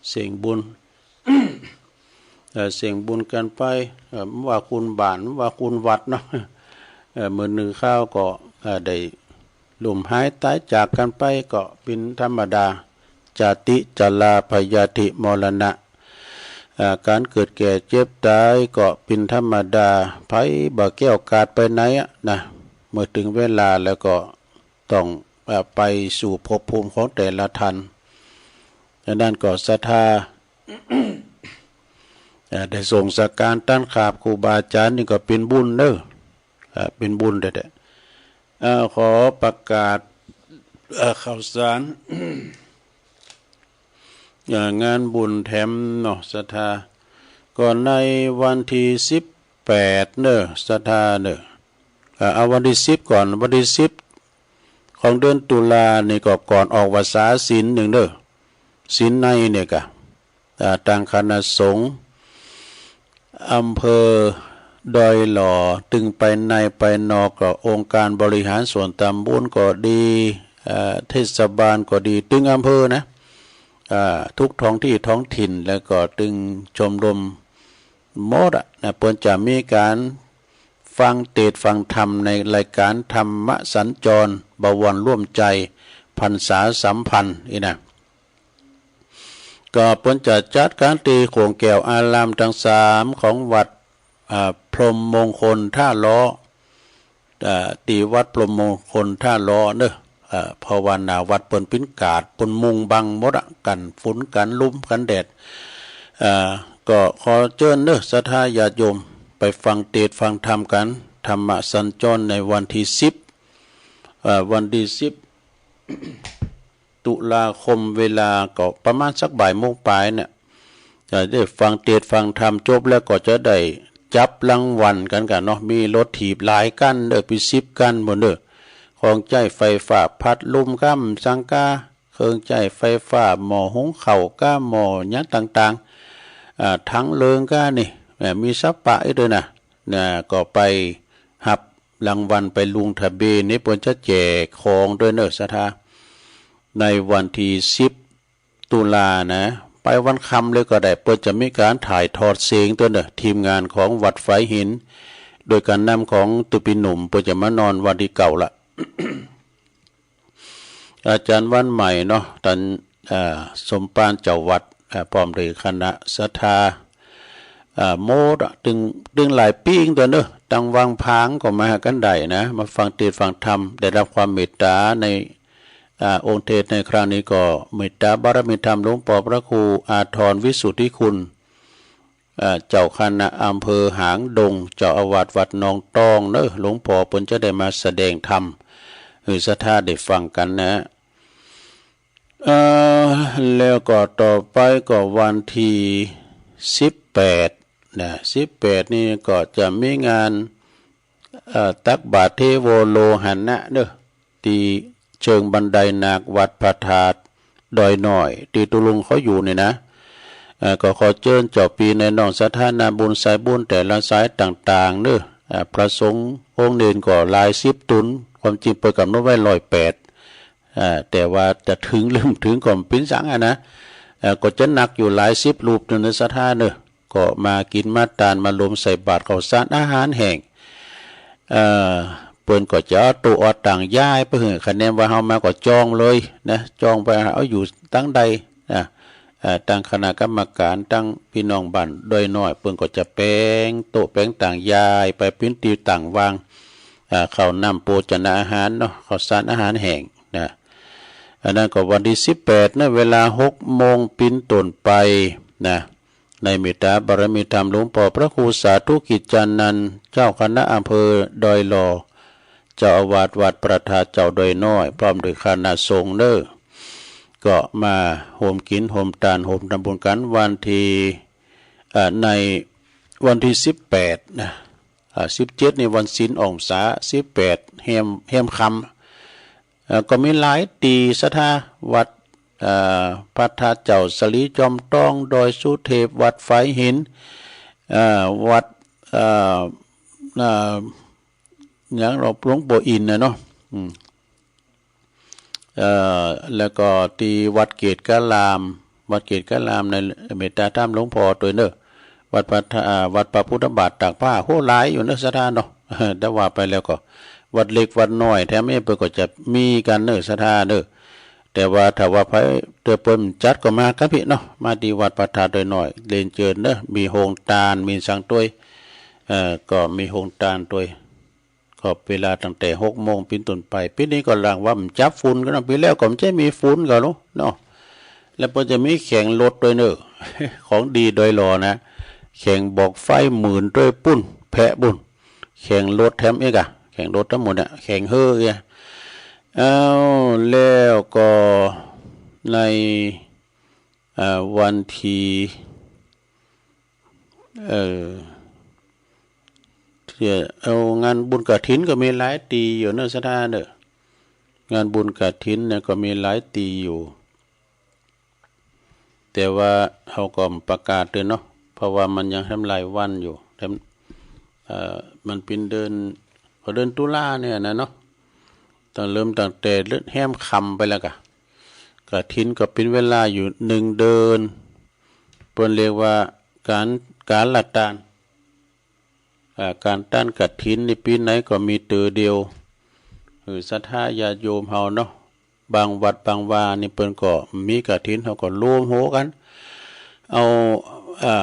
เสี่ยงบุญ เอ่อ เสี่ยงบุญกั๋นไป เอ่อ ว่าคุณบ้าน ว่าคุณวัดเนาะ เอ่อ มื้อนึ่งคราวก็ เอ่อ ได้ล้มหายต๋ายจากกั๋นไปก็เป๋นธรรมดา จาติ จรา พยาธิ มรณะ เอ่อ ก๋านเกิดแก่เจ็บต๋ายก็เป๋นธรรมดา ไผบ่แก้วกาดไปไหนอะนะ เมื่อถึงเวลาแล้วก็ต้อง เอ่อ ไปสู่ภพภูมิของแต่ละท่าน ดังนั้นก็ศรัทธา เอ่อ ได้ส่งสักการต้านขาบครูบาอาจารย์นี่ก็เป็นบุญเนอะ เอ่อ เป็นบุญแท้ๆ เอ่อ ขอประกาศ เอ่อ ข่าวสาร เอ่อ งานบุญแถมเนาะ ศรัทธา ก็ในวันที่สิบแปดเนอะ ศรัทธาเนอะ เอ่อ เอาวันที่สิบก่อน วันที่สิบของเดือนตุลานี่ก็ก่อนออกพรรษาศีลหนึ่งเนอะ ศีลในเนี่ยกะ อ่า ตางคณะสงฆ์อำเภอดอยหล่อ ตึงไปในไปนอกก็องค์การบริหารส่วนตำบลก็ดี อ่า เทศบาลก็ดี ตึงอำเภอนะ อ่า ทุกท้องที่ท้องถิ่น แล้วก็ตึงชมรมหมดอะนะ เปิ้นจะมีการฟังเทศน์ฟังธรรมในรายการธรรมสัญจร บวรร่วมใจ พรรษาสัมพันธ์ อีนะ ก็เปิ้นจะจัดการตี้โขงแก้วอารามตังสามของวัด อ่า พรหมมงคลท่าล้อ อ่า ตี้วัดพรหมมงคลท่าล้อเนอะ อ่า เพราะว่าหน้าวัดเปิ้นปิ้นกาด เปิ้นมุงบังหมดอะ กันฝน กันลม กันแดด อ่า ก็ขอเจิญเนอะ ศรัทธาญาติโยม ไปฟังเทศน์ฟังธรรมกัน ธรรมสัญจรในวันที่สิบ อ่า วันที่สิบ ตุลาคม เวลาก็ประมาณสักบ่ายโมงปลายเนี่ย จะได้ฟังเทศน์ฟังธรรมจบแล้วก็จะได้จับรางวัลกันกันเนาะ มีรถถีบหลายคันเด้อ เป็นสิบคันหมดเด้อ ของใจ๊ไฟฟ้า พัดลมก้า สังกา เครื่องใจ๊ไฟฟ้า หม้อหุงข้าวก้า หม้อหยังต่างๆ อ่า ถังเหลืองก้านี่ แหม มีสับปะอีกด้วยนะ นะ ก็ไปฮับรางวัล ไปลงทะเบียนนี่ เปิ้นจะแจกของด้วยเนอะ ศรัทธา ในวันที่สิบ ตุลานะ ไปวันค่ำเลยก็ได้ เปิ้นจะมีการถ่ายทอดเสียงตัวเนอะ ทีมงานของวัดฝายหิน โดยการนำของตุ๊ปีหนุ่ม เปิ้นจะมานอนวันที่เก้าละ อาจารย์วันใหม่เนาะ ต้าน อ่า สมภารเจ้าวัด อ่า พร้อมด้วยคณะศรัทธา อ่า หมดอะ ตึง ตึงหลายปี๋ตัวเนอะ ตังวังผางก็มาหากันได้นะ มาฟังเทศน์ฟังธรรม ได้รับความเมตตาใน อ่า องค์เทศน์ในครั้งนี้ก็เมตตาบารมีธรรมหลวงปอพระครูอาทรวิสุทธิคุณ อ่า เจ้าคณะอำเภอหางดง เจ้าอาวาสวัดหนองตองเนอะ หลวงปอเปิ้นจะได้มาแสดงธรรมหื้อศรัทธาได้ฟังกันนะ เอ่อ แล้วก็ต่อไปก็วันที่สิบแปดนะ สิบแปดนี่ก็จะมีงาน เอ่อ ตักบาตรเทโวโลหณะเนอะ ตี้เชิงบันไดนาควัดพระธาตุดอยน้อย ตี้ตุ๊ลุงเขาอยู่นี่นะ เอ่อ ก็ขอเจิญเจ้าปี้นายน้องศรัทธานาบุญสายบุญแต่ละสายต่างๆ เนอะ เอ่อ พระสงฆ์องค์เณรก็หลายสิบต๋น ความจริงเปิ้นกำหนดไว้ร้อยแปด อ่า แต่ว่าจะถึงหรือบ่ถึงก็บ่เป๋นสังอะนะ เอ่อ ก็จะหนักอยู่หลายสิบรูปเนอะ ศรัทธาเนอะ ก็มากินมาตาน มาลวมใส่บาตรข้าวสารอาหารแห้ง เอ่อ เปิ้นก็จะเอาโต๊ะเอาตั๋งย้ายไปหื้อ คะแนนว่าเฮามาก็จองเลยนะ จองไปเอาอยู่ตังใดนะ เอ่อ ตังคณะกรรมการ ตังปี้น้องบ้านดอยน้อย เปิ้นก็จะแป๋งโต๊ะแป๋งตั๋งย้ายไปเป๋นตี้ตั้งวาง อ่า ข้าวน้ำโภชนาอาหารเนาะ ข้าวสารอาหารแห้งนะ อันนั้นก็วันที่สิบแปดนะ เวลาหกโมงเป๋นต้นไปนะ ในเมตตาบารมีธรรมหลวงปอพระครูสาธุกิจจานันท์ เจ้าคณะอำเภอดอยหล่อ เจ้าอาวาสวัดพระธาตุเจ้าดอยน้อย พร้อมด้วยคณะสงฆ์เนอะ ก็มาโฮมกิ๋นโฮมตานโฮมทำบุญกั๋นวันที่ อ่า ในวันที่สิบแปดนะ อ่า สิบเจ็ดนี่วันศีลออกพรรษา สิบแปดแฮม แฮมค่ำ เอ่อ ก็มีหลายตี้ศรัทธา วัด เอ่อ พระธาตุเจ้าสะหลีจอมตอง ดอยสุเทพ วัดฝายหิน เอ่อ วัด เอ่อ เอ่อ หยัง หลวงปู่อินทร์นะเนาะ อืม เอ่อ แล้วก็ตี้วัดเกตุการาม วัดเกตุการามในเมตตาธรรมหลวงพ่อตวยเนอะ วัดพระธา- อ่า วัดพระพุทธบาทตากผ้า โห หลายอยู่เนอะศรัทธาเนาะ ถ้าว่าไปแล้วก็ วัดเล็กวัดน้อยแถมนี้เปิ้นก็จะมีกั๋นเนอะศรัทธาเนอะ แต่ว่าถ้าว่าไผเตื้อเปิ้นจัดก็มากั๋นพี้เนาะ มาตี้วัดพระธาตุดอยน้อย เรียนเจิญเนอะ มีโฮงตาน มีสังตวย เอ่อ ก็มีโฮงตานตวย ก็เวลาตั้งแต่หกโมงเป๋นต้นไป ปี๋นี้ก็หลังว่ามันจับฝุ่นก็เนาะ ปี๋แล้วก็มันจะมีฝุ่นก็รู้เนาะ แล้วเปิ้นจะมีแข่งรถตวยเนอะ ของดีดอยหล่อนะ แข่งบอกไฟหมื่นด้วยปุ้น แพะปุ้น แข่งรถแถมอีกอะ แข่งรถทั้งหมดเนี่ย แข่งเฮ้อเอีย เอา แล้วก็ใน เอ่อ วันที่ เอ่อ ที่เอางานบุญกฐินก็มีหลายตี้อยู่เนอะ ศรัทธาเนอะ งานบุญกฐินเนี่ยก็มีหลายตี้อยู่ แต่ว่าเฮาก็ประกาศเด้อเนาะ เพราะว่ามันยังแถมหลายวันอยู่ แถม เอ่อ มันเป็นเดือน พอเดือนตุลาเนี่ยนะเนาะ ตั้ง เริ่มตั้งแต่เริ่มแฮมค่ำไปแล้วกะ กฐินก็เป็นเวลาอยู่หนึ่งเดือน เปิ้นเรียกว่าการ การละตาน อ่า การตานกฐินนี่ปี๋ไหนก็มีเตื้อเดียว เออ ศรัทธาญาติโยมเฮาเนาะ บางวัดบางวานี่เปิ้นก็มีกฐิน เฮาก็รวมโฮกัน เอา อ่า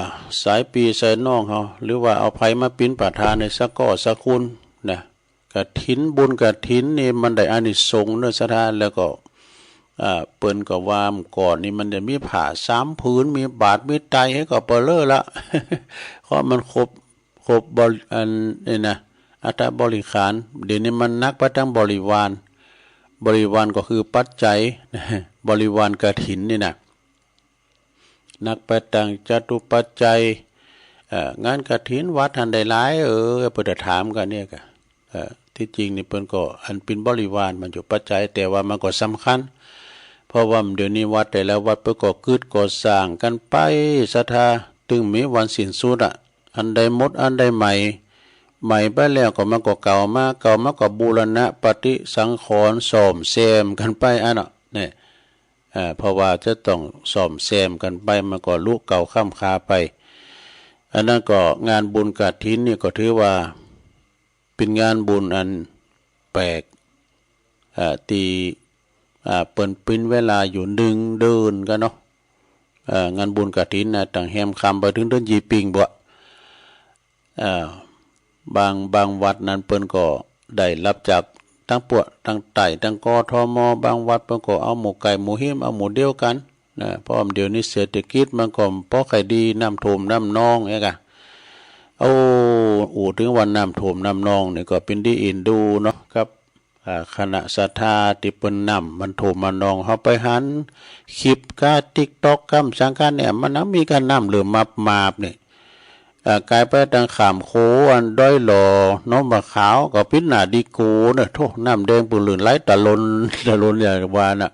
สายปี้สายน้องเฮา หรือว่าเอาไผมาปิ้นประธานในสักก้อสักคนนะ กฐิน บุญกฐินนี่มันได้อานิสงส์เนอะศรัทธา แล้วก็ อ่า เปิ้นก็ว่าเมื่อก่อนนี่มันจะมีผ้าสามผืน มีบาตร มีไตร ให้ก็เปอเล่อละ เพราะมันครบ ครบบริ อันนี้นะ อัฐบริขาร เดี๋ยวนี้มันหนักไปตางบริวาร บริวารก็คือปัจจัย บริวารกฐินนี่นะ หนักไปตางจตุปัจจัย เอ่อ งานกฐินวัดหั้นได้หลาย เออ เปิ้นจะถามกันเนี่ยกะ เอ่อ ที่จริงนี่เปิ้นก็อันเป็นบริวารมันอยู่ปัจจัย แต่ว่ามันก็สำคัญ เพราะว่าเดี๋ยวนี้วัดแต่ละวัดเปิ้นก็กึ๊ดก่อสร้างกันไป ศรัทธา ตึงมีวันสิ้นสุดอะ อันใดหมด อันใดใหม่ ใหม่ไปแล้วก็มันก็เก่ามา เก่ามาก็บูรณะปฏิสังขรณ์ซ่อมแซมกันไปอันเนาะ เนี่ย เอ่อ เพราะว่าจะต้องซ่อมแซมกันไป มันก็ลุเก่าค่ำคาไป อันนั้นก็งานบุญกฐินนี่ก็ถือว่าเป็นงานบุญอันแปลก เอ่อ ตี้ อ่า เปิ้นปิ้นเวลาอยู่หนึ่งเดือนกันเนาะ เอ่อ งานบุญกฐินนะ ตั้งแฮมค่ำไปถึงเดือนยี่ปิงบัว เอ่อ บาง บางวัดนั้นเปิ้นก็ได้รับจากตางปวกตางใต้ ตาง กทม บางวัดเปิ้นก็เอาหมู่ใก้หมู่ฮิม เอาหมู่เดียวกันนะ เพราะว่าเดี๋ยวนี้เศรษฐกิจมันก็บ่ค่อยดี น้ำท่วมน้ำนองเนี่ยกะ โอ้ อู้ถึงว่าน้ำท่วมน้ำนองนี่ก็เป็นตี้เอ็นดูเนาะครับ อ่า คณะศรัทธาตี้เปิ้นน้ำมันท่วมมันนอง เฮาไปหันคลิปกาติ๊กต็อกกำสังกันเนี่ย มันยังมีการน้ำเหลือมาบมาบนี่ อ่า กายไปตางข้ามโขอันดอยหล่อ หนองบัวขาว ก็ปิ้นหน้าดีโกเนอะ โธ่ น้ำแดงปื้นลื่นไหลตะลอน ตะลอนอย่างว่าน่ะ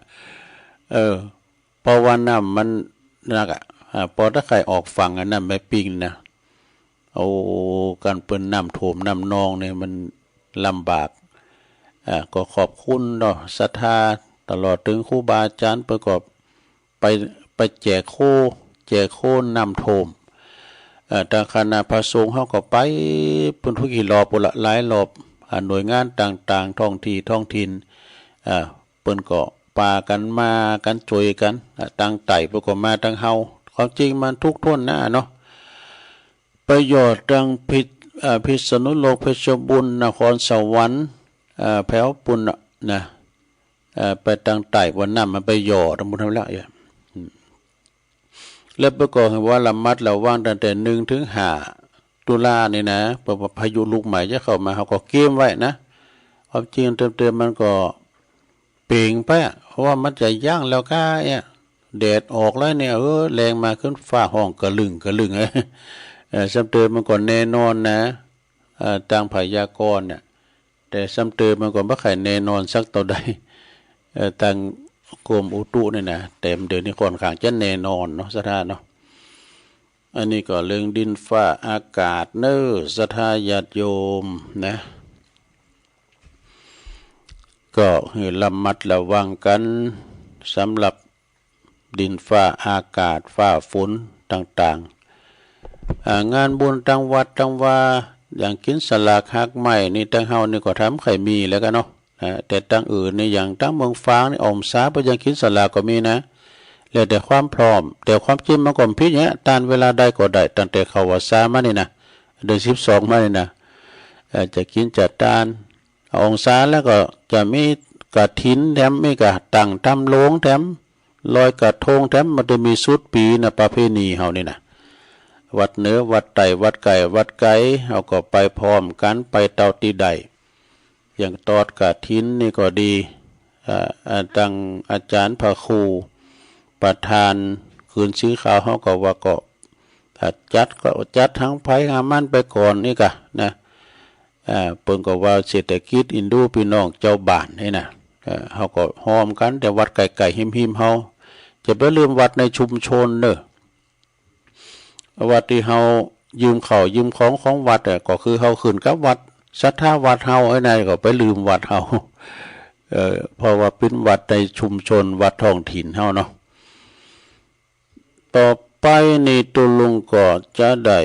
เออ เพราะว่าน้ำมันหนักอะ อ่า พอตะไคร่ออกฝั่งอันนั้นแม่ปิงนะ โอ้ การเปิ้นน้ำท่วมน้ำนองเนี่ยมันลำบาก อ่า ก็ขอบคุณเนาะ ศรัทธา ตลอดถึงครูบาอาจารย์เปิ้นก็ไป ไปแจกโค แจกโคน้ำท่วม เอ่อ ตางคณะพระสงฆ์เฮาก็ไป เปิ้นทุกกี่รอบพุ้นละ หลายรอบ อ่า หน่วยงานต่างๆ ท้องที่ท้องถิ่น อ่า เปิ้นก็ปากันมากันช่วยกัน อ่า ตางใต้เปิ้นก็มาตางเฮา ความจริงมันทุกข์ถ้วนหน้าเนาะ ไปยอดตางพิษ อ่า พิษณุโลก เพชรบูรณ์ นครสวรรค์ อ่า แถวปุ้นน่ะนะ อ่า ไปตางใต้วันนั้นมันไปยอดตางปุ้นแล้ว อืม แล้วเปิ้นก็ให้ว่าระมัดระวังตั้งแต่หนึ่งถึงห้าตุลานี่นะ เพราะว่าพายุลูกใหม่จะเข้ามา เฮาก็เกียมไว้นะ ความจริงเติมๆ มันก็ เปล่งไปอะ เพราะว่ามันจะยั้งแล้วก้าเนี่ย แดดออกแล้วเนี่ย เออ แลงมาขึ้นฟ้าฮ้องกะลึ่งกะลึ่ง เออ ซ้ำเติมมันก็แน่นอนนะ เอ่อ ตางพยากรณ์เนี่ย แต่ซ้ำเติมมันก็บ่ค่อยแน่นอนสักเต้าใด เอ่อ ตางกรมอุตุเนี่ยนะ แต่เดี๋ยวนี้ค่อนข้างจะแน่นอนเนาะ ศรัทธาเนาะ อันนี้ก็เรื่องดินฟ้าอากาศเน้อ ศรัทธาญาติโยมนะ ก็ให้ระมัดระวังกันสำหรับดินฟ้าอากาศฟ้าฝนต่างๆ อ่า งานบุญตางวัดตางวา อย่างกินสลากหักไม้นี่ตางเฮานี่ก็ทำใค่มีแล้วกันเนาะ นะ แต่ตางอื่นนี่อย่างตางเมืองฝางนี่ออกพรรษาเปิ้นยังกินสลากก็มีนะ แล้วแต่ความพร้อม แต่ความจริงมันก็บ่ผิดเนี่ย ต้านเวลาใดก็ได้ ตั้งแต่เข้าพรรษามานี่นะ เดือนสิบสองมานี่นะ เอ่อ จะกินจะต้าน ออกพรรษาแล้วก็จะมีกฐินแถม มีกระตั้งธรรมโรงแถม ลอยกระทงแถมมันจะมีสุดปีนะ ประเพณีเฮานี่นะ วัดเหนือวัดใต้วัดใกล้วัดไกล เฮาก็ไปพร้อมกัน ไปเต้าตี้ได้ อย่างทอดกฐินนี่ก็ดี อ่า อ่า ตังอาจารย์พระครูประธานคืนสีขาว เฮาก็ว่าก็ อ่า จัดก็จัดทางไผทางมันไปก่อนนี่กะนะ อ่า เปิ้นก็ว่าเศรษฐกิจอินดูพี่น้องเจ้าบ้านนี่นะ เอ่อ เฮาก็ฮอมกัน แต่วัดใกล้ๆ หิมๆ เฮา จะไปลืมวัดในชุมชนเนอะ วัดที่เฮายืมข้าวยืมของของวัดอะ ก็คือเฮาขึ้นกับวัด ศรัทธาวัดเฮาไอ้นั่นก็ไปลืมวัดเฮา เอ่อ เพราะว่าเป็นวัดในชุมชน วัดท้องถิ่นเฮาเนาะ ต่อไปนี่ตุ๊ลุงก็จะได้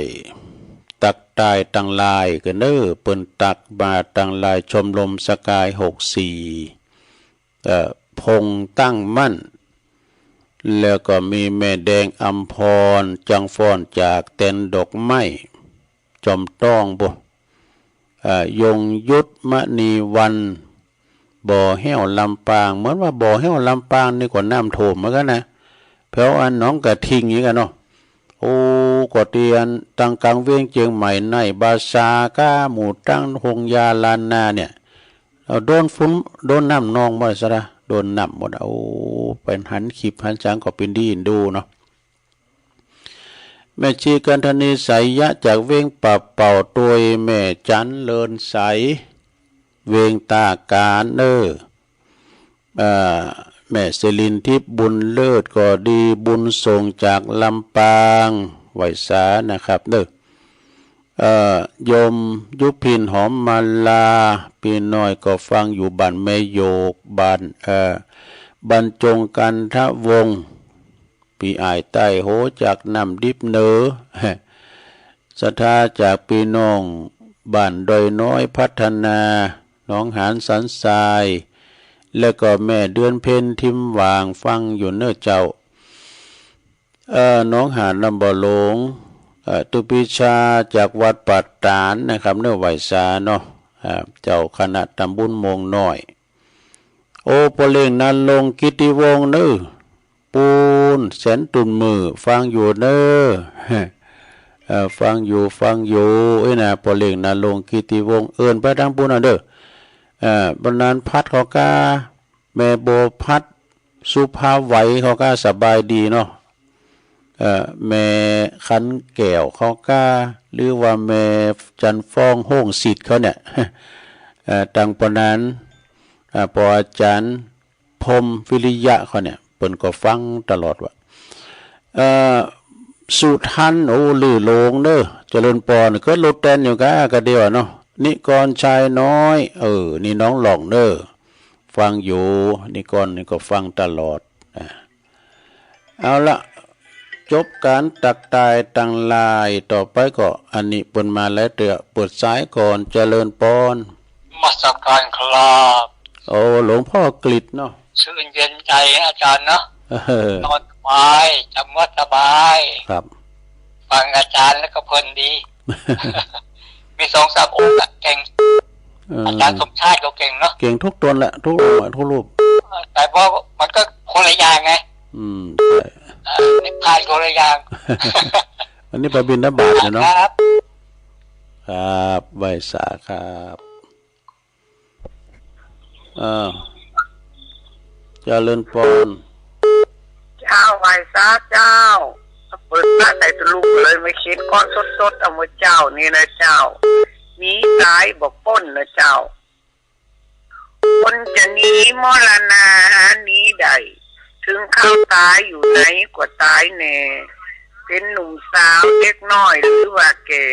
ตักตายตังหลายกั๋นเนอะ เปิ้นตักมาตังหลาย ชมรมสกายหกสี่ เอ่อ พงษ์ตั้งมั่น แล้วก็มีแม่แดงอำพร จังฟ้อนจากแตนดอกไม้ จอมต้องบ่ อ่า ยงยุทธมณีวัน บ่อแห้วลำปาง เหมือนว่าบ่อแห้วลำปางนี่ก็น้ำท่วมเหมือนกันนะ แถวอันหนองกระทิงนี่กันเนาะ โอ้ ก็เตียนตังกลางเวียงเจียงใหม่ในบาซาก้าหมู่ตั้งหงยาลานนาเนี่ย เอาโดนฝน โดนน้ำนองหมดซะละ โดนน้ำหมดอะ โอ้ ไปหันคลิปหันสังก็เป็นดีอินดูเนาะ แม่ชีกันธนี ไสยะ จากเวียงป่าเป่า ตวยแม่จันเลินใส เวียงตากาญเนอะ อ่า แม่สิรินทิพย์ บุญเลิศก็ดี บุญส่งจากลำปาง ไหว้สานะครับเนอะ เอ่อ โยมยุพิน หอมมาลา ปี้น้อยก็ฟังอยู่บ้านแม่โยก บ้าน เอ่อ บรรจงกันทวงศ์ ปี้อ้ายใต้โหจากน้ำดิบเนอ ศรัทธาจากปี้น้องบ้านดอยน้อยพัฒนา หนองหานสันทราย แล้วก็แม่เดือนเพ็ญ ทิมหว่าง ฟังอยู่เนอเจ้า เอ่อ หนองหานลำบ่อหลวง เอ่อ ตุ๊ปีชาจากวัดป่าตาดนะครับเนอ ไหว้สาเนาะ อ่า เจ้าคณะตำบลโมงน้อย โอ้ ป้อเล็งนรงค์ กิตติวงศ์เนอ ปูนแสนตุ่นมือ ฟังอยู่เนอ เอ่อ ฟังอยู่ ฟังอยู่ เอ้ยนะ ป้อเล็งนรงค์ กิตติวงศ์ เอิ้นไปทางปูนเอาเด้อ เอ่อ บรรณานพัฒน์เขาก้า แม่บัวพัฒน์ สุภาไหวเขาก้า สบายดีเนาะ เอ่อ แม่ขันแก้วเขาก้า หรือว่าแม่จันทร์ฟอง โฮงสิทธิ์เขาเนี่ย เอ่อ ตังปอนั้น อ่า ปออาจารย์พรหมวิริยะเขาเนี่ย เปิ้นก็ฟังตลอดว่า เอ่อ สุทัน โอ้ ลือหลงเด้อ เจริญปอน เกิดโลดแตนอยู่ก้ากะเดียวเนาะ นิกรชายน้อย เออ นี่น้องหล่องเด้อ ฟังอยู่ นิกรนี่ก็ฟังตลอดนะ เอาละ จบการตักตายตังหลาย ต่อไปก็อันนี้เปิ้นมาหลายเตื้อ เปิดสายก่อน เจริญปอน นมัสการครับ โอ้ หลวงพ่อกฤษเนาะ ชื่นเย็นใจอาจารย์เนาะ เออ นอนสบาย จำวัดสบาย ครับ ฟังอาจารย์แล้วก็เพลินดี มีสองสามองค์อะเก่ง เออ อาจารย์สมชาติก็เก่งเนาะ เก่งทุกตนแหละ ทุกองค์อะ ทุกรูป แต่ว่ามันก็คนละอย่างไง อืม ใช่ เอ่อ นิพพานคนละอย่าง อันนี้ไปบิณฑบาตอยู่เนาะ ครับ ครับ ไหว้สาครับ อ่า เจริญปอน เจ้า ไหว้สาเจ้า เปิดพระไตรตรลูกเลย มาเขียนก่อนสดๆ เอาเมื่อเจ้านี่นะเจ้า หนีตายบ่ป๊นนะเจ้า คนจะหนีมรณาหาหนีได้ ถึงคราวตายอยู่ไหนก็ตายแน่ เป็นหนุ่มสาวเด็กน้อยหรือว่าแก่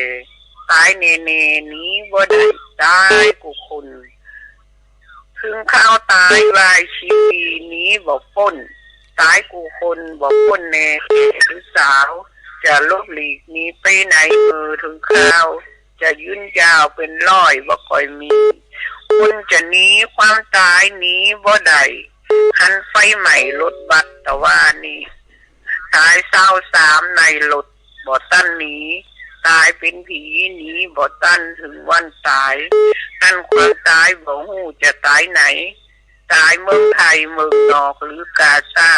ตายแน่ๆ หนีบ่ได้ ตายกู้คน ถึงคราวตายหลายชีวิตหนีบ่ป๊น ตายกู้คนบ่ป๊นแน่ แก่หรือสาว จะหลบหลีกหนีไปไหนเมื่อถึงคราว จะยืนยาวเป็นร้อยบ่ค่อยมี คนจะหนีความตายหนีบ่ได้ หันไฟไหม้รถบัสตะวานี้ ตายซาวสามในรถบ่ตันหนี ตายเป็นผีหนีบ่ตันถึงวันตาย หันความตายบ่ฮู้จะตายไหน ตายเมืองไทยเมืองนอกหรือกาซา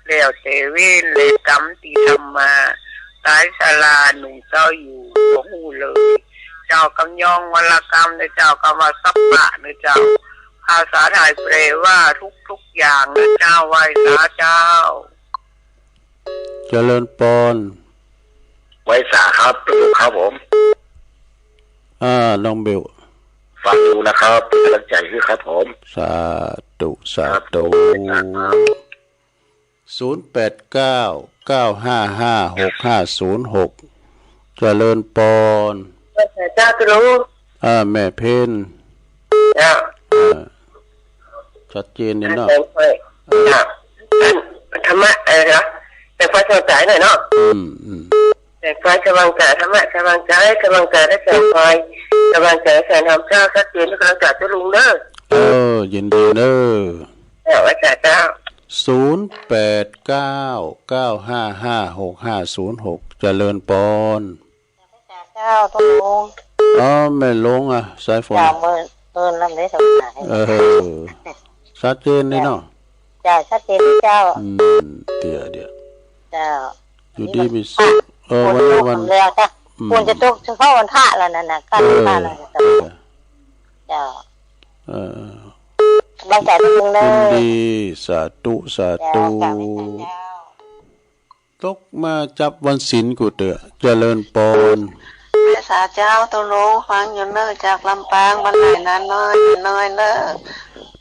แล้วเตเวนและกำตี้ทำมา สายศาลาหนุ่มเจ้าอยู่บ่ฮู้เลย เจ้ากำยองวรกรรมนะเจ้า กำว่าสัพพะนะเจ้า ภาษาไทยแปลว่าทุกๆอย่างนะเจ้า ไหว้สาเจ้า เจริญพร ไหว้สาครับลูกครับผม อ่า น้องเบล ฟังอยู่นะครับ เป็นกำลังใจให้ครับผม สาธุ สาธุ ครับผม ไหว้สาครับ ศูนย์แปดเก้า เก้าห้าห้า หกห้าศูนย์หก เจริญพร ไหว้สาเจ้า เอ่อ แม่เพ็ญ เจ้า เอ่อ ชัดเจนนี่เนาะ แสงไฟ เอ่อ เจ้า ธรรมะ เอ่อ เหรอ แสงไฟสว่างไสหน่อยเนาะ อืม อืม แสงไฟสว่างไส ธรรมะสว่างไส สว่างไส และแสงไฟ สว่างไส แสงธรรมเจ้า ชัดเจนทุกครั้ง สาธุลุงเด้อ เออ ยินดีเด้อ เจ้า ไหว้สาเจ้า ศูนย์แปดเก้า เก้าห้าห้า หกห้าศูนย์หก เจริญพร เจ้า ตกลง อ๋อ แม่หลวงอะ สายฝน เจ้า เมิน เมินลำเด้อ สงสัย เออ ชัดเจนเลยเนาะ เจ้า ชัดเจนเจ้า อืม เดี๋ยว เดี๋ยว เจ้า อยู่ดีมีสุข เออ วันนี้วัน แล้วจ้ะ อืม ฝนจะตกเฉพาะวันพระแล้วนั่นน่ะ ใกล้วันพระแล้ว เออ เจ้า เออ สบายใจนิดนึงเด้อ ยินดี สาธุ สาธุ เจ้า กราบไหว้สาเจ้า ตกมาจับวันศีลกูเตอะ เจริญพร ไหว้สาเจ้า ตกลงฟังอยู่เนอะ จากลำปาง บ้านไหนนั้นน้อย น้อยเนอะ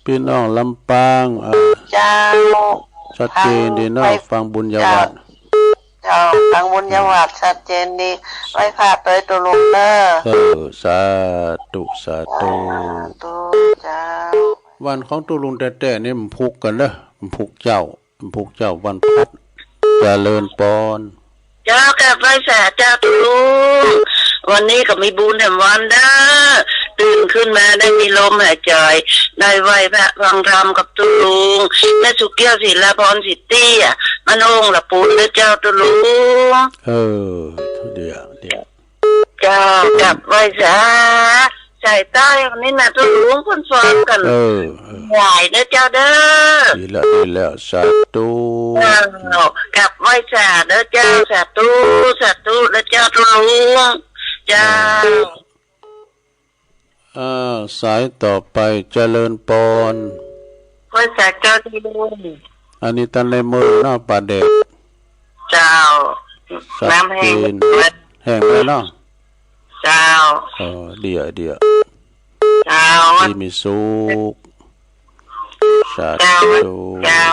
พี่น้องลำปาง อ่า เจ้า ชัดเจนดีเนาะ ฟัง ฟังบุญญาวัฒน์ เจ้า เจ้า ฟังบุญญาวัฒน์ ชัดเจนดี ไหว้พระเตย ตกลงเนอะ เออ สาธุ สาธุ สาธุ เจ้า วันของตกลงแต๊ๆ นี่มันผูกกันเนอะ มันผูกเจ้า ผูกเจ้าวันพฤหัส เจริญพร เจ้า กราบไหว้สาเจ้าตกลุง วันนี้ก็มีบุญแหมวันเด้อ ตื่นขึ้นมาได้มีลมหายใจ ได้ไหว้พระฟังธรรมกับตกลุง แม่สุเกี้ยว ศิลาพร สิทธิ์เตี้ย มโนงละปูนเด้อเจ้าตกลุง เออ เดี๋ยว เดี๋ยว เจ้า กราบไหว้สา สายใต้วันนี้นะตกลงเปิ้นซ้อมกัน เออ เออ หลายเด้อเจ้าเด้อ ดีแล้ว ดีแล้ว สาธุ เจ้า กราบไหว้สาเด้อเจ้า สาธุ สาธุเด้อเจ้าตกลง เจ้า เออ อ่า สายต่อไป เจริญพร ไหว้สาเจ้าตกลง อันนี้ตันในเมืองเนาะ ป่าแดด เจ้า ชัดเจน น้ำแห้ง แห้งแล้วเนาะ เจ้า เออ เดี๋ยว เดี๋ยว เจ้า ดีมีสุข สาธุ เจ้า เจ้า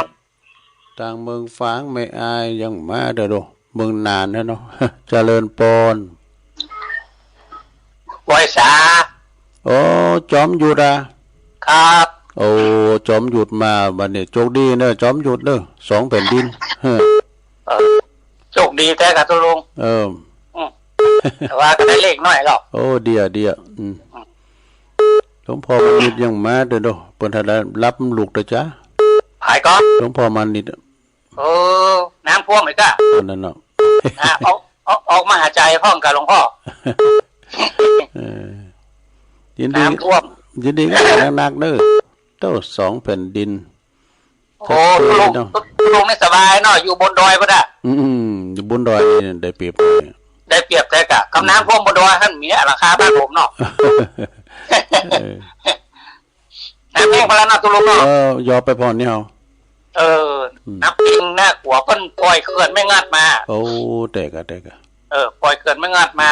ตางเมืองฝางแม่อายยังมาเด้อโด เมืองน่านนะเนาะ เจริญพร ไหว้สา โอ้ จอมหยุดอ่ะ ครับ โอ้ จอมหยุดมา บัดนี้โชคดีเนอะ จอมหยุดเนอะ สองแผ่นดิน เออ โชคดีแต๊กะตกลง เออ อืม แต่ว่าก็ได้เลขน้อยหรอก โอ้ เดี๋ยว เดี๋ยว อืม อืม หลวงพ่อมานิดยังมาเด้อโด เปิ้นถ้าได้รับลูกเด้อจ้า หายก่อน หลวงพ่อมานิด โอ้ น้ำท่วมอีกอะ อันนั้นเนาะ อ่ะ ออก ออก ออกมาหาใจพร้อมกับหลวงพ่อ เออ ยินดี น้ำท่วม ยินดีกับหลานนักๆเด้อ เจ้าสองแผ่นดิน โอ้ ชัดเจนเนาะ ตกลง ตกลงนี่สบายเนาะ อยู่บนดอยพุ้นอะ อืม อยู่บนดอยนี่ได้เปรียบหน่อย ได้เปรียบแต๊กะ กับน้ำท่วมบนดอยหั่นมีราคาบ้านผมเนาะ เออ น้ำแห้งไปแล้วเนาะตกลงเนาะ เออ ยอมไปผ่อนนี่เอา เออ อืม น้ำปิงน่ากลัว เปิ้นปล่อยเขื่อนแม่งัดมา โอ้ แต๊กะ แต๊กะ เออ ปล่อยเขื่อนแม่งัดมา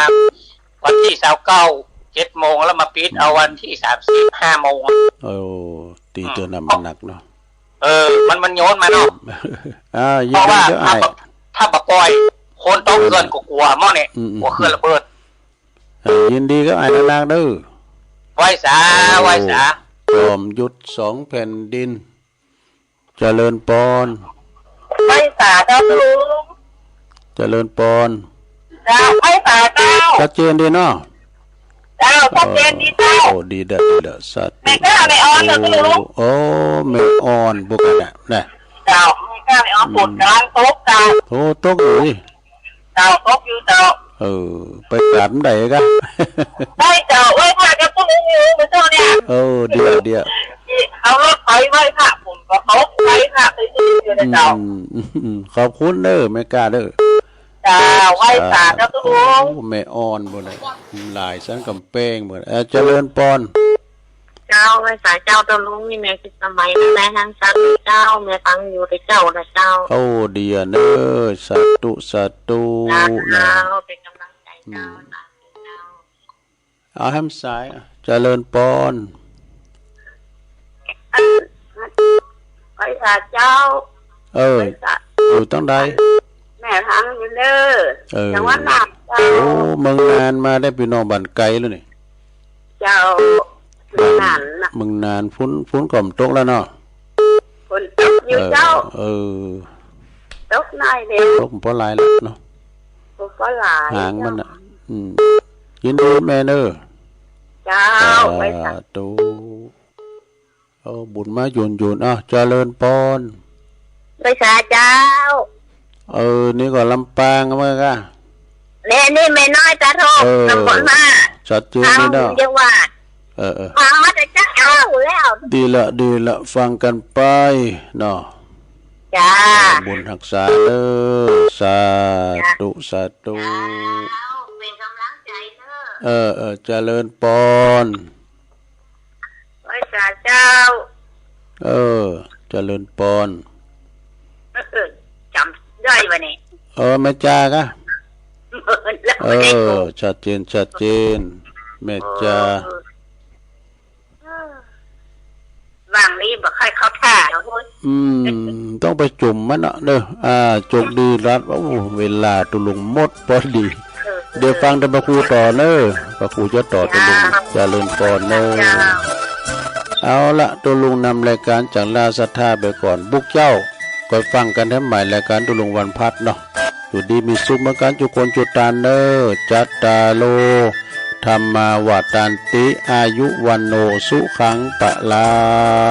วันที่ซาวเก้า เจ็ดโมง แล้วมาปิดเอาวันที่สามสิบ ห้าโมง โอ้ ตีเตือนน้ำมันหนักเนาะ เออ มัน มันโยนมาเนาะ อ่า เพราะว่า ยินดีเจ้าอ้าย ถ้าบ่ ถ้าบ่ปล่อย คนต้องเขื่อนก็กลัวหมดเนี่ย อืม อืม กลัวเขื่อนระเบิด อ่า ยินดีกับอ้ายนักๆเด้อ ไหว้สา โอ้ ไหว้สา จอมหยุดสองแผ่นดิน เจริญพร ไหว้สาเจ้าลุง เจริญพร เจ้า ไหว้สาเจ้า ชัดเจนดีเนาะ เจ้า ชัดเจนดีเจ้า โอ้ ดีเด้อ ดีเด้อ สาธุ แม่ก้าแม่อ่อนเจ้าลุง โอ้ แม่อ่อนบุกนะ นะ เจ้า แม่ก้าแม่อ่อน อืม ฝนกำลังตกเจ้า โอ้ ตกอยู่นี่ เจ้า ตกอยู่เจ้า เออ ไปกราบมื้อใดกะ ได้เจ้า ไหว้พระกับพวกลุงอยู่มื้อเช้าเนี่ย เออ เดี๋ยว เดี๋ยว เอารถไปไหว้พระ ผมก็ตกไปพระไปซื้อ อยู่นะเจ้า อืม ขอบคุณเด้อแม่กาเด้อ เจ้า ไหว้สาเจ้าตุลุง สาธุ แม่อ่อนบ่เลย หลายสันกำแพงบ่เลย เอ่อ เจริญปอน เจ้า ไหว้สาเจ้าตุลุง นี่แม่คิดสมัย แม่ฮังสาธุเจ้า แม่ฟังอยู่แต่เจ้านะเจ้า โอ้ ดีอะเนอะ สาธุ สาธุ เจ้า นะ เป็นกำลังใจเจ้า อืม สาธุเจ้า เอาแฮมสาย เจริญปอน ไหว้สาเจ้า เออ ไหว้สา อยู่ตังใด แม่ฮังอยู่เนอะ เออ จังหวัดน่านเจ้า โอ้ เมืองน่านมาได้พี่น้องบ้านไกลแล้วนี่ เจ้า เมืองน่านนะ เมืองน่าน ฝน ฝนก็ตกแล้วเนาะ ฝนตกอยู่เจ้า เออ เออ ตกหน่อยเดียว ตกบ่หลายแล้วเนาะ ตกบ่หลาย หางมันน่ะ เจ้า อืม ยินดีแม่เนอะ เจ้า สาธุ ไหว้สา โอ้ บุญมาหยุนหยุน อ้าว เจริญปอน ไหว้สาเจ้า เออ นี่ก็ลำปางเหมือนกัน แม่นี่แม่น้อยตาทอง เออ ตำบลห้า ชัดเจนนี่เนาะ ทางจังหวัด เออ เออ ฟังมาแต่เจ้าแล้ว ดีละ ดีละ ฟังกันไปเนาะ จ้า เออ บุญฮักษาเด้อ สาธุ สาธุ เจ้า เป็นกำลังใจเด้อ เออ เออ เจริญปอน ไหว้สาเจ้า เออ เจริญปอน เออ จำได้วะเนี่ย เออ แม่จากะ แล้ว เอ ไม่ได้โก อ ง ชัดเจน ชัดเจน แม่จา เออ ว่างนี้บ่ค่อยเข้าท่าหรอกเว้ย อืม ต้องไปจุ่มมันเนาะเด้อ อ่า โชคดีรัด โอ้ เวลาตุลุงหมดพอดี เออ เดี๋ยวฟังแต่พระครูต่อเนอะ พระครูจะต่อตุลุง เจ้า เจริญปอนเนอะ เจ้า เอาละ ตุลุงนำรายการจากราชสัทธาไปก่อน บุกเจ้า ก็ฟังกันแถมใหม่รายการตุลุงวันพัดเนาะ อยู่ดีมีสุขเหมือนกันจุคนจุตานเนอะ จัตตาโล ธัมมาวัฏฏันติ อายุ วัณโณ สุขัง พลัง